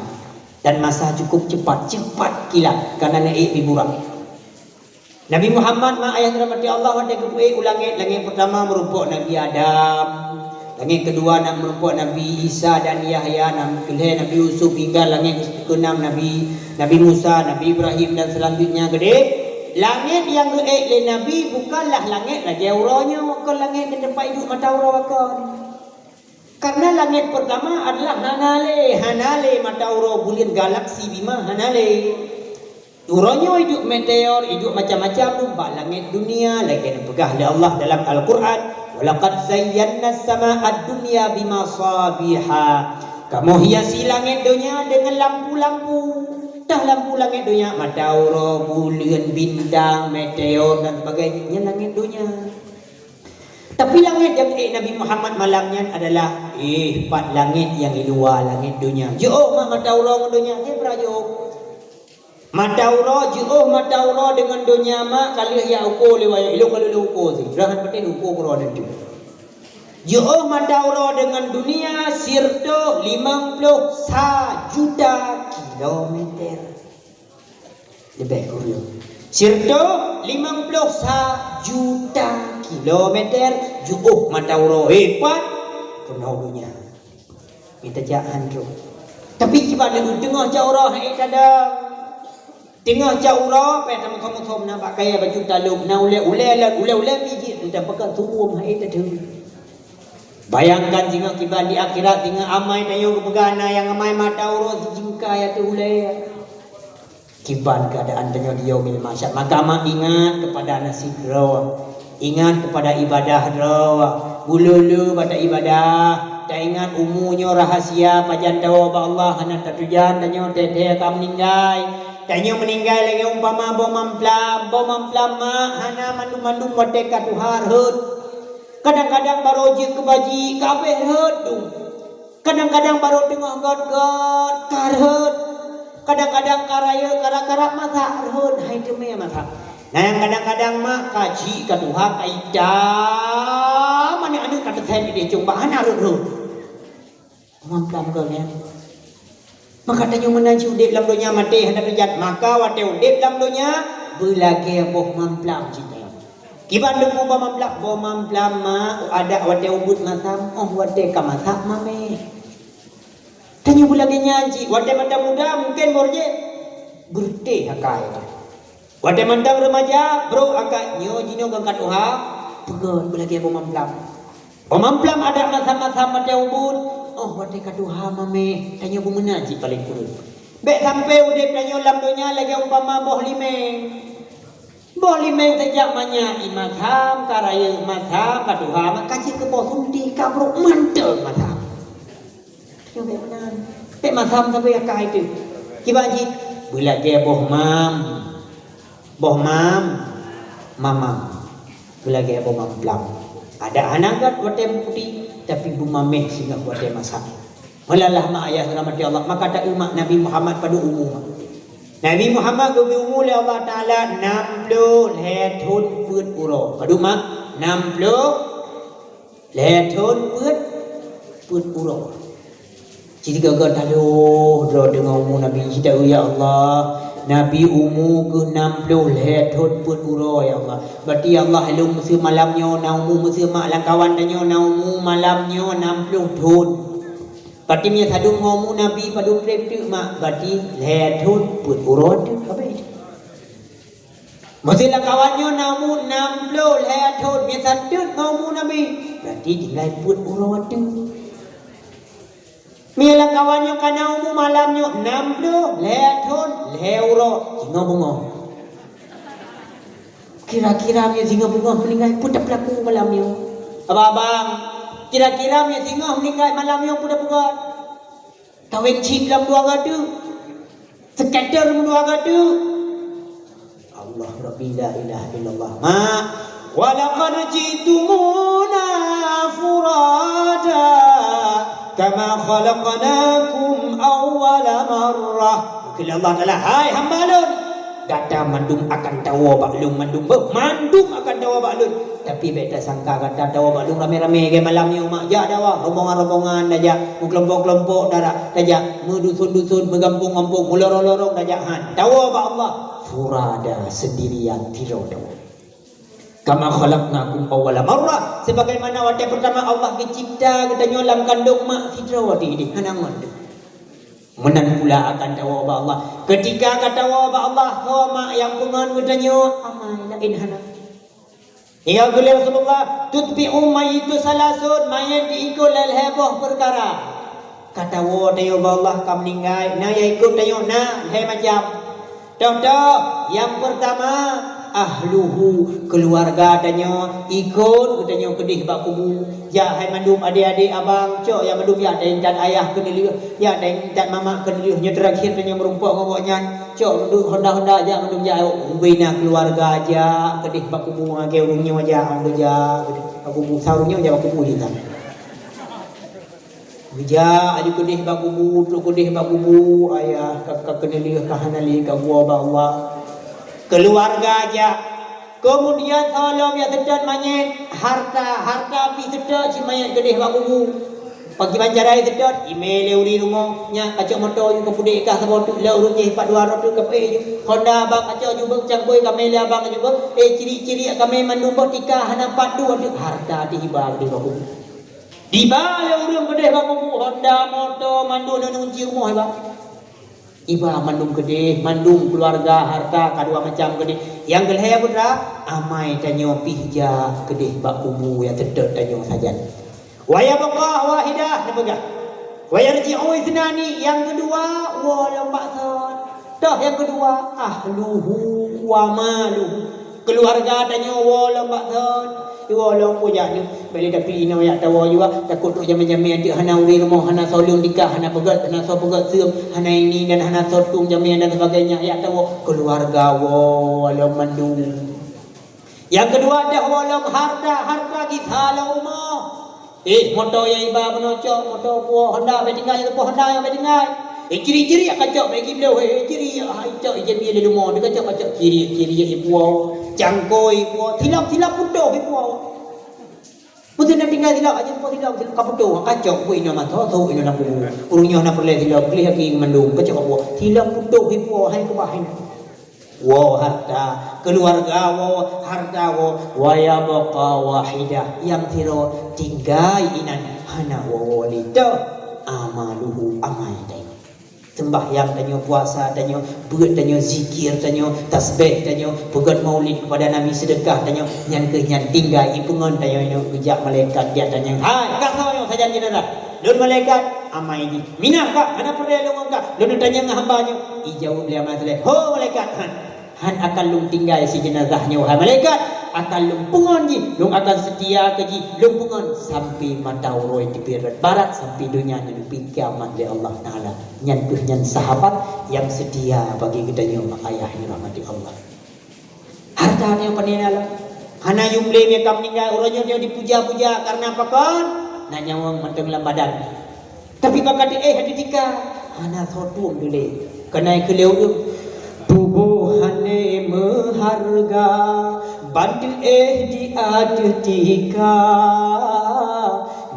Dan masa cukup cepat, cepat kilat, kana neuék bak burak. Nabi Muhammad ma ayah dirahmati Allah watèe geupeuék u langét, langét peurtama meurumpok Nabi Adam, langét keudua na meurumpok Nabi Isa dan Yahya, na keulhèe Nabi Yusuf, hingga langét keunam Nabi, Nabi Musa, Nabi Ibrahim dan selanjutnya keudéh. Langét nyang geuék lé Nabi bukanlah langét lagèe uroe nyoe, kon langét di teumpat iduek mata uroe kon. Karena langét peurtama adalah hana lé, hana lé mata uroe buleuen galaksi bima hana lé. Uroe nyoe iduek meteor, iduek macam-macam rupa langét dunia, lagèe neupeugah lé Allah dalam Al-Qur'an, "Walaqad zayyannassama'ad dunya bimasabiha." Kamoe hiasi langét donya deungon lampu-lampu. Tah lampu langét donya, mata uroe, buleuen, bintang, meteor dan sebagainya, nyan langét donya. Tapi langét nyang geuék Nabi Muhammad malam nyan adalah, eh, pat langét nyang di luwa langét donya. Jiôh ma-, mata uroe ngon donya, eh, beurajôk. Mata uroe, jiôh mata uroe deungon donya ma, ka lheueh jak uko lé wayah, ilôn ka lheueh uko sit. Droe han patéh uko keu droe nyan tu. Jiôh mata uroe deungon dunia siratoh limong ploh sa juta kilometer. Leubeh kureueng. Siratoh limong ploh sa juta kilometer jiôh mata uroe. Hebat! Keunoe donya. Mita jak han trôk. Tapi kiban lagèe teungoh jak uroe hai tadong. Teungoh jak uroe, payah tamusom-musom na bak kayèe baju talop, na ulèe-ulèe lom, ulèe-ulèe pih jeuet, teutab pakon su'um hai tadong. Bayangkan singoh kiban di akhirat, singoh amai tanyoe geupeugah na nyang amai mata uroe sijingkai ateueh ulèe. Kiban keuadaan tanyoe di Yaumil Mahsyar. Maka ma ingat keupada nasib droe. Ingat keupada ibadah droe. Ulèe-ulèe bak ibadah. Taingat umu nyoe rahasia pajan tawoe bak Allah hana tateujan tanyoe teuh-teuh ka meuninggai. Tanyoe meuninggai lagèe umpama boh mamplam. Boh mamplam ma hana mandum-mandum watèe ka tuha rhot. Kadang-kadang barô jeuet keu baji ka abéh rhot dum. Kadang-kadang barô teungoh gèt-gèt ka rhot. Kadang-kadang ka rayeuk karab-karab masak rhot, hai teumé masak. Nah, nyang kadang-kadang ma ka jih ka tuha ka itam, aneuk-aneuk ka teuthèn idéh cong bak hana rhot-rhot. Mamplam keu nyan. Maka tanyoe meunan cit udép lam donya maté hana teujan. Maka watèe udép lam donya beulagèe boh mamplam cit nyan. Kiban teungku boh mamplam, boh mamplam ma adak watèe ubit masam, 'oh watèe ka masak mamèh. Tanyoe beulagèe nyan cit, watèe mantong muda mungken boh jih beureutéh akai. Watèe mantong remaja, brôk akai nyoe jinoe ngon ka tuha, peugöt beulagèe boh mamplam. Boh mamplam adak masam-masam watèe ubit, 'oh watèe ka tuha mamèh, tanyoe beumeunan cit paleng kureueng. Bèk sampoe udép tanyoe lam donya lagèe umpama boh limeng. Boh limeng sejak manyak i masam, ka rayeuk masam, ka tuha ma ka jeuet keu boh sunti, ka brôk mantong masam. Nyoe bèk meunan. Bèk masam sabe akai teuh. Kiban jih beulagèe boh mam. Boh mam, mamam. Beulagèe boh mamplam. Adak hana gèt watèe meuputéh, tapi beumamèh singoh watèe masak. Meulalah ma ayah rahmati Allah, maka ta-eu ma Nabi Muhammad padum umu. Nabi Muhammad geubri umu lé Allah Taala nam ploh lhèe thôn peuet uroe. Padum ma? Nam ploh lhèe thôn peuet, peuet uroe. Cit gaga taloh droe deungon umu Nabi, cit taeu, "Ya Allah, Nabi umu geuh nam ploh lhée thon peuet uroe, ya Allah. Berarti, ya Allah, lôn meuseu malam nyoe na umu, meuseu mak lam kawan tanyoe na umu malam nyoe nam ploh thon. Berarti meunyoe sadum ngon umu Nabi padum treb teuk mak, berarti lhée thon peuet uroe teuk habéh." Meuseu lam kawan nyoe na umu nam ploh lhée thon, meunyoe sateut ngon umu Nabi, berarti tinggai peuet uroe teuk. Meunyoe lam kawan nyoe ka na umu malam nyoe nam ploh lhée thon lhée uroe, singoh beungoh. Kira-kira meunyoe singoh beungoh meuninggai, peue tapeulaku malam nyoe? Abang-abang, kira-kira meunyoe singoh meuninggai malam nyoe, peue tapeugah? Kawén cit lam dua gata. Seukater meudua gata. Allah Rabbi, la ilaha illallah. Mak, "Wa laqad ji'tumuna furada kama khalaqnakum awwala marrah." Kheun Allah Taala, "Hai hamba Lôn, gata mandum akan tawoe bak Lôn mandum, beuh, mandum akan tawoe bak Lôn. Tapi bék tasangka gata tawoe bak Lôn ramé-ramé lagée malam nyoe, mak, jak dawa, rombongan-rombongan tajak, meukelompok-kelompok tajak, meudusun-dusun, meugampông-gampông, meulorong-lorong tajak, han. Tawoe bak Allah furada, seundirian, sidroe tawoe. Kama khalaqnakum awwala marrah, sebagaimana watée peurtama Allah geucipta geutanyoe lam kandong mak sidroe teuh idéh, hana ngon teuh. Meunan pula akan tawoe bak Allah. Keutika ka tawoe bak Allah, ho mak nyang peungon geutanyoe, amai laén hana." Nyang geulée Rasulullah, "Tutbi'u mayyitu salasun," manyét jiikot lhée-lhée boh peukara. Ka tawoe tanyoe bak Allah ka meuninggai, na nyang ikot tanyoe na lhée macam. Toh-toh, nyang peurtama, ahluhu, keuluwarga tanyoe, ikot geutanyoe keudeh bak kubu. Jak hai mandum adék-adék abang, cok nyang mandum jak taintat ayah keuneulheueh, jak taintat mamak keuneulheueh, nyoe teurakhir tanyoe meurumpok ngon gobnyan. Cok duek honda-honda jak mandum jak, ubé na keuluwarga jak keudeh bak kubu, lagée ureuëng nyoe jak, ureuëng jak bak kubu, sa ureuëng nyoe jak bak kubu jih tan. Geujak aju keudeh bak kubu, trok keudeh bak kubu, ayah ka, ka keuneulheueh ka hana lé ka woe bak Allah. Keuluwarga jak. Keumudian soe lom nyang seutôt manyét, harta, harta pih seutôt cit manyét keudeh bak kubu. Pakriban cara seutôt, imé lé ureuëng rumoh, nyak kacok moto ju ka pudek kah saboh teuk lé ureuëng jih pat dua droe teuk ka peuék ju. Honda abang kacok ju beuet cangkôi kamé lé abang ju beuet, eh, ciri-ciri kamé mandum boh tika hana pat dua teuk harta dihiba keudeh bak kubu. Diba lé ureuëng keudeh bak kubu, honda, moto, mandum ngon kunci rumoh iba. Iba mandum keudeh, mandum keuluwarga, harta ka dua macam keudeh. Nyang keulhée putra, amai tanyoe pih jak keudeh bak kubu nyang seutôt tanyoe sajan. Wa yabqa wahidah, neupeugah. Wa yarji'u isnani, nyang keudua woe lom bak thon. Toh nyang keudua, ahluhu wa maluhu. Keuluwarga tanyoe woe lom bak thon. Iwoe lom peue jak nyoe. Bèk lé tapi inoe yak tawoe juga, takot trok jamé-jamé teuk hana ureueng rumoh, hana soe leueng tika, hana peugöt, hana soe peugöt seuem, hana ini dan hana soe tueng jamé dan sebagainya, yak tawoe. Keuluwarga woe lom mandum. Nyang keudua dah woe lom harta, harta gisa lom rumoh. Eh, moto nyang iba bunoe cok, moto puwoe Honda bèk tinggai, leupah Honda nyang bèk tinggai. Eh, ciri-ciri yak kacok bèk gibloh, eh, ciri yak hai cok ijemi lé leumo, dikacok-kacok ciri, ciri yak ipuwoe, cangkôi ipuwoe, silop-silop putôh ipuwoe. Beutôi na tinggai silop, aja putôh silop, silop ka putôh, kacok pun inoe mantong, tho inoe lam kubu. Ureueng nyoe na peureulèe silop, gleh lagi mandum, kacok apa? Silop putôh ipuwoe, hai keubah hai. Woe harta, keuluwarga woe, harta woe, wa yabqa wahidah, nyang sidroe tinggai inan hana woe-woe lé teuh, amaluhu, amai tanyoe. Seumbahyang tanyoe, puasa tanyoe, beuet tanyoe, zikir tanyoe, tasbeh tanyoe, peugöt maulid keupada Nabi, seudeukah tanyoe, nyan keuh nyan tinggai ipeungon tanyoe nyoe geujak malaikat geutanyong, "Hai, kah soe nyoe sajan jeunazah?" "Lôn malaikat." "Amai jih." "Minah kah? Hana peureulèe lôn ngon kah." "Lôn tanyong ngon hamba nyoe." Ijaweueb lé amai saleh, "Ho malaikat, han." Han akan lôn tinggai si jeunazah nyoe, hai malaikat, akan lôn peungon jih, lôn akan seutia keu jih, lôn peungon sampai mata uroe teubiet rot barat, sampai donya nyoe geupike kiamat lé Allah Taala. Nyan keuh nyan sahabat nyang seutia bagi geutanyoe mak ayah nyang dirahmati Allah. Harta nyoe pane na lom. Hana yum lé meukam ninggai, uroe nyoe nyoe dipuja-puja, kareuna pakon? Na nyawöng mantong lam badan. Tapi bak ka teuéh di tika, hana soe tueng dilèe. Keunae keu lé ureueng, tuboh hana meuhareuga, ban teuéh di ateueh tika.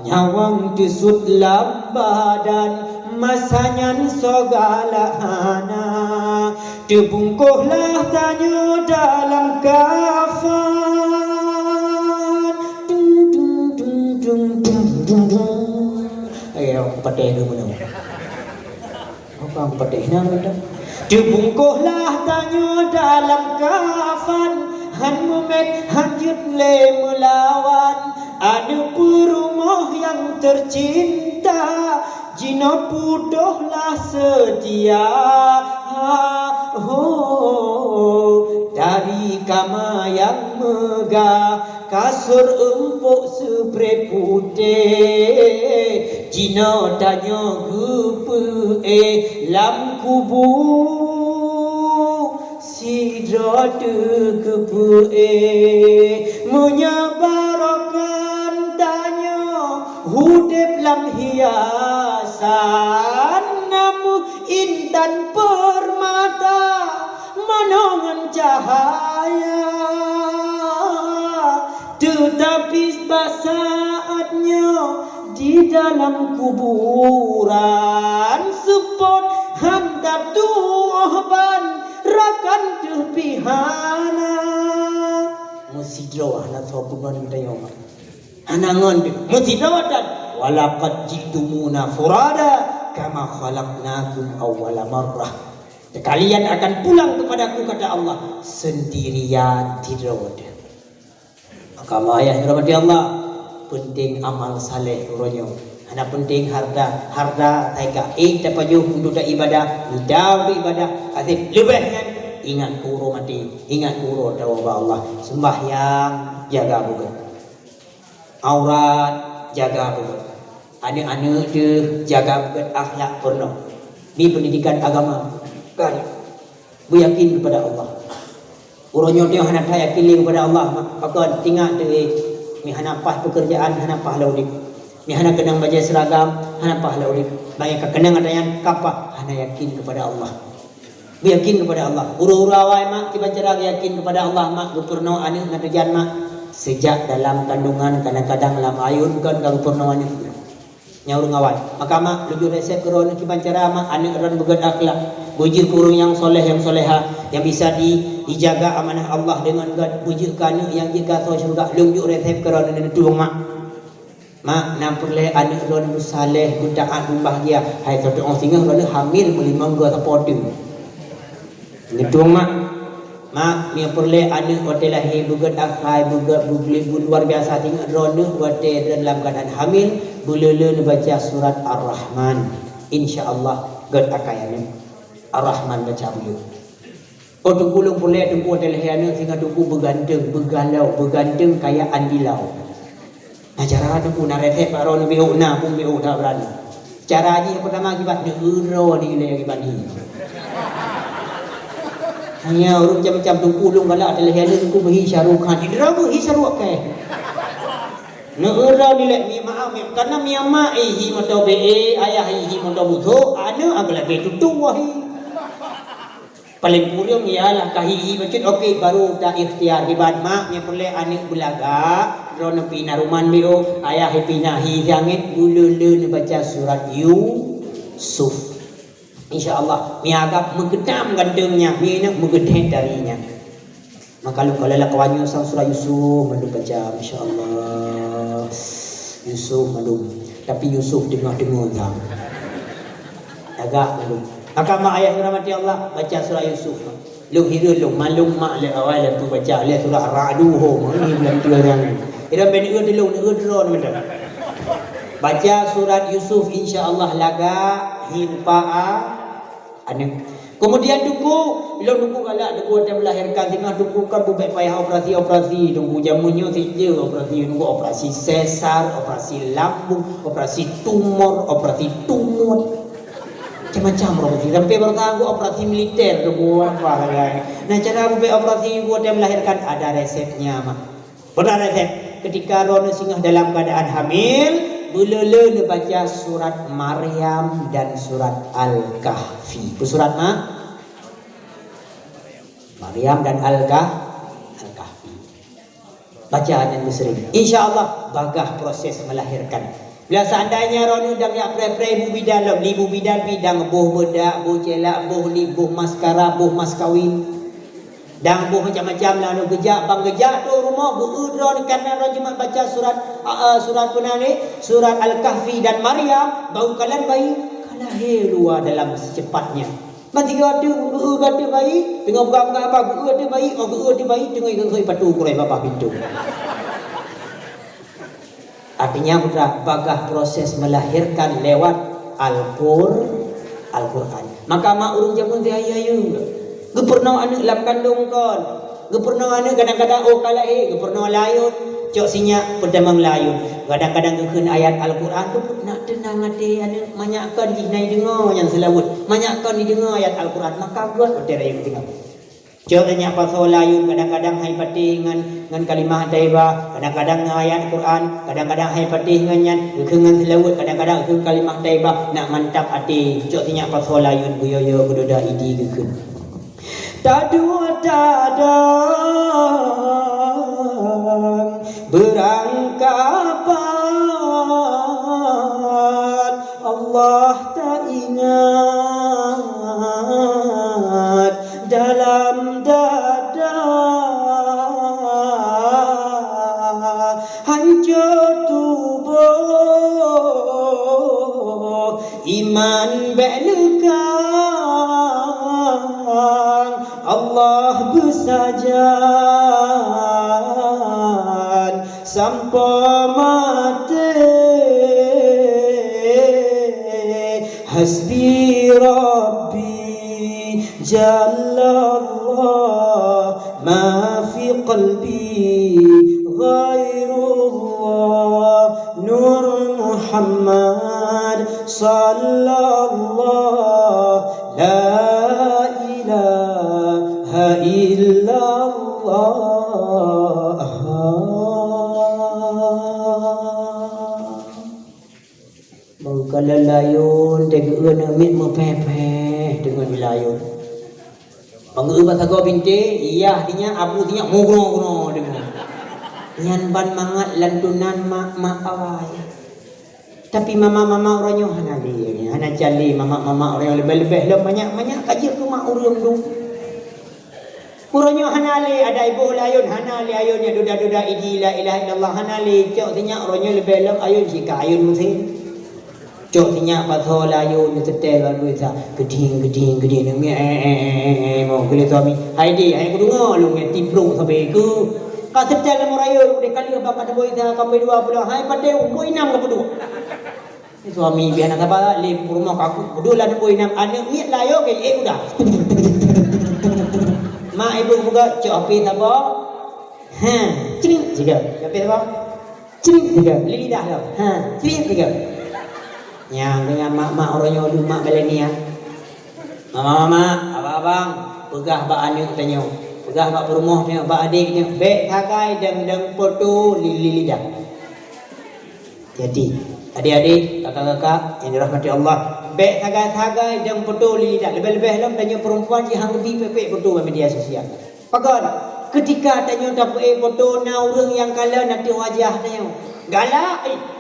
Nyawöng teusut lam badan, Masa nyan soe galak hana, teubungkohlah tanyoe dalam kafan. Dung, dung, dung, dung, dung, dung, dung. Eh, orang patéh ke mana? Orang patéh na mana? Teubungkohlah tanyoe dalam kafan, han mumet, han jeuet lé meulawan. Aneuk peurumoh nyang teucinta, jinoe putôhlah seutia. Ho, dari kama nyang meugah, kasur eumpok seupreh putéh, jinoe tanyoe geupeuéh lam kubu. Sidroe teuh geupeuéh, meunyoe barokon tanyoe udeb lam hiasan, namu intan peurmata manoe ngon cahya. Teutapi bak saát nyoe di dalam kuburan, seupôt han tatuoh ban, rakan teuh pih hana. Meusidroe hana soe peugon tanyoe. Hana ngon teuh. Meusidroe tan. "Walaqad ji'tumuna furada kama khalaqnakum awwala marrah." Kalian akan pulang kepada-Ku, kata Allah, sendirian, sidroe teuh. Maka, ayah yang dirahmati Allah, penting amal saleh uroe nyoe. Hana penting harta, harta taika ék tapajoh untuk taibadah, mita untuk ibadah, até leubeh nyan ingat keu uroe maté, ingat keu uroe tawoe bak Allah. Sembahyang, jaga beugét. Aurat, jaga beugét. Aneuk-aneuk teuh jaga beugét akhlak peurunoe. Di pendidikan agama, kan? Beuyakin kepada Allah. Uroe nyoe teuh hana that yakin lé kepada Allah, mak. Pakon, ingat teuh, eh, mi hana paih pekerjaan, hana paih lam udeb. Mi hana keunong bajée seragam, hana paih lam udeb. Bak nyang ka keunong ata nyan, ka paih, hana yakin kepada Allah. Beuyakin kepada Allah. Uroe-uroe awai, mak, kiban cara geuyakin kepada Allah, mak, geupeurunoe aneuk na tujan, mak. Sejak dalam kandungan, kadang-kadang lam ayun kon ka geupeurunoe aneuk. Nyang ureuëng awai. Maka, mak, laju resep keu droeneuh kiban cara, mak, aneuk droeneuh beugét akhlak. Beujeuet keu ureuëng nyang soleh, nyang soleha, nyang bisa di, dijaga amanah Allah deungon gét. Beujeuet keu aneuk nyang jeuet keu asoe syeuruga. Lôn jok resep keu droeneuh neutueng, mak. Mak, na peureulée aneuk droeneuh beusaleh, beutaát, beubahgia. Hai, soe teuôt singoh droeneuh hamil meulimong goe sapoe teuh. Neutueng, mak. Mak, meunyoe peureulée aneuk watée lahé beugét akai, beugét, beugét, beuluar biasa, singoh droeneuh watée droeneuh lam keuadaan hamil, beuleu-leu neubaca surat Ar-Rahman. Insya Allah, gét akai aneuk. Ar-Rahman baca beuleu. Oh, Teungku, lôn peureulée Teungku watée lahé aneuk, singoh Teungku beuganteng, beugalau, beuganteng kaya Andy Lau. Na cara Teungku, na resep bak droeneuh, B O na pun B O that beurani. Cara jih nyang peurtama kiban neuuroe dilée kiban hi. Hanya ureuëng macam-macam, Teungku, lôn galak dilée aneuk Teungku beuhi Shah Rukh Khan. Idroe beuhi Shah Rukh Khan. Neuuroe dilée, mi maaf, mi, karena mi ama hi moto B E, ayah hi moto busok, aneuk agak lagi tutu wahi. Paléng kureueng ialah ka hi-hi bacut, oke, baru ta ikhtiar. Kiban, mak, meunyoe peureulée aneuk beulagak, droeneuh pih na ruman B O, ayah pih na hi nyang gét, beuleu-leu neubaca surat Yusuf. Insya Allah, mi agam meugeutam ganteng nyan, mi neuk meugeuthét dari nyan. Maka lôn kalon lakoe nyoe sang surat Yusuf mandum baca, masya Allah. Yusuf mandum. Tapi Yusuf teungoh-teungoh sang. Agak mandum. Maka mak ayah dirahmati Allah, baca surat Yusuf. Lôn hireuen lôn, malum mak lé awai lé peubaca lé surat Ar-Ra'du ho, meunan bulan dua nyan. Ira ben eu dilôn, eu droe mantong. Baca surat Yusuf, insya Allah lagak hi rupa a Aneuk. Kemudian Teungku, ilôn Teungku galak Teungku watée meulahérkan, singoh Teungku kan beubek payah operasi-operasi, Teungku jameun nyoe sijeuh operasi, Teungku operasi sesar, operasi lambung, operasi tumor, operasi tungut. Macam-macam operasi, sampai baroesa Teungku operasi militer, Teungku apa sagai. Nah, cara beubek operasi Teungku watée meulahérkan ada resepnya, mak. Peue resep? Ketika droeneuh singoh dalam keadaan hamil, beuleu-leu neubaca surat Maryam dan surat Al-Kahfi. Peue surat, mak? Maryam dan Al-Kah-, Al-Kahfi. Baca nyan beuseuring. Insya Allah, bagah proses melahirkan. Bila seandainya droeneuh dang jak preh-preh ibu bidan lom, ibu bidan pih dang boh beudak, boh celak, boh lip, boh maskara, boh mas kawin. Dang boh macam-macam lah, geujak, ban geujak tu rumoh, geu-eu droeneuh, karena droeneuh cuma baca surat, a, a, surat peue nan lé, surat Al-Kahfi dan Maryam, baru kalon bayi, ka lahé luwa dalam secepatnya. Ban tiga tu, geu-eu ateueh bayi, teungoh buka-buka apa, geu-eu ateueh bayi, oh, geu-eu ateueh bayi, teungoh ikot-ikot patu uroe babah pintoe. Artinya, putra, bagaih proses melahirkan lewat Al-Qur-, Al-Quran. Maka mak ureueng jameun teuh ayu-ayu. Geupeurunoe aneuk lam kandong kon. Geupeurunoe aneuk kadang-kadang, oh, ka lahé, geupeurunoe layôn. Cok sinyak peutamong layôn. Kadang-kadang geukheun ayat Al-Quran tu, nak teunang até aneuk. Manyak kon jih na jideungoe nyan seulaweuet. Manyak kon jideungoe ayat Al-Quran. Maka geuet watèe rayeuk singoh. Cok sinyak pasoe layôn, kadang-kadang han jipatéh ngon, ngon kalimah thaibah, kadang-kadang ngon ayat Quran, kadang-kadang han jipatéh ngon nyan, geukheun ngon seulaweuet, kadang-kadang geukheun kalimah thaibah, nak mantap até, cok sinyak pasoe layôn, geuyo-yo geudoda idi geukheun. Taduek tadong beurangkapat, Allah taingat dalam dada, hanco tuboh iman bèk leukang, Allah beusajan sampoe maté. Hasbi Rabbi Jallallah, ma fi qalbi ghairullah, Nur Muhammad Sallallah, la ilaha illallah. Bak kalon layôn, teugeue aneuk miet meupéh-péh deungon layôn. Bak geue bak sagoe bintéh, yah sinyak, abu sinyak, mugroe-groe deungon. Nyan ban mangat lantunan mak-mak awai. Tapi mama-mama uroe nyoe hana lé, hana calé mama-mama uroe nyoe, leubeh-leubeh lom manyak-manyak ka jeuet keu mak ureueng dum. Uroe nyoe hana lé, adak iboh layôn, hana lé ayôn nyang duda-duda idi la ilaha illallah, hana lé. Cok sinyak uroe nyoe leubeh lom ayôn sika ayôn meusén. Cok sinyak pasoe layôn nyoe seutèl lam lusa, geuding, geuding, geuding, ngeue, eh, eh, eh, eh, eh, mo geulé suami. Hai dek, hai kudeungoe lôn nyan tibrok sabe keu. Ka seutèl lam rayôn, udeh ka lheueh bak ka teuboh isa, ka meuboh dua buleuen, hai patéh, boh inam ka peuduek. Suami pih hana saba, lé peurumoh kaku, beudôh lah neuboh inam, aneuk miet layô keu ék udah. Mak ibu buka, cok api saba. Ha, cring, siga. Cok api saba. Cring, siga. Li lidah lom. Ha, cring, siga. Nyang deungon mak-mak uroe nyoe dum mak balèe niat. Mama-mama, abang-abang, peugah bak aneuk tanyoe, peugah bak peurumoh tanyoe, bak adék tanyoe, bèk sagai dong-dong poto li-, li lidah. Jadi, adék-adék, kakak-kakak nyang dirahmati Allah, bèk sagai-sagai dong poto li lidah. Leubeh-leubeh lom tanyoe peurempuan jih han geubi pèk-pèk poto bak media sosial. Pakon, keutika tanyoe tapeuék poto na ureueng nyang kalon ateueh wajah tanyoe. Galak, eh.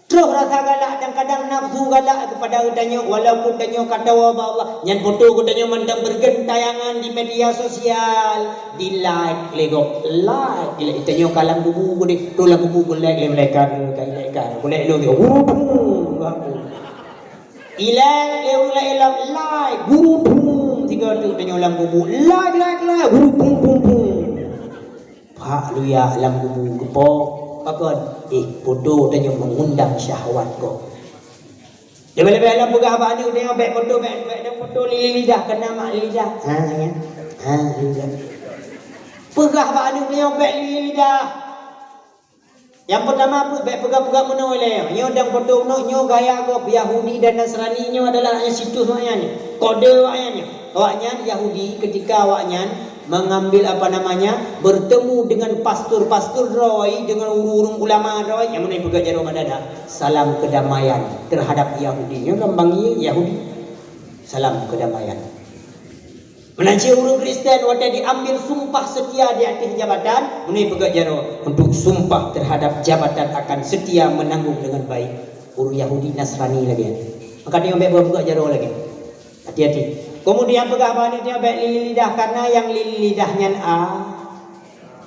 Troh rasa galak dan kadang nafsu galak keupada geutanyoe, walaupun tanyoe ka tawoe bak Allah. Nyan poto geutanyoe mantong beugentayangan di media sosial. Di-like lé gob, like lé. Tanyoe ka lam kubu geude, troh lam kubu geu-like lé malaikat, ka like kan. Geu-like lé, guru bum, guru bum. I-like lé ureueng laén lam, like, guru bum. Tiga tu tanyoe lam kubu, like, like, like, guru bum, bum, bum. Pak luya lam kubu geupo, pakon, eh, poto tanyoe meungundang syahwat gob. Leubeh-leubeh lom peugah bak aneuk tanyoe, bèk poto, bèk, bèk dong poto li lidah, keunan mak li lidah. Ha, ya. Ha, li lidah. Peugah bak aneuk tanyoe, bèk li lidah. Nyang peutama, bèk peugah-peugah meunoe lé. Nyoe dong poto meunoe, nyoe gaya gob Yahudi dan Nasrani, nyoe adalah situs awaknyan, kode awaknyan. Awaknyan Yahudi, keutika awaknyan mengambil, apa namanya, bertemu dengan pastor-pastor droe, dengan ureueng-ureueng ulama droe, nyang meunan peugah jaroe bak dada. Salam kedamaian terhadap Yahudi. Nyoe kan bangi Yahudi. Salam kedamaian. Meunan cit ureuëng Kristen watée diambil sumpah seutia di ateueh jabatan, meunan peugah jaroe untuk sumpah terhadap jabatan akan seutia meunanggong deungon baik. Ureuëng Yahudi Nasrani lagée nyan. Maka tanyoe bék peugah jaroe lagée. Hati-hati. Kemudian peugah bak aneuk tanyoe bék lili lidah, karena nyang lili lidah nyan a.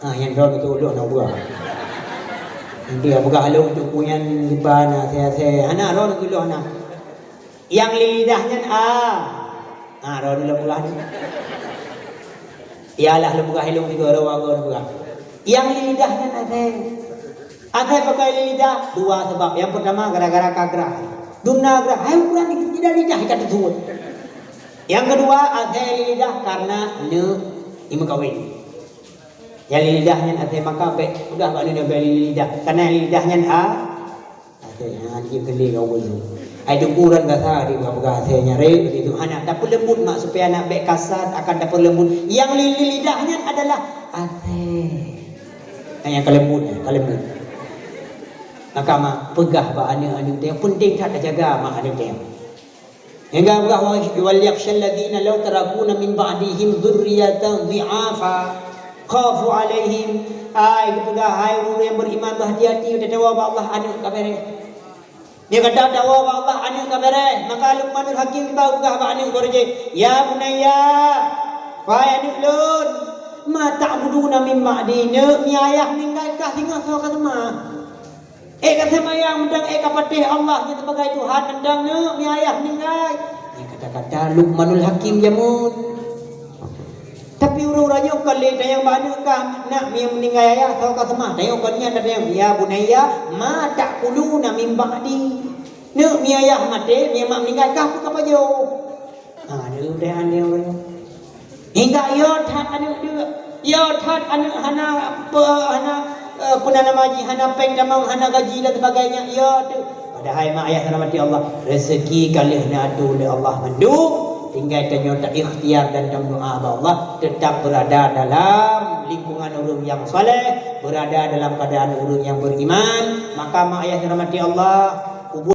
Ah, nyang droe nyoe ulôn na buah. Nanti peugah lôn untuk punyan dipa na se-se. Hana droe nyoe ulôn na. Nyang lili lidah nyan a. Ah, droe nyoe peugah ni. Yalah lôn peugah ilong tiga droe wago lôn peugah. Nyang lili lidah nyan asai. Asai pakai lili lidah dua sebab. Yang pertama gara-gara ka grah. Dum na grah, hai ukuran di lidah ka teusuet. Yang kedua, asai lili lidah karena neuk imeukawen. Nyang lili lidah nyan asai maka bék peugah bak aneuk bék lili lidah. Karena lili lidah nyan a, asai ha jeuet keu lé kau bulu. Ai teukuran gasa di peugah asai nyarek begitu. Hana tapeulembut mak supaya aneuk bék kasar akan tapeulembut. Nyang lili lidah nyan adalah asai. Nah, nyang kalembut, kalembut. Maka mak peugah bak aneuk-aneuk teuh penting that tajaga mak aneuk teuh. Hingga Allah, "Wal yakhshal ladzina law taraku min ba'dihim dzurriyyatan dhi'afa khafu 'alaihim." Ai geupeugah, hai ureuëng nyang beriman, berhati-hati, tatawa bak Allah aneuk ka bereh. Dia kata tawa bak Allah aneuk ka bereh, maka Luqmanul Hakim geupeugah bak aneuk geuh jih, "Ya bunayya, wahai aneuk lôn, ma ta'buduna min ba'di, neuk mi ayah ninggai kah singoh soe ka seumah." Eh ka seumayang meudang eh ka patéh Allah nyan sebagai Tuhan meudang neuk mi ayah meuninggai. Nyan kata-kata Luqmanul Hakim jameun. Tapi ureuëng-ureuëng nyoe kon lé tanyong bak aneuk kah, nak mi meuninggai ayah soe ka seumah. Tanyong kon nyan tanyong, "Ya bunayya, ma ta'kuluna min ba'di?" Neuk mi ayah maté, mi mak meuninggai kah peue ka pajoh? Ha, nyoe udeh aneh ureuëng. Hingga yo that aneuk deuk. Yo that aneuk hana pe-, hana, eh, peue nan nama jih, hana péng tamong, hana gaji dan sebagainya. Yo tu. Padahai mak ayah rahmati Allah, rezeki ka lheueh na atur lé Allah mandum. Tinggai tanyoe ta ikhtiar dan tameudoa bak Allah, tetap berada dalam lingkungan ureuëng yang saleh, berada dalam keadaan ureuëng yang beriman. Maka mak ayah rahmati Allah,